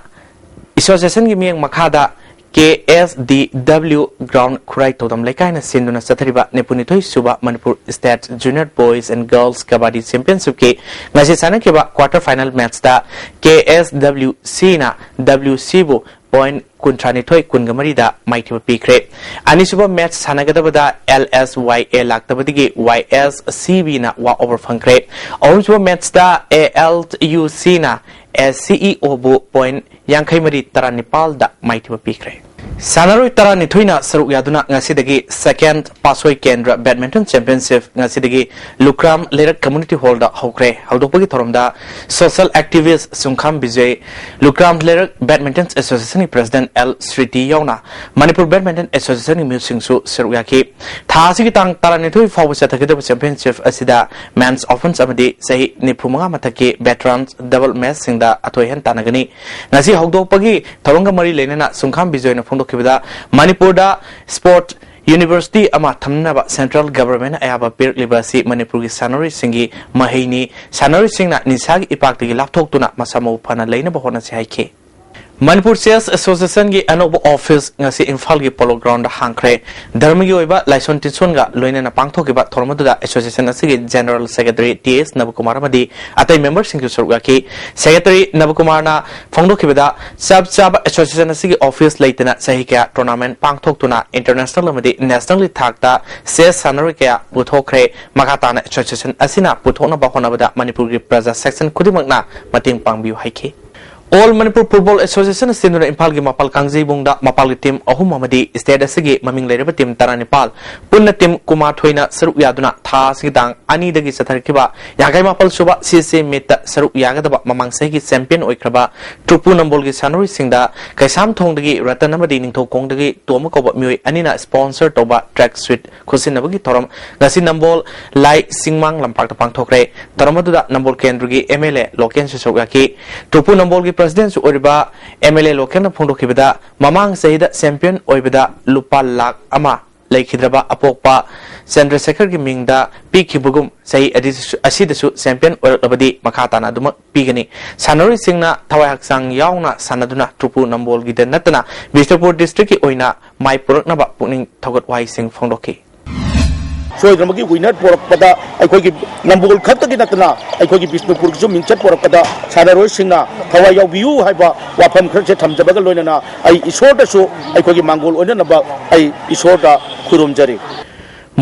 ꯑꯦꯁꯣꯁꯤꯌꯦꯁꯟꯒꯤ ꯃꯤꯠꯌꯦꯡ ꯃꯈꯥꯗ ꯀꯦ ꯑꯦꯁ ꯗꯤ ꯗꯕ꯭ꯂꯤꯎ ꯒ꯭ꯔꯥꯎꯟ ꯈꯨꯔꯥꯏ ꯇꯧꯗꯝ ꯂꯩꯀꯥꯏꯅ ꯁꯤꯟꯗꯨꯅ ꯆꯠꯊꯔꯤꯕ ꯅꯤꯐꯨꯅꯤꯊꯣꯏ ꯁꯨꯕ Manipur state junior boys and girls kabaddi ꯆꯦꯝꯄꯤꯌꯟꯁꯤꯞꯀꯤ ꯉꯁꯤ ꯁꯥꯟꯅꯈꯤꯕ ꯀ꯭ꯋꯥꯔꯇꯔ ꯐꯥꯏꯅꯦꯜ ꯃꯦꯠꯆꯇ ꯀꯦ ꯑꯦꯁ ꯗꯕ꯭ꯂꯤꯎ ꯁꯤꯅ ꯗꯕ꯭ꯂꯤꯎ ꯁꯤꯕꯨ ꯄꯣꯏꯟꯠ ꯀꯨꯟꯊ꯭ꯔꯥꯅꯤꯊꯣꯏ, ꯀꯨꯟꯒ ꯃꯔꯤꯗ ꯃꯥꯏꯊꯤꯕ ꯄꯤꯈ꯭ꯔꯦ꯫ ꯑꯅꯤꯁꯨꯕ ꯃꯦꯠꯆ ꯁꯥꯟꯅꯒꯗꯕꯗ ꯑꯦꯜ ꯑꯦꯁ ꯋꯥꯏ ꯑꯦ ꯂꯥꯛꯇꯕꯗꯒꯤ ꯋꯥꯏ ꯑꯦꯁ ꯁꯤ ꯕꯤꯅ ꯋꯥꯛ ꯑꯣꯚꯔ ꯐꯪꯈ꯭ꯔꯦ꯫ ꯑꯍꯨꯝꯁꯨꯕ ꯃꯦꯠꯆꯇ ꯑꯦ ꯑꯦꯜ ꯌꯨ ꯁꯤꯅ ꯑꯦꯁ ꯁꯤ ꯏ ꯑꯣꯕꯨ ꯄꯣꯏꯟꯠ ꯌꯥꯡꯈꯩ ꯃꯔꯤ, ꯇꯔꯥꯅꯤꯄꯥꯜꯗ ꯃꯥꯏꯊꯤꯕ ꯄꯤꯈ꯭ꯔꯦ꯫ ꯁꯥꯟꯅꯔꯣꯏ ꯇꯔꯥꯅꯤꯊꯣꯏꯅ ꯁꯔꯨꯛ ꯌꯥꯗꯨꯅ ꯉꯁꯤꯗꯒꯤ Second ꯄꯥꯁꯣꯏ ꯀꯦꯟꯗ꯭ꯔ Badminton Championship ꯉꯁꯤꯗꯒꯤ ꯂꯨꯀ꯭ꯔꯥꯝ ꯂꯩꯔꯛ Community Hallꯗ ꯍꯧꯈ꯭ꯔꯦ꯫ ꯍꯧꯗꯣꯛꯄꯒꯤ ꯊꯧꯔꯝꯗ social activist ꯁꯨꯡꯈꯥꯝ ꯕꯤꯖꯣꯏ, ꯂꯨꯀ꯭ꯔꯥꯝ ꯂꯩꯔꯛ Badminton Associationꯒꯤ President ꯑꯦꯜ ꯁ꯭ꯔꯤꯇꯤ ꯌꯥꯎꯅ ꯃꯅꯤꯄꯨꯔ Badminton Associationꯒꯤ ꯃꯤꯑꯣꯏꯁꯤꯡꯁꯨ ꯁꯔꯨꯛ ꯌꯥꯈꯤ꯫ ꯊꯥ ꯑꯁꯤꯒꯤ ꯇꯥꯡ ꯇꯔꯥꯅꯤꯊꯣꯏ ꯐꯥꯎꯕ ꯆꯠꯊꯒꯗꯕ championship ꯑꯁꯤꯗ Men's Opens ꯑꯃꯗꯤ ꯆꯍꯤ ꯅꯤꯐꯨ ꯃꯉꯥ ꯃꯊꯛꯀꯤ Veterans Double Matchꯁꯤꯡꯗ ꯑꯊꯣꯏ ꯑꯍꯦꯟ ꯇꯥꯟꯅꯒꯅꯤ꯫ ꯉꯁꯤ ꯍꯧꯗꯣꯛꯄꯒꯤ ꯊꯧꯔꯝꯒ ꯃꯔꯤ ꯂꯩꯅꯅ ꯁꯨꯡꯈꯥꯝ ꯕꯤꯖꯣꯏꯅ ꯐꯣꯡꯗꯣꯛꯈꯤꯕꯗ, ꯃꯅꯤꯄꯨꯔꯗ Sport University ꯑꯃ ꯊꯝꯅꯕ Central Governmentꯅ ꯑꯌꯥꯕ ꯄꯤꯔꯛꯂꯤꯕ ꯑꯁꯤ ꯃꯅꯤꯄꯨꯔꯒꯤ ꯁꯥꯟꯅꯔꯣꯏꯁꯤꯡꯒꯤ ꯃꯍꯩꯅꯤ꯫ ꯁꯥꯟꯅꯔꯣꯏꯁꯤꯡꯅ ꯅꯤꯁꯥꯒꯤ ꯏꯄꯥꯛꯇꯒꯤ ꯂꯥꯞꯊꯣꯛꯇꯨꯅ ꯃꯁꯥ ꯃꯎ ꯐꯅ ꯂꯩꯅꯕ ꯍꯣꯠꯅꯁꯤ ꯍꯥꯏꯈꯤ꯫ ꯃꯅꯤꯄꯨꯔ Chess Associationꯒꯤ ꯑꯅꯧꯕ office ꯉꯁꯤ ꯏꯝꯐꯥꯜꯒꯤ Polo Groundꯗ ꯍꯥꯡꯈ꯭ꯔꯦ꯫ ꯙꯔꯃꯒꯤ ꯑꯣꯏꯕ ꯂꯥꯏꯁꯣꯟ ꯇꯤꯟꯁꯣꯟꯒ ꯂꯣꯏꯅꯅ ꯄꯥꯡꯊꯣꯛꯈꯤꯕ ꯊꯧꯔꯝ ꯑꯗꯨꯗ association ꯑꯁꯤꯒꯤ General Secretary ꯇꯤ ꯑꯦꯁ ꯅꯕꯀꯨꯃꯥꯔ ꯑꯃꯗꯤ ꯑꯇꯩ memberꯁꯤꯡꯁꯨ ꯁꯔꯨꯛ ꯌꯥꯈꯤ꯫ Secretary ꯅꯕꯀꯨꯃꯥꯔꯅ ꯐꯣꯡꯗꯣꯛꯈꯤꯕꯗ, ꯆꯞ ꯆꯥꯕ association ꯑꯁꯤꯒꯤ office ꯂꯩꯇꯅ ꯆꯍꯤ ꯀꯌꯥ tournament ꯄꯥꯡꯊꯣꯛꯇꯨꯅ international ꯑꯃꯗꯤ nationalꯒꯤ ꯊꯥꯛꯇ chess ꯁꯥꯟꯅꯔꯣꯏ ꯀꯌꯥ ꯄꯨꯊꯣꯛꯈ꯭ꯔꯦ꯫ ꯃꯈꯥ ꯇꯥꯅ association ꯑꯁꯤꯅ ꯄꯨꯊꯣꯛꯅꯕ ꯍꯣꯠꯅꯕꯗ ꯃꯅꯤꯄꯨꯔꯒꯤ ꯄ꯭ꯔꯖꯥ section ꯈꯨꯗꯤꯡꯃꯛꯅ ꯃꯇꯦꯡ ꯄꯥꯡꯕꯤꯌꯨ ꯍꯥꯏꯈꯤ꯫ All Manipur Football Association ꯁꯤꯟꯗꯨꯅ ꯏꯝꯐꯥꯜꯒꯤ ꯃꯄꯥꯜ ꯀꯥꯡꯖꯩꯕꯨꯡꯗ ꯃꯄꯥꯜꯒꯤ team ꯑꯍꯨꯝ ꯑꯃꯗꯤ state ꯑꯁꯤꯒꯤ ꯃꯃꯤꯡ ꯂꯩꯔꯕ team ꯇꯔꯥꯅꯤꯄꯥꯜ, ꯄꯨꯟꯅ team ꯀꯨꯟꯃꯥꯊꯣꯏꯅ ꯁꯔꯨꯛ ꯌꯥꯗꯨꯅ ꯊꯥ ꯑꯁꯤꯒꯤ ꯇꯥꯡ ꯑꯅꯤꯗꯒꯤ ꯆꯠꯊꯔꯛꯈꯤꯕ ꯌꯥꯡꯈꯩ ꯃꯥꯄꯜ ꯁꯨꯕ ꯁꯤ ꯁꯤ meetꯇ ꯁꯔꯨꯛ ꯌꯥꯒꯗꯕ ꯃꯃꯥꯡ ꯆꯍꯤꯒꯤ champion ꯑꯣꯏꯈ꯭ꯔꯕ ꯇ꯭ꯔꯨꯄꯨ ꯅꯝꯕꯣꯜꯒꯤ ꯁꯥꯟꯅꯔꯣꯏꯁꯤꯡꯗ ꯀꯩꯁꯥꯝꯊꯣꯡꯗꯒꯤ ꯔꯇꯟ ꯑꯃꯗꯤ ꯅꯤꯡꯊꯧꯈꯣꯡꯗꯒꯤ ꯇꯣꯝꯕ ꯀꯧꯕ ꯃꯤꯑꯣꯏ ꯑꯅꯤꯅ sponsor ꯇꯧꯕ track suit ꯈꯨꯠꯁꯤꯟꯅꯕꯒꯤ ꯊꯧꯔꯝ ꯉꯁꯤ ꯅꯝꯕꯣꯜ ꯂꯥꯏ ꯆꯤꯡꯃꯥꯡ ꯂꯝꯄꯥꯛꯇ ꯄꯥꯡꯊꯣꯛꯈ꯭ꯔꯦ꯫ ꯊꯧꯔꯝ ꯑꯗꯨꯗ ꯅꯝꯕꯣꯜ ꯀꯦꯟꯗ꯭ꯔꯒꯤ ꯑꯦꯝ ꯑꯦꯜ ꯑꯦ ꯂꯣꯀꯦꯟꯁꯨ ꯁꯔꯨꯛ ꯌꯥꯈꯤ꯫ ꯇ꯭ꯔꯨꯄꯨ ꯅꯝꯕꯣꯜꯒꯤ presidentꯁꯨ ꯑꯣꯏꯔꯤꯕ ꯑꯦꯝ ꯑꯦꯜ ꯑꯦ ꯂꯣꯀꯦꯟꯅ ꯐꯣꯡꯗꯣꯛꯈꯤꯕꯗ, ꯃꯃꯥꯡ ꯆꯍꯤꯗ champion ꯑꯣꯏꯕꯗ ꯂꯨꯄꯥ ꯂꯥꯈ ꯑꯃ ꯂꯩꯈꯤꯗ꯭ꯔꯕ ꯑꯄꯣꯛꯄ ꯆꯟꯗ꯭ꯔꯁꯦꯈꯔꯒꯤ ꯃꯤꯡꯗ ꯄꯤꯈꯤꯕꯒꯨꯝ ꯆꯍꯤ ꯑꯗꯨꯁꯨ, ꯑꯁꯤꯗꯁꯨ champion ꯑꯣꯏꯔꯛꯂꯕꯗꯤ ꯃꯈꯥ ꯇꯥꯅ ꯑꯗꯨꯃꯛ ꯄꯤꯒꯅꯤ꯫ ꯁꯥꯟꯅꯔꯣꯏꯁꯤꯡꯅ ꯊꯋꯥꯏ ꯍꯛꯆꯥꯡ ꯌꯥꯎꯅ ꯁꯥꯟꯅꯗꯨꯅ ꯇ꯭ꯔꯨꯄꯨ ꯅꯝꯕꯣꯜꯒꯤꯗ ꯅꯠꯇꯅ ꯕꯤꯁꯅꯨꯄꯨꯔ districtꯀꯤ ꯑꯣꯏꯅ ꯃꯥꯏ ꯄꯨꯔꯛꯅꯕ ꯄꯨꯛꯅꯤꯡ ꯊꯧꯒꯠ ꯋꯥꯍꯩꯁꯤꯡ ꯐꯣꯡꯗꯣꯛꯈꯤ꯫ ꯁꯣꯏꯗꯅꯃꯛꯀꯤ winner ꯄꯨꯔꯛꯄꯗ ꯑꯩꯈꯣꯏꯒꯤ ꯅꯝꯕꯣꯜ ꯈꯛꯇꯒꯤ ꯅꯠꯇꯅ ꯑꯩꯈꯣꯏꯒꯤ ꯕꯤꯁꯅꯨꯄꯨꯔꯒꯤꯁꯨ ꯃꯤꯡꯆꯠ ꯄꯨꯔꯛꯄꯗ ꯁꯥꯟꯅꯔꯣꯏꯁꯤꯡꯅ ꯊꯋꯥꯏ ꯌꯥꯎꯕꯤꯌꯨ ꯍꯥꯏꯕ ꯋꯥꯐꯝ ꯈꯔꯁꯦ ꯊꯝꯖꯕꯒ ꯂꯣꯏꯅꯅ ꯑꯩ ꯏꯁꯣꯔꯗꯁꯨ ꯑꯩꯈꯣꯏꯒꯤ ꯃꯥꯡꯒꯣꯜ ꯑꯣꯏꯅꯅꯕ ꯑꯩ ꯏꯁꯣꯔꯗ ꯈꯨꯔꯨꯝꯖꯔꯤ꯫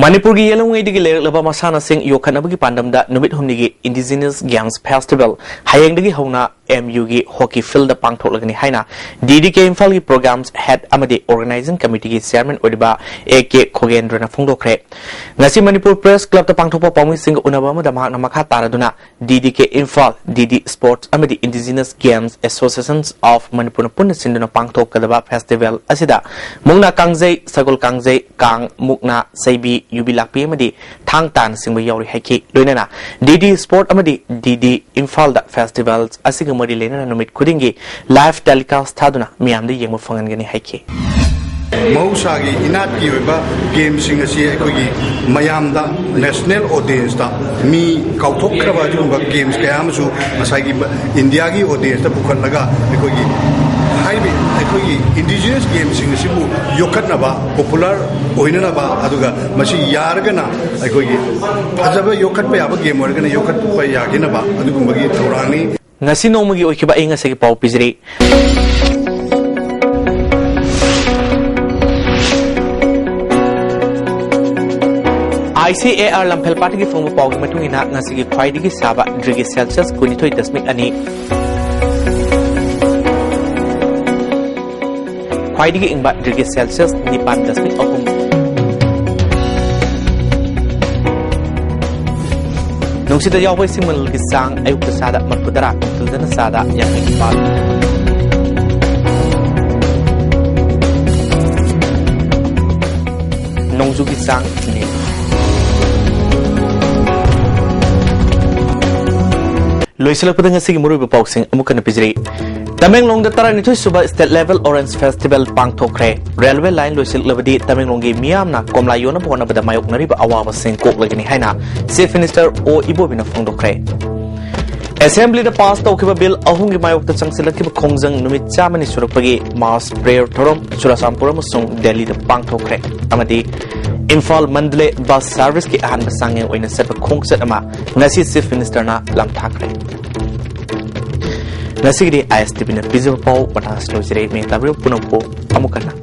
ꯃꯅꯤꯄꯨꯔꯒꯤ ꯌꯦꯜꯍꯧꯉꯩꯗꯒꯤ ꯂꯩꯔꯛꯂꯕ ꯃꯁꯥꯟꯅꯁꯤꯡ ꯌꯣꯛꯈꯠꯅꯕꯒꯤ ꯄꯥꯟꯗꯝꯗ ꯅꯨꯃꯤꯠ ꯍꯨꯝꯅꯤꯒꯤ Indigenous Games Festival ꯍꯌꯦꯡꯗꯒꯤ ꯍꯧꯅ M U ꯒꯤ hockey field ꯗ ꯄꯥꯡꯊꯣꯛꯂꯒꯅꯤ ꯍꯥꯏꯅ D D K ꯏꯝꯐꯥꯜꯒꯤ Programs Head ꯑꯃꯗꯤ Organizing Committee ꯒꯤ Chairman ꯑꯣꯏꯔꯤꯕ A K ꯈꯣꯒꯦꯟꯗ꯭ꯔꯅ ꯐꯣꯡꯗꯣꯛꯈ꯭ꯔꯦ꯫ ꯉꯁꯤ ꯃꯅꯤꯄꯨꯔ Press Club ꯇ ꯄꯥꯡꯊꯣꯛꯄ ꯄꯥꯎꯃꯤꯁꯤꯡꯒ ꯎꯅꯕ ꯑꯃꯗ ꯃꯍꯥꯛꯅ ꯃꯈꯥ ꯇꯥꯔꯗꯨꯅ D D K Imphal, D D Sports ꯑꯃꯗꯤ Indigenous Games Associations of ꯃꯅꯤꯄꯨꯔꯅ ꯄꯨꯟꯅ ꯁꯤꯟꯗꯨꯅ ꯄꯥꯡꯊꯣꯛꯀꯗꯕ festival ꯑꯁꯤꯗ ꯃꯨꯛꯅꯥ ꯀꯥꯡꯖꯩ, ꯁꯒꯣꯜ ꯀꯥꯡꯖꯩ, ꯀꯥꯡ, ꯃꯨꯛꯅꯥ, ꯆꯩꯕꯤ, ꯌꯨꯕꯤ ꯂꯥꯛꯄꯤ ꯑꯃꯗꯤ ꯊꯥꯡ ꯇꯥꯅꯆꯤꯡꯕ ꯌꯥꯎꯔꯤ ꯍꯥꯏꯈꯤ꯫ ꯂꯣꯏꯅꯅ D D Sport ꯑꯃꯗꯤ D D ꯏꯝꯐꯥꯜꯗ festival ꯑꯁꯤꯒ ꯃꯔꯤ ꯂꯩꯅꯅ ꯅꯨꯃꯤꯠ ꯈꯨꯗꯤꯡꯒꯤ live telecast ꯊꯥꯗꯨꯅ ꯃꯤꯌꯥꯝꯗ ꯌꯦꯡꯕ ꯐꯪꯍꯟꯒꯅꯤ ꯍꯥꯏꯈꯤ꯫ ꯃꯍꯧꯁꯥꯒꯤ ꯏꯅꯥꯠꯀꯤ ꯑꯣꯏꯕ gameꯁꯤꯡ ꯑꯁꯤ ꯑꯩꯈꯣꯏꯒꯤ ꯃꯌꯥꯝꯗ national audienceꯇ ꯃꯤ ꯀꯥꯎꯊꯣꯛꯈ꯭ꯔꯕ ꯑꯗꯨꯒꯨꯝꯕ games ꯀꯌꯥ ꯑꯃꯁꯨ ꯉꯁꯥꯏꯒꯤ ꯏꯟꯗꯤꯌꯥꯒꯤ audienceꯇ ꯄꯨꯈꯠꯂꯒ ꯑꯩꯈꯣꯏꯒꯤ ꯍꯥꯏꯔꯤꯕ ꯑꯩꯈꯣꯏꯒꯤ indigenous gameꯁꯤꯡ ꯑꯁꯤꯕꯨ ꯌꯣꯛꯈꯠꯅꯕ, popular ꯑꯣꯏꯅꯅꯕ, ꯑꯗꯨꯒ ꯃꯁꯤ ꯌꯥꯔꯒꯅ ꯑꯩꯈꯣꯏꯒꯤ ꯐꯖꯕ ꯌꯣꯛꯈꯠꯄ ꯌꯥꯕ game ꯑꯣꯏꯔꯒꯅ ꯌꯣꯛꯈꯠꯄ ꯌꯥꯒꯤꯅꯕ ꯑꯗꯨꯒꯨꯝꯕꯒꯤ ꯊꯧꯔꯥꯡꯅꯤ꯫ ꯉꯁꯤ ꯅꯣꯡꯃꯒꯤ ꯑꯣꯏꯈꯤꯕ ꯑꯏꯪ ꯑꯁꯥꯒꯤ ꯄꯥꯎ ꯄꯤꯖꯔꯤ꯫ I C A R ꯂꯝꯐꯦꯜ ꯄꯥꯠꯇꯒꯤ ꯐꯪꯕ ꯄꯥꯎꯒꯤ ꯃꯇꯨꯡ ꯏꯟꯅ ꯉꯁꯤꯒꯤ ꯈ꯭ꯋꯥꯏꯗꯒꯤ ꯁꯥꯕ degree Celsius ꯀꯨꯟꯅꯤꯊꯣꯏ ꯗꯁꯃꯤꯛ ꯑꯅꯤ, ꯈ꯭ꯋꯥꯏꯗꯒꯤ ꯏꯪꯕ degree Celsius ꯅꯤꯄꯥꯟ ꯗꯁꯃꯤꯛ ꯑꯍꯨꯝ꯫ ꯅꯨꯡꯁꯤꯠꯇ ꯌꯥꯎꯕ ꯏꯁꯤꯡ ꯃꯅꯤꯜꯒꯤ ꯆꯥꯡ ꯑꯌꯨꯛꯇ ꯆꯥꯗ ꯃꯔꯤꯐꯨ ꯇꯔꯥ, ꯅꯨꯡꯊꯤꯜꯗꯅ ꯆꯥꯗ ꯌꯥꯡꯈꯩ ꯅꯤꯄꯥꯟ꯫ ꯅꯣꯡꯖꯨꯒꯤ ꯆꯥꯡ ꯅꯦꯝꯃꯤ꯫ ꯂꯣꯏꯁꯤꯜꯂꯛꯄꯗ ꯉꯁꯤꯒꯤ ꯃꯔꯨꯑꯣꯏꯕ ꯄꯥꯎꯁꯤꯡ ꯑꯃꯨꯛ ꯍꯟꯅ ꯄꯤꯖꯔꯤ꯫ ꯇꯃꯦꯡꯂꯣꯡꯗ ꯇꯔꯥꯅꯤꯊꯣꯏ ꯁꯨꯕ State Level Orange Festival ꯄꯥꯡꯊꯣꯛꯈ꯭ꯔꯦ꯫ Railway line ꯂꯣꯏꯁꯤꯜꯂꯛꯂꯕꯗꯤ ꯇꯃꯦꯡꯂꯣꯡꯒꯤ ꯃꯤꯌꯥꯝꯅ ꯀꯣꯝꯂꯥ ꯌꯣꯟꯅꯕ ꯍꯣꯠꯅꯕꯗ ꯃꯥꯌꯣꯛꯅꯔꯤꯕ ꯑꯋꯥꯕꯁꯤꯡ ꯀꯣꯛꯂꯒꯅꯤ ꯍꯥꯏꯅ Chief Minister O ꯏꯕꯣꯕꯤꯅ ꯐꯣꯡꯗꯣꯛꯈ꯭ꯔꯦ꯫ Assemblyꯗ pass ꯇꯧꯈꯤꯕ bill ꯑꯍꯨꯝꯒꯤ ꯃꯥꯌꯣꯛꯇ ꯆꯪꯁꯤꯜꯂꯛꯈꯤꯕ ꯈꯣꯡꯖꯪ ꯅꯨꯃꯤꯠ ꯆꯥꯝꯃꯅꯤ ꯁꯨꯔꯛꯄꯒꯤ mass prayer ꯊꯧꯔꯝ ꯆꯨꯔꯥꯆꯥꯟꯄꯨꯔ ꯑꯃꯁꯨꯡ ꯗꯦꯜꯂꯤꯗ ꯄꯥꯡꯊꯣꯛꯈ꯭ꯔꯦ꯫ ꯑꯃꯗꯤ ꯏꯝꯐꯥꯜ ꯃꯟꯗꯂꯦ bus serviceꯀꯤ ꯑꯍꯥꯟꯕ ꯆꯥꯡꯌꯦꯡ ꯑꯣꯏꯅ ꯆꯠꯄ ꯈꯣꯡꯆꯠ ꯑꯃ ꯉꯁꯤ Chief Ministerꯅ ꯂꯥꯝꯊꯥꯈ꯭ꯔꯦ꯫ ꯉꯁꯤꯒꯤꯗꯤ ISTVꯅ ꯄꯤꯖꯕ ꯄꯥꯎ ꯃꯇꯥꯡ ꯑꯁꯤꯗ ꯂꯣꯏꯖꯔꯦ꯫ ꯃꯤꯡ ꯇꯥꯕꯤꯔꯤꯕ ꯄꯨꯝꯅꯃꯛꯄꯨ ꯑꯃꯨꯛ ꯍꯟꯅ